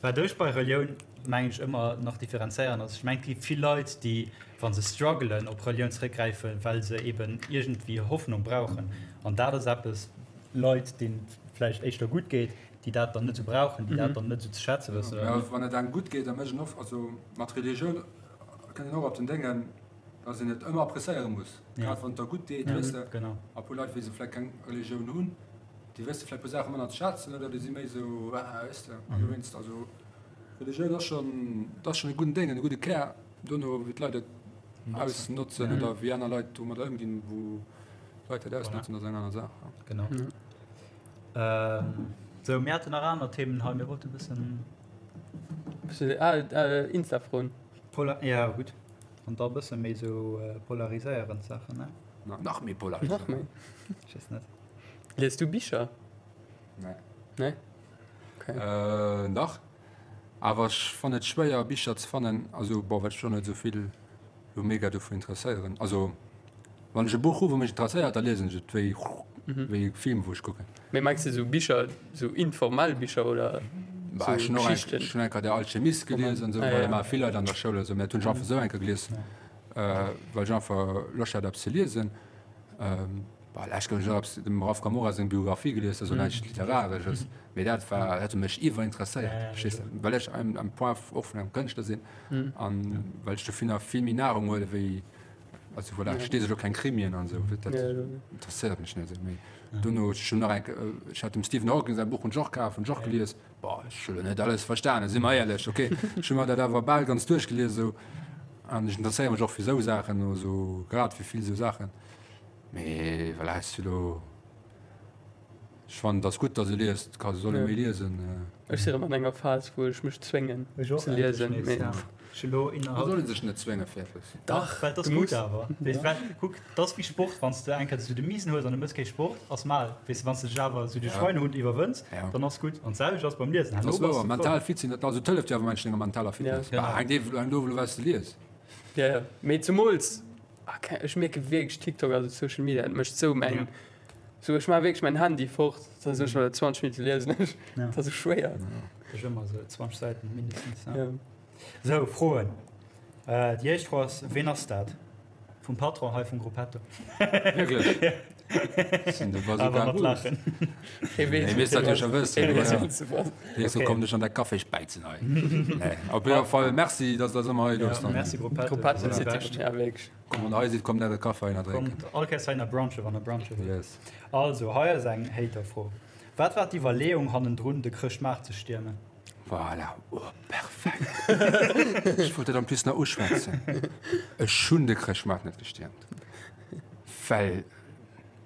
Speaker 2: Wat ech bei Relioun, mengen ech, ëmmer nach differenzéieren ass, ech mengen, et gi vill Leit, déi, wa se struggelen, op Relioun zeréckgräifen, well se eben iergendwéi Hoffnung brauchen. An dat ass eppes, Leit, deenen et vläicht éischter gutt geet, déi dat dann net esou brauchen, déi dat dann net esou ze schätze wëssen.
Speaker 1: Mä wann et engem gutt geet, da mécht een oft, also mat Religioun kënnt een och op den Déngen, datt een et ëmmer appréciéiere muss, grad wann et der gutt deet, weess de. A puer Leit, wéi se vläicht keng Religioun hunn, Déi wësse vläicht puer Saache manner ze schätzen oder déi si méi esou, ah, weess de, an dowéinst, also Religioun ass schonn, dat ass schonn e gudden Déng, e gudde Kär. Dono, wéi d'Leit et ausnotzen oder wéi aner Leit domadder ëmginn, wou Leit dat ausnotzen, ass eng aner Saach.
Speaker 2: Genau. Sou, mir haten nach aner Themen hei, mir wollten e bëssen.
Speaker 3: Ah, Insta-Froen.
Speaker 2: Polar, ja gutt. An da e bësse méi esou polariséierend Saachen, ne?
Speaker 1: Nach méi polariséierend.
Speaker 3: Nach méi.
Speaker 2: Ech weess net.
Speaker 3: Lies du Bicher?
Speaker 1: Nee.
Speaker 3: Nee?
Speaker 1: Okay. Äh, dach. Awer ech fannen et schwéier Bicher ze fannen, also bon, well ech och net esou vill lo mega dofir interesséieren. Also wann ech e Buch hu wou mech interesséiert, da liesen ech et wéi wéi e Film wou ech kucken.
Speaker 3: Mee mengs de sou Bicher, sou informell Bicher oder?
Speaker 1: Bah, ech hunn och eng, ech hunn eng Kéier Der Alchemist gelies an esou, well dat maache vill Leit an der Schoul esou, mä dat hunn ech einfach esou eng Kéier gelies, well ech einfach Loscht hat eppes ze liesen. Bah, lech gouf ech och eppes, dem Ralph Gamora seng Biographie gelies, dat ass och näischt Literaresches, mee dat war, dat huet mech iwwerinteresséiert, verstees de, well ech am, am Point och vun engem Kënschtler sinn an well ech dovunner vill méi Nahrung huele wéi, also voilà, ech liese lo keng Krimien an esou, dat interesséiert mech net esou, mee dono, ech hunn nach eng, ech hat dem Stephen Hawking säi Buch hunn ech och kaf, hunn ech och gelies, Boah, ech hu lo net alles verstanen, si mer éierlech, ok. Ech hu mer dat awer bal ganz duerchgelies esou an ech interesséiere mech och fir esou Saachen, also grad fir vill esou Saachen. Mee voilà, ech si lo, ech fannen, et ass gutt, datt e liest, ka soll e méi liesen.
Speaker 3: Ech si rëm an enger Phas, wou ech mech zwéngen ze liesen, mee.
Speaker 2: Ech hu lo
Speaker 1: Et soll ee sech net zwénge fir eppes.
Speaker 2: Dach, well et ass gutt awer. Weess well kuck, et ass wéi Sport, wann s de eng Kéier esou de Miesen hues an du mëss kee Sport, ass mal. Weess de, wann s de dech awer esou de Schweinehund iwwerwënns, dann ass gutt. An d'selwecht ass beim Liesen,
Speaker 1: herno bass de frou. Mental fit sinn, also et hëlleft jo awer mensch denger mentaler Fitness. Bah, hänkt ee hänkt of elo wat s de lies.
Speaker 3: Jo, jo, mee zemools, ah, ech mierke wierklech TikTok, also Social Media, et mécht esou mäin, esou ech maache wierklech mäin Handy fort, da sinn ech bei 20 Minutte liesen ech, dat ass esou schwéier.
Speaker 2: Ech ëmmer esou 20 Säiten mindestens. Ja. Sou, Froen. Déi éischt Fro ass, Ween ass dat? Vum Patron hei vum Gruppetto.
Speaker 1: Wierklech? Sinn de Bazooka
Speaker 2: Awer mat Laachen.
Speaker 3: Hie weess,
Speaker 1: Hie weess dat jo scho wëssen.
Speaker 3: Hie weess, wien se ass.
Speaker 1: Hie sot, komm dech an däi Café späizen hei. Nee, op jidder Fall Merci, dass der se ëmmer hei loosst.
Speaker 2: Ja, merci Gruppetto.
Speaker 3: Gruppetto zitt sech, ja wierklech.
Speaker 1: Komm, wann der hei sidd, kommt äre Kaffi heihinner drénken.
Speaker 2: Kommt all Kéiers heihinner brunchen, wann der brunche wëllt.
Speaker 1: Yes.
Speaker 2: Also, hei ass eng Haterfro. Wat war d'Iwwerleeung hannendrun, de Chrëschtmaart ze stiermen?
Speaker 1: Voilà, oh perfekt! Ech wollt dat en plus nach uschwätzen. Ech hunn de Chrëschtmaart net gestiermt, well,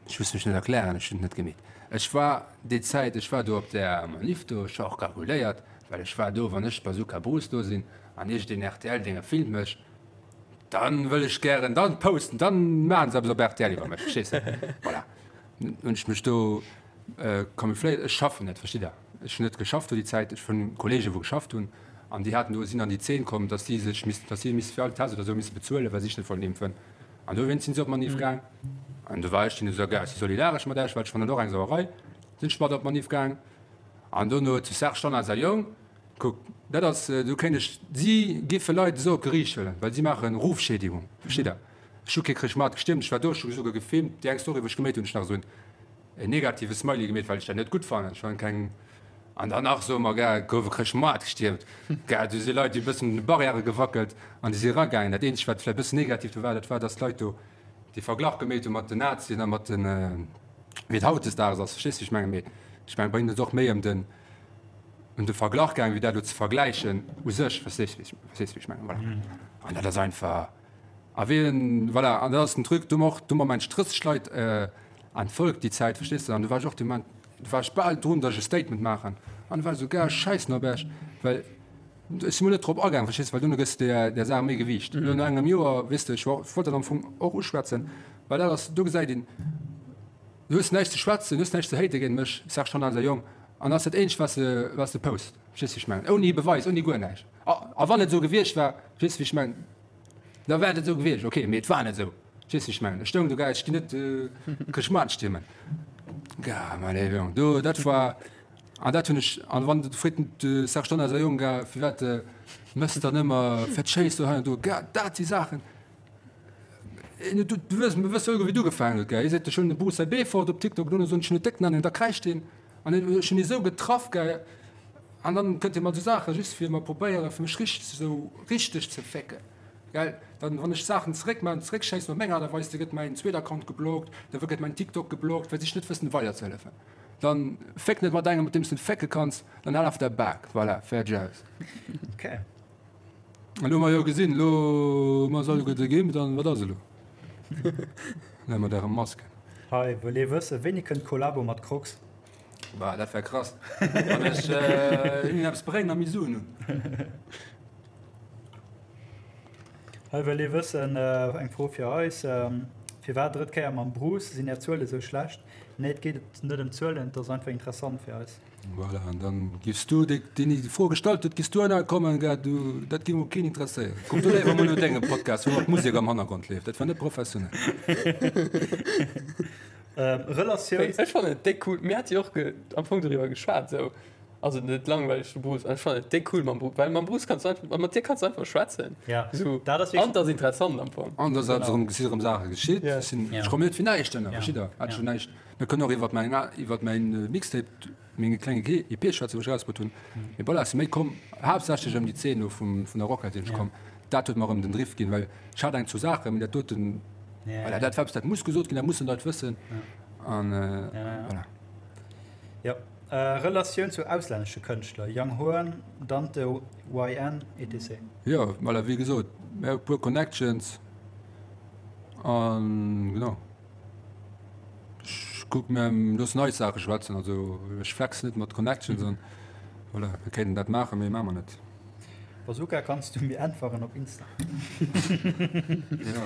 Speaker 1: ech muss mech net erklären, ech hunn et net gemeet. Ech war déi Zäit, ech war do op där Manif do, ech war och kalkuléiert, well ech war do, wann ech Bazooka Bruce do sinn an iergendeen RTL-Dénge filmt mech, dann wëll ech gären dann posten, dann maachen se eppes op rtl iwwer mech, verstees de? Voilà, hunn ech mech do camoufléiert. Ech schaffen net, verstitt Der? Ech hunn net geschafft do déi Zäit. Ech hunn Kollegen, wou geschafft hunn, an déi haten do, sinn an déi Zeen komm, datt si sech missten, datt si misste fir all Test oder esou misse bezuelen, well si sech net wollten impfen. An dowéinst sinn si op d'Manif gaang. An do war ech dunn esou, Gars, ech si solidaresch mat Iech, well ech fannen et och eng Sauerei. Sinn ech mat op d'Manif gaang. An dono zu Serge Tonnar säi Jong, kuck, dat ass, do kéint ech, si géife Leit esou op d'Geriicht huelen, well si maache Rufschädigung, versteet Der? Ech hu kee Chrëschtmaart gestiermt, ech war do, ech hu souguer gefilmt. Déi eng Story, wou ech gemeet hunn, hunn ech nach esou en negative Smiley gemeet, well ech dat net gutt fannen. Ech fannen keng. An dann nach soe mer, gell, gouf e Chrëschtmaart gestiermt, gell, do si Leit, déi e bëssen un de Barrièrë gewackelt an déi si eragaangen. Dat eenzegt, wat vläicht e bëssen negativ do war, dat war, dass d'Leit do dee Verglach gemeet hu mat den Nazien a mat den, wéi et hautdesdaags ass, verstees du, wéi ech mengen? Mee ech mengen, bei hinnen ass et och méi ëm den, ëm de Verglach gaangen, wéi dat elo ze vergläichen u sech, verstees du, verstees du, wéi ech mengen? Voilà. An dat ass einfach, a wien, voilà, an dat ass den Truc, do hu mer och, do hu mer mensch 30 Leit an d'Volk déi Zäit, verstees de, an do war ech och de Moment, do war ech bal drun, datt ech e Statement maachen, an do war ech esou, gell, schäissen op Iech, well ech si mol net drop agaang, verstees de, well dono gëss de där, där Saach méi Gewiicht. Elo no engem Joer, weess de, ech wollt dat am Fong och uschwätzen, well dat ass, do gesäit een, du hues näischt ze schwätzen, du hues näischt ze hate géint mech, Serge Tonnar, säi Jong, an dat ass dat eenzegt, wat s de, wat s de post, verstees de, wéi ech mengen, ouni Beweis, ouni guer näischt. A wann et esou gewiescht war, verstees de, wéi ech mengen, da wär et esou gewiescht, ok, mee et war net esou, verstees de, wéi ech mengen. Ech stoung do, gell, ech ginn net Chrëschtmaart stiermen, gell, mä nee, Jong, do, dat war, an dat hunn ech, an wann, du freet de Serge Tonnar säi Jong, gell, firwat mëss de dann ëmmer, firwat schéiss du hei an do, gell, dat si Saachen, du wëss, mir wësse alleguer, wéi et ugefaangen huet, gell, hie seet, ech hunn de Bruce säi Beefort op TikTok, dono soen ech, ech hunn et déck nennen, da kräischt hien. An ech hunn hie sou getraff, gell, an dann kënnt hie mat sou Saachen, just fir mer probéieren, fir mech richteg, sou richteg ze fécken, gell. Dann, wann ech Saachen zeréckmaachen, zeréckschéissen op meng Aart a Weis, da gëtt mäin zweet Account geblockt, da gëtt mäin TikTok geblockt, well si sech net wëssen weiderzehëllefen. Dann féck net mat engem, mat deem s de net fécke kanns, dann hal einfach däi Bak, voilà, fäerdeg, aus.
Speaker 2: Okay.
Speaker 1: An elo hu mer jo gesinn, elo hu mer se alleguerte geimpft, an wat ass elo? Elo mat äre Masken.
Speaker 2: Hei wëll ee wëssen, wéini kënnt d'Kollabo mat Crocs?
Speaker 1: Bah, dat wär krass, wann ech hinnen eppes bréngen a méi Suen hunn.
Speaker 2: Hei wëll ee wëssen, eng Fro fir eis, Firwat drëtt Kéier mam Bruce? Sinn är Zuele sou schlecht? Nee, et geet net ëm d'Zuelen, et ass einfach interessant fir eis.
Speaker 1: Voilà, an dann giffs du, dee, deen déi Fro gestallt huet, giffs du hei kommen, gell, du, dat géing och keen interesséieren. Kuck du léiwer mol no dengem Podcast, wou nach d'Musek am Hannergrond leeft, dat war net professionell.
Speaker 2: Relatiouns.
Speaker 3: Ech fannen et déck cool, mir hate jo och ge, am Fong doriwwer geschwat, esou. Also net langweileg de Bruce. An ech fannen et déck cool mam Bruce, well mam Bruce kanns du einfach, mat dir kanns du einfach schwätzen.
Speaker 2: Ja,
Speaker 3: Sou,
Speaker 2: dat ass
Speaker 3: an
Speaker 2: wierklech.
Speaker 3: et ass interessant am Fong.
Speaker 1: An da ass erëm, si erëm Saache geschitt.
Speaker 3: Ja.
Speaker 1: Ech sinn,
Speaker 2: Ja.
Speaker 1: ech kommen net fir näischt ënner,
Speaker 2: Ja.
Speaker 1: versteet Der? Hat
Speaker 2: Ja.
Speaker 1: schon näischt. Mir kënnen och iwwert mäin, iwwert mäin Mixtape, menge klenge EP schwätzen, wou ech erausbrutt hunn. Mee voilà, et si méi komm, haaptsächlech ëm déi Zeen do vum, vun der Rockhal sinn ech
Speaker 2: Ja.
Speaker 1: komm. Dat huet mer erëm den Driff ginn, well ech hat eng zu Saachen, mee dat doten,
Speaker 2: Ja,
Speaker 1: voilà,
Speaker 2: ja.
Speaker 1: dat war eppes, dat muss gesot ginn, dat mussen d'Leit wëssen. An
Speaker 2: Ja, ja.
Speaker 1: voilà.
Speaker 2: Jo. Relatioun zu auslännesche Kënschtler, Young Horn, Dante, YN, etc.
Speaker 1: Jo, voilà, wéi gesot, mir hu e puer Connections an genau. Ech kuck mir loossen eis Saache schwätzen, also ech flexen net mat Connections an voilà, mir kéinten dat maachen, mee maache mer net.
Speaker 2: Bazooka kanns du mir äntweren op Insta?
Speaker 1: Jo,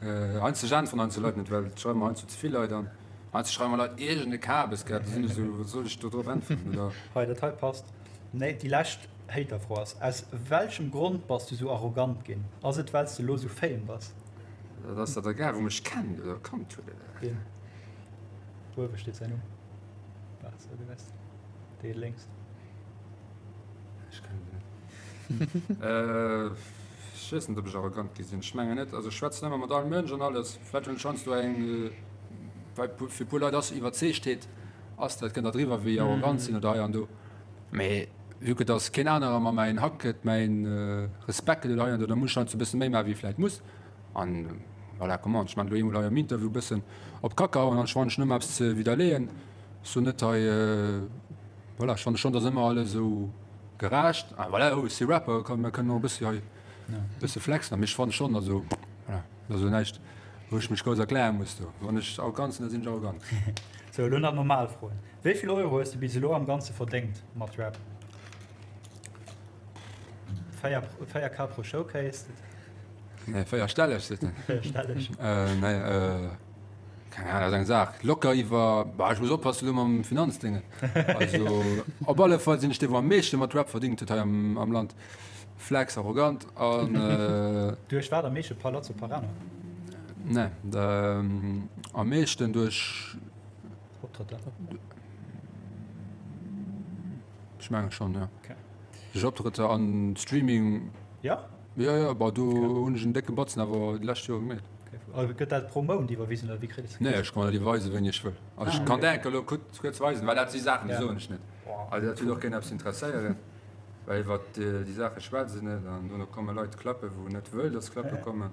Speaker 1: heiansdo ech äntweren heiansdo Leit net, well et schreiwe mer heiansdo ze vill Leit an. Heiansdo schreiwe mer Leit iergend e Kabes, gell, da sinn ech esou, wat soll ech do drop äntweren, oder?
Speaker 2: Hei, dat hei passt. Nee, déi lescht Haterfro ass, Aus welchem Grond bass du sou arrogant ginn? Ass et wells de lo sou fame bass?
Speaker 1: Dat ass dat egal, wou mech kennt oder kannt huet, oder?
Speaker 2: Wien? Uewe steet säin Numm. Bah, sou de Rest. Dee lénks.
Speaker 1: Ech kennen se net. Ech weess net, ob ech arrogant gi sinn. Ech mengen net. Also ech schwätzen ëmmer mat all Mënsch an alles. Vläicht hunn ech heiansdo eng, well fir e puer Leit ass Iwwerzeegtheet ass dat, kënnt dat eriwwer wéi arrogant sinn oder hei an do. Mee vue que dass keen anerer mer mäin Hack gëtt, mäin Respekt gëtt oder hei an do, da muss ech heiansdo e bësse méi maachen, wéi ech vläicht muss. An voilà, come on, ech maachen elo eemol hei am Interview e bëssen op d'Kacke hauen an ech fannen, ech hunn ëmmer eppes ze widderleeën. Ech soen net hei, voilà, ech fanne schonn, dass ëmmer alles esou gerecht, ah voilà, oh, ech si Rapper, komm, mir kënnen och e bëssi hei e bësse flexen. Mee ech fanne schonn, also voilà, dat ass elo näischt, wou ech mech grouss erkläre muss do. Wann ech arrogant sinn, da sinn ech arrogant.
Speaker 2: Sou, elo nach normal Froen. Wéi vill Euro hues de bis elo am Ganze verdéngt mat Rap? 4, 4K pro Showcase?
Speaker 1: Nee, véierstelleg, seet en.
Speaker 2: Véierstelleg.
Speaker 1: Nee, Keng Ahnung, ass eng Saach locker iwwer, bah, ech muss oppassen elo mam Finanzdéngen. Also op alle Fall sinn ech dee wou am meeschte mat Rap verdingt huet hei am, am Land. Flex, arrogant an.
Speaker 2: Duerch wat am meeschte? Palazzo Parano?
Speaker 1: Nee, am meeschten duerch.
Speaker 2: Optrëtter?
Speaker 1: Ech menge schonn, jo.
Speaker 2: Okay.
Speaker 1: Duerch Optrëtter an Streaming.
Speaker 2: Ja?
Speaker 1: Jo, jo, bah do hunn ech en décke Batzen awer déi lescht Joer gemeet.
Speaker 2: Okay. Gëtt dat pro Mount iwwerwisen oder wéi kritt
Speaker 1: Nee, ech kann der déi weisen, wéini ech wëll. Also ech kann der enker elo kuerz weisen, well dat si Saachen, déi soen ech net. Also dat würde och keen eppes interesséieren, well iwwer déi Saache schwätze se net an dono komme Leit klappen, wou net wëll, dass Klappe kommen.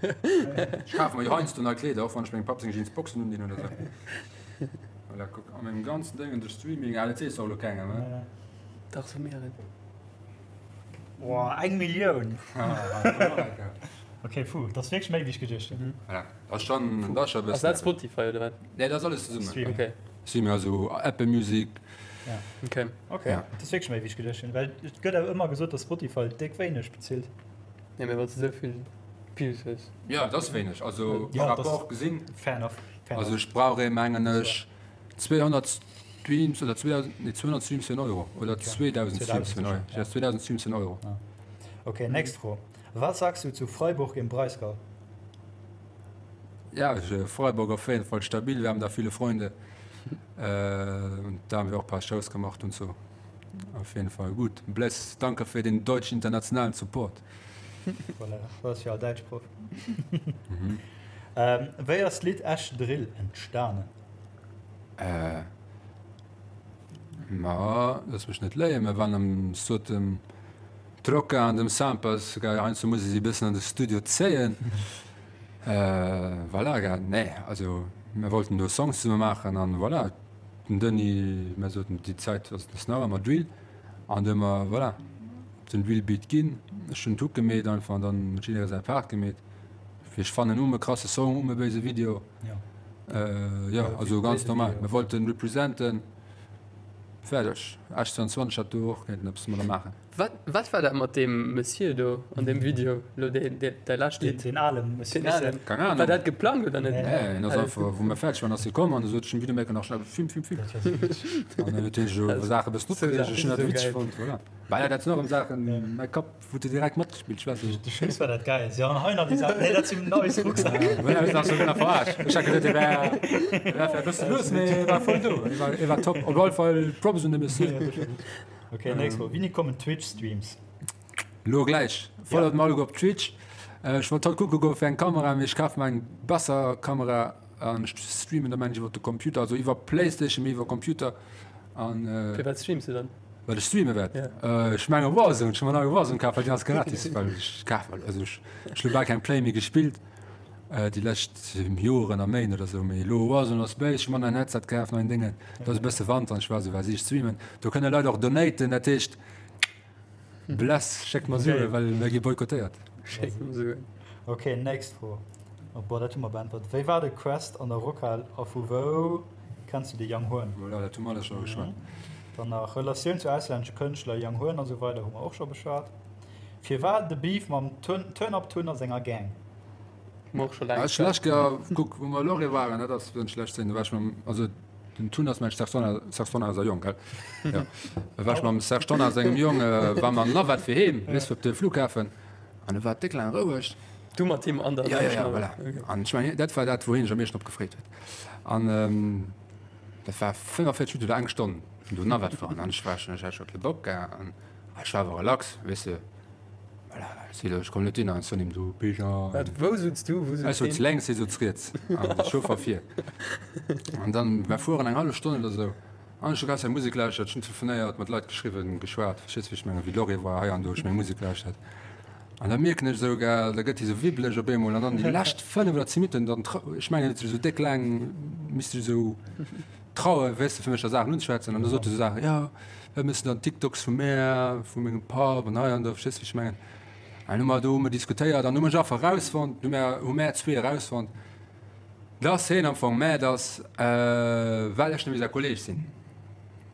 Speaker 1: Ech kafe mer jo heiansdo nei Kleeder, och wann ech mengem Papp seng Jeans Boxen undinn oder sou. Voilà, kuck, a mengem ganzen Déngen duerch Streaming, ah dat sees de och elo kengem, he?
Speaker 3: Dach, so mir et.
Speaker 2: Boah, eng Millioun! Ok, puh, dat ass wierklech méi wéi ech geduecht hunn.
Speaker 1: Voilà, dat ass schon, dat ass schon e bëssen.
Speaker 3: Ass dat Spotify oder wat?
Speaker 1: Nee, dat ass alles zesummen.
Speaker 2: Streaming.
Speaker 3: Ok.
Speaker 1: Streaming, also Apple Music.
Speaker 2: Ja.
Speaker 3: Ok.
Speaker 2: Ok,
Speaker 1: Ja.
Speaker 2: dat ass wierklech méi wéi ech geduecht hunn, well et gëtt awer ëmmer gesot, datt Spotify déck wéineg bezilt.
Speaker 3: Nee, mee wann s de esou vill Views hues.
Speaker 1: Ja, dat ass wéineg, also
Speaker 2: Ja,
Speaker 1: par
Speaker 2: dat ass-
Speaker 1: rapport gesinn.
Speaker 2: Fair enough, fair
Speaker 1: Also
Speaker 2: enough.
Speaker 1: ech brauch ee mengen ech 200 Streams oder 2000, nee 200 Streams fir en Euro oder 2000 Streams fir en Euro. Ja, 2000 Streams fir en Euro.
Speaker 2: Ja. Okay, nächst Fro. Was sagst du zu Freiburg im Breisgau?
Speaker 1: Ja, Freiburg auf jeden Fall stabil, wir haben da viele Freunde. Äh, und da haben wir auch ein paar Shows gemacht und so. Auf jeden Fall gut. Bless, danke für den deutschen internationalen Support.
Speaker 2: Voilà, dat ass jo all Däitschproff. Ähm, wéi ass d'Lidd Esch Drill entstanen?
Speaker 1: Äh, ma, looss mech net léien, mir waren am sot dem Troca an dem Sampas, gell, heiansdo muss ee si e bëssen an de Studio zéien. Äh, voilà, gell, nee, also mir wollten do Songs zesumme maachen an voilà, den Denis, mir soten déi Zäit ass et nach ëmmer Drill an du hu mer, voilà, den Drill-Beat ginn, ech hunn d'Hook gemeet einfach an dann huet jidderee säi Part gemeet. Ech fannen um e krasse Song, um e béise Video.
Speaker 2: Ja.
Speaker 1: Äh, ja, also ganz normal. Mir wollten representen. Fäerdeg. Esch 22 hat do och kéinten eppes domadder maachen.
Speaker 3: Wat, wat war dat mat deem Monsieur do an deem Video lo, deen, deen, däi lescht
Speaker 2: Den,
Speaker 3: Lidd?
Speaker 2: den alen Monsieur.
Speaker 3: Den alen.
Speaker 1: Keng Ahnung.
Speaker 3: War dat geplangt oder net?
Speaker 1: Nee, en ass einfach, wou mir fäerdeg waren, ass hie komm an da sot ech dem Videomaker nach schnell, Film, Film, Film.
Speaker 2: Dat war sou witzeg.
Speaker 1: An dann huet hie scho Saache bëssen opgereegt. Ech hunn dat witzeg fonnt, voilà. Voilà, dat sinn och erëm Saachen, mäi Kapp huet do direkt matgespillt, ech weess net.
Speaker 2: De Schluss war dat Gäils, jo, an hei nach déi Saach, nee, dat sinn nice Rucksack.
Speaker 1: Voilà, dat ass nach verarscht. Ech hat geduet, e wär, e wär vläicht e bësse lues, mee e war voll do, e war, e war top. Op alle Fall Props un de Monsieur.
Speaker 2: Ok, nächst Fro, Wéini kommen Twitch-Streams?
Speaker 1: Lo gläich. Followt mer alleguer op Twitch. Ech wollt haut kucke goe fir eng Kamera, mee ech kaf mer eng besser Kamera an ech streamen da mengen ech iwwer de Computer, also iwwer Playstation, mee iwwer Computer. An
Speaker 3: Fir wat streams du dann?
Speaker 1: Wat ech streame wäert? Ech menge Warzone, ech hu mer nei Warzone kaf, well déi ass gratis, well ech kaf mer, also ech ech hu bal keng Play méi gespillt déi lescht Joren a Méint oder sou, mee elo Warzone ass béis, ech hu mer neien Headset kaf, neien Déngen, et ass e bësse Wanter an ech war sou, wat si ech streamen, do kënne Leit och donaten, dat heescht Bless, schéckt mer Suen, well mir gi boykottéiert.
Speaker 3: Schéckt mer Suen.
Speaker 2: Ok, nächst Fro. Oh boah, dat hu mer beäntwert. Wéi war de Quest an der Rockhal a vu wou kenns du de Young Horn?
Speaker 1: Voilà, dat hu mer alles scho geschwat.
Speaker 2: Dann nach Relatioun zu auslännesche Kënschtler, Young Horn a sou weider hu mer och scho beschwat. Firwat de Beef mam Turn Up Tun a senger Gang?
Speaker 3: Hu mer och scho laang
Speaker 1: Ah, schlecht, ja, kuck, wou mer elo waren, dat ass wéinst schlecht sinn, do war ech mam, also Den Tun ass mäin Serge Tonnar, Serge Tonnar säi Jong, gell? Jo. Da war ech mam Serge Tonnar sengem Jong, war mer Navette fir heem, weess de, op de Flughafen. An e war déck laang roueg.
Speaker 3: Du mat him an der
Speaker 1: Ja, ja, ja, voilà. An ech mengen, dat war dat, wou hien sech am meeschten drop gefreet huet. An dat war 45 Minutten oder eng Stonn, wou do Navette war. An ech war schon, ech hat scho kee Bock, gell. An ech war awer relax, weess de. Voilà, ech ech komm net hin an soen him, du Bijan.
Speaker 3: Wat, wou sutz du, wou
Speaker 1: sutz Ech sutz lénks, hie sutz riets an de Chauffer vir. An dann, mer fueren eng hallef Stonn oder sou an ech hu ganz Zäit Musek gelauschtert, ech hunn telefonéiert, mat Leit geschriwwen, geschwat, verstees wéi ech mengen, wéi d'Laure war hei an do, ech meng Musek gelauschtert. An da mierken ech esou, gell, da gëtt hie sou wibbeleg op eemol an dann déi lescht 5 oder 10 Minutten, dann, ech mengen, hien huet sech esou déck laang misst sech esou trauen, weess de, fir mech da Saachen unzeschwätzen an da sot e sou Saachen, jo, Wat méchs de dann TikToks vu mär, vu mengem Papp an hei an do, verstees wéi ech mengen? An hu mer do hu mer diskutéiert an hu mech einfach erausfonnt, hu mär hu mär zwee erausfonnt, dass hien am Fong mad ass, well ech nämlech säi Kolleeg sinn,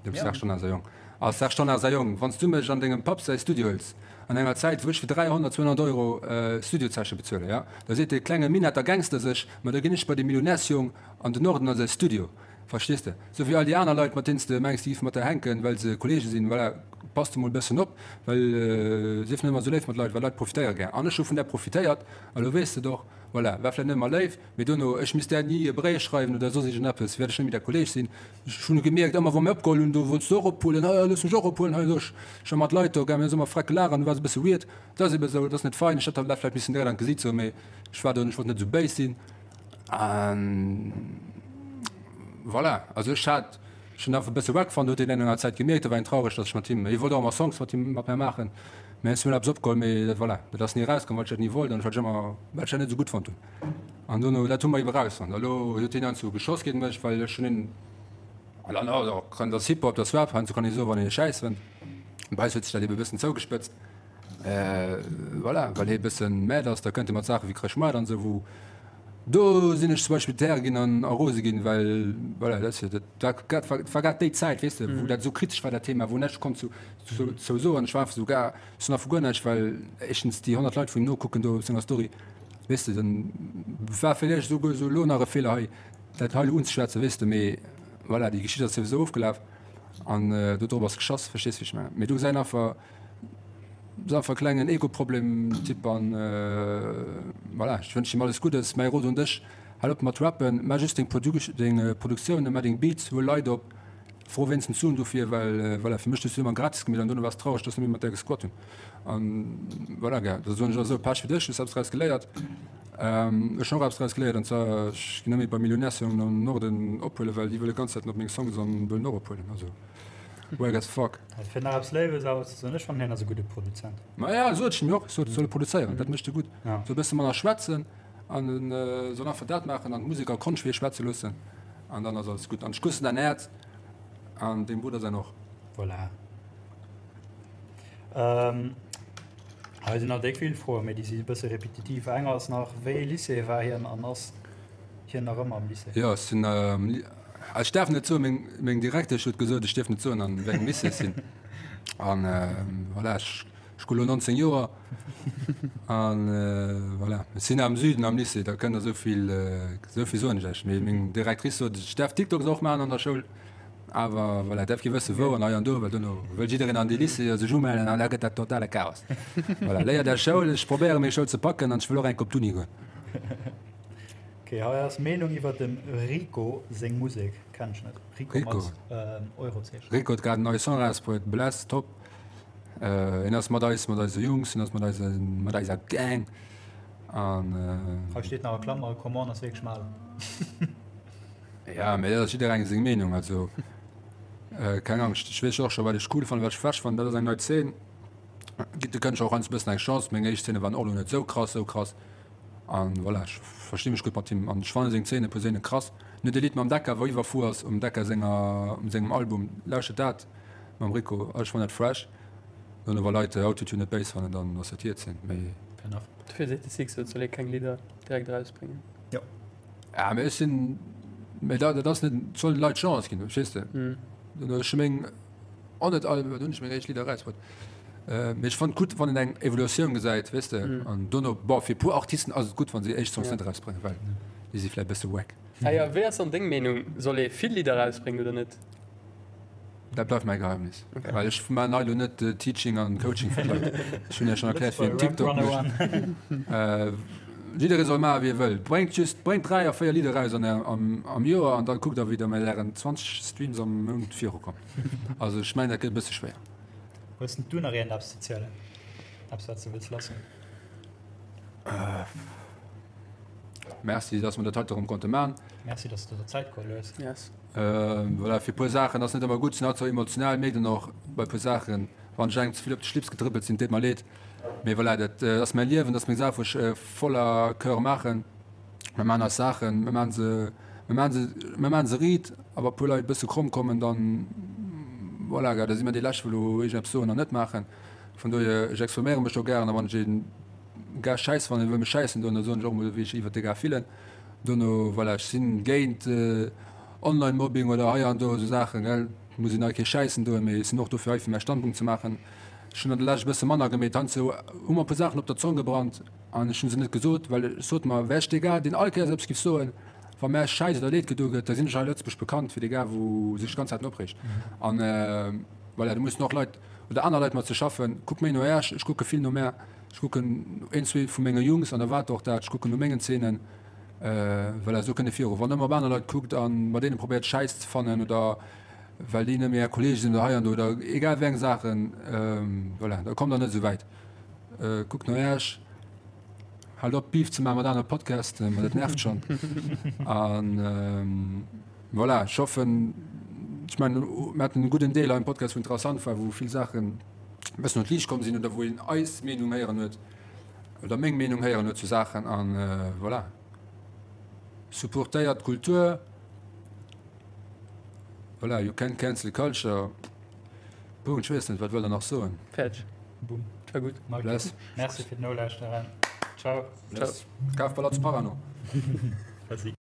Speaker 1: dem Serge Tonnar säi Jong. A Serge Tonnar säi Jong, wann s du mech an dengem Papp säi Studio hëls, an enger Zäit wou ech fir 300, 200 Euro Studiozeche bezuelen, jo, da seet dee klenge Minetter Gangster sech, ma da ginn ech bei de Millionärsjong an den Norden a säi Studio. Verstees de? Sou wéi all déi aner Leit, mat deenen s de mengs, déi géife mat der hänken, well se Kollege sinn. Voilà, pass de mol e bëssen op, well sief net ëmmer sou léif mat Leit, well Leit profitéiere gär. An ech hu vun där profitéiert, a lo weess de et och. Voilà, war vläicht net ëmmer léif, mee duerno, ech misst där ni e Bréif schreiwen oder soss iergendeppes, wäert ech net méi däi Kolleg sinn. Ech hunn gemierkt, ëmmer wa mir opgeholl hunn, do wollts du och ophuelen, hei, looss mech och ophuelen, hei, ech hu mat Leit do, gell, mir hu ëmmer freck gelaacht an du waars e bësse weird. Dat ass ebe sou, dat ass net fein. Ech hätt der dat vläicht missen direkt an d'Gesiit soen, mee ech war do, ech wollt net esou béis sinn. An voilà, also ech hat schon einfach e bësse wack fonnt, huet hien an enger Zäit gemierkt, da war hien traureg, datt ech mat him, hie wollt och ëmmer Songs mat him, mat mär maachen, mä ech hunn eppes opgeholl, mee dat, voilà, dat ass ni erauskomm, well ech dat ni wollt an ech wat ech ëmmer, well ech dat net esou gutt fonnt hunn. An dono, dat hu mer ebe erausfonnt. A lo huet hien heiansdo geschoss géint mech, well ech hunn hien, an dann och, kann, dat ass Hip-Hop, dat ass Rap, heiansdo kann ee soen, wann een e Schäiss fënnt. Bei eis huet sech dat ebe e bëssen zougespëtzt. Voilà, well hie e bëssen mad ass, da kënnt e mat Saache wéi Chrëschtmoart an esou, wou do sinn ech zum Beispill d'Häre ginn an a rose ginn, well voilà, dat ass jo, dat war grad, war grad déi Zäit, weess de, wou dat esou kritesch war, dat Thema, wou näischt konnt zu, zu, zou soen. Ech war einfach esou gar, ech sinn einfach guer näischt, well éischtens déi 100 Leit, wou him nokucken do op senger Story, weess de, dann war villäicht esouguer esou elo nach e Feeler hei, dat hei elo unzeschwätzen, weess de, mee voilà, déi Geschicht ass souwisou ofgelaf an do drop ass geschoss, verstees wéi ech mengen. Mee do säin einfach. Ass einfach e klengen Ego-Problem-Typ an voilà, ech wënschen him alles Guddes. Mäi Rot un dech, hal op mat rappen, maach just deng deng Produktiounen, maach deng Beats, huel Leit op, fro wéinstens Suen dofir, well voilà, fir mech hues du ëmmer gratis gemeet an duerno waars traureg, dass net méi mat där gesquat hunn an voilà gell. Da soen ech och esou, Pech fir dech, hues eppes draus geléiert. Ech hunn och eppes draus geléiert an zwar, ech ginn net méi bei Millionärsjong am Norden ophuelen, well déi wëlle ganz Zäiten op meng Songs an wëllen och ophuelen, also. Wack as fuck.
Speaker 2: Fir nach eppes Léiwes awer ze soen, ech fannen hien ass e gudde Produzent.
Speaker 1: Ma ja, sot ech him jo och, ech sot, soll e produzéieren, dat mécht e gutt. Soll e bësse manner schwätzen an e soll einfach dat maachen an d'Museker Konschtwierk schwätze loossen an dann ass alles gutt. An ech kussen däin Häerz an dengem Brudder säin och.
Speaker 2: Voilà. Hei sinn nach déck vill Froen, mee déi si e bësse repetitiv. Eng ass nach, Wéi ee Lycée war hien an ass hien nach ëmmer am Lycée?
Speaker 1: Jo, ech sinn am. Ech däerf net soen, meng, meng Direktesch huet gesot, ech dierf net soen, an wéi engem Lycée ech sinn. An voilà, ech, ech hu lo 19 Joer. An voilà, ech sinn am Süden am Lycée, da kënnt Der esou vill, esou vill soen ech Iech. Mee meng Directrice sot, ech däerf TikToks och maachen an der Schoul. Awer voilà, däerf kee wësse wou an hei an do, well dono wëll jiddereen an dee Lycée a sech umellen an da gëtt dat totale Chaos. Voilà, léiert är Schoul, ech probéiere meng Schoul ze packen an ech wëll och eng Kéier op d'Uni goen.
Speaker 2: Ok, hei ass Meenung iwwer dem Rico seng Musek, kenn ech net. Rico mat Eurozeechen.
Speaker 1: Rico huet grad en neie Song erausbruet, Bless, top. Hien ass mat eis, mat eise Jungs, hien ass mat eise, mat eiser Gang an.
Speaker 2: Hei steet nach a Klammer, Commande ass wierklech mal.
Speaker 1: Ja, mee dat ass jidderengem seng Meenung, also keng Angscht, ech weess och scho wat ech cool fannen, wat ech fresh fannen, dat ass eng nei Zeen, gitt de Kënschtler och heiansdo e bëssen eng Chance, meng éischt Zeene waren och elo net esou krass, esou krass an voilà, ech versti mech gutt mat him an ech fanne seng Zeene perséinlech krass. En huet e Lidd mam Decca wou iwwerfuer ass um Decca senger, um sengem Album, lauschtert dat mam Rico, ech fannen dat fresh. Dono wa Leit Autotune net béis fannen, dann ass dat hir Zeen, mee.
Speaker 2: Fair enough.
Speaker 3: Dofir seet de Sixo, et soll ee keng Lidder direkt erausbréngen.
Speaker 2: Jo.
Speaker 1: Ja, mee ech sinn, mee dat, dat ass net, et sollen de Leit d'Chance ginn, verstees de? Ech hu meng och net all, wat hunn ech meng éischt Lidder erausbruet, mee ech fannen et gutt, wann een eng Evolutioun gesäit, weess de? An dono, bon, fir e puer Artisten ass et gutt, wa se déi éischt Songs net erausbréngen, well déi si vläicht e bësse wack.
Speaker 3: Ah jo, wéi ass dann deng Meenung, soll ee vill Lidder erausbréngen oder net?
Speaker 1: Dat bleift mäi Geheimnis, well ech man hei lo net Teaching an Coaching fir d'Leit. Ech hunn iech schonn erkläert, wéi een TikTok mécht. Jidderee soll maache wéi e wëll. Bréngt just, bréngt 3 a 4 Lidder eraus an am Joer an da kuckt der wéi der mat ären 20 Streams am Mount virukommt. Also ech mengen dat gëtt e bësse schwéier.
Speaker 2: Hues du nach iergendeppes ze zielen? Eppes wat s de wëlls lassginn?
Speaker 1: Merci, dass mer dat heite erëm konnte man.
Speaker 2: Merci, dass du der Zäit geholl hues.
Speaker 3: Yes.
Speaker 1: Voilà, fir e puer Saachen ass net ëmmer gutt, sinn alt sou emotional, mierkt een och bei e puer Saachen, wann ech engem ze vill op de Schlips getrëppelt sinn, deet mer leed, mee voilà, dat ass mäi Liewen, dat ass meng Saach, wou ech voller Coeur maachen. Mer maachen eis Saachen, mer maachen se, mer maachen se, mer maachen se riit, a wa e puer Leit e bësse kromm kommen, dann voilà, da si mer déi Lescht, wou elo iergendeppes soen an net maachen. Vun dohier, ech expriméiere mech do gären, a wann ech ee Gars schäiss fannen, wëll mech schäissen doen, da soen ech och emol, wéi ech iwwert de Gars fillen. Dono, voilà, ech sinn géint Online-Mobbing oder hei an do esou Saachen, gell, muss een hei kee schäissen doen, mee ech sinn och dofir hei fir mäi Standpunkt ze maachen. Ech hunn an der Lescht e bësse manner gemeet, heiansdo hu mer e puer Saachen op der Zong gebrannt an ech hu se net gesot, well ech sot mer, wär ech dee Gars, deen all Kéiers eppes giff soen, wa mär Schäiss oder Leed gedo gëtt, da sinn ech hei a Lëtzebuerg bekannt fir dee Gars, wou sech d'ganz Zäiten opreegt. An voilà, do mussen och Leit oder aner Leit mat ze schaffen. Kuck méi no Äech, ech kucke vill no mär. Ech kucken een, zwee vu menge Jungs an erwaart och dat. Ech kucken no mengen Zeenen, voilà, esou kënnt ee viru. Wann ëmmer op aner Leit kuckt a mat deene probéiert Schäiss ze fannen oder well déi net méi är Kolleege sinn oder hei an do oder egal wéi eng Saachen, voilà, da kommt der net esou wäit. Kuckt no Äech, haalt op Beef ze maache mat anere Podcasten, well dat nervt schonn. An voilà, ech hoffen, ech mengen, mir haten e gudden Deel hei am Podcast, wou interessant war, wou vill Saachen, e bëssen un d'Liicht komm sinn oder wou een eis Meenung héieren huet oder meng Meenung héieren huet zu Saachen an voilà. Supportéiert d'Kultur. Voilà, you can't cancel culture. Punkt, ech weess net, wat wëllt der nach soen?
Speaker 3: Fäerdeg.
Speaker 2: Boom.
Speaker 3: War gutt.
Speaker 1: Bless.
Speaker 2: Merci fir d'Nolauschteren. Ciao.
Speaker 1: Bless. Kaf Palazzo Parano.
Speaker 2: Merci.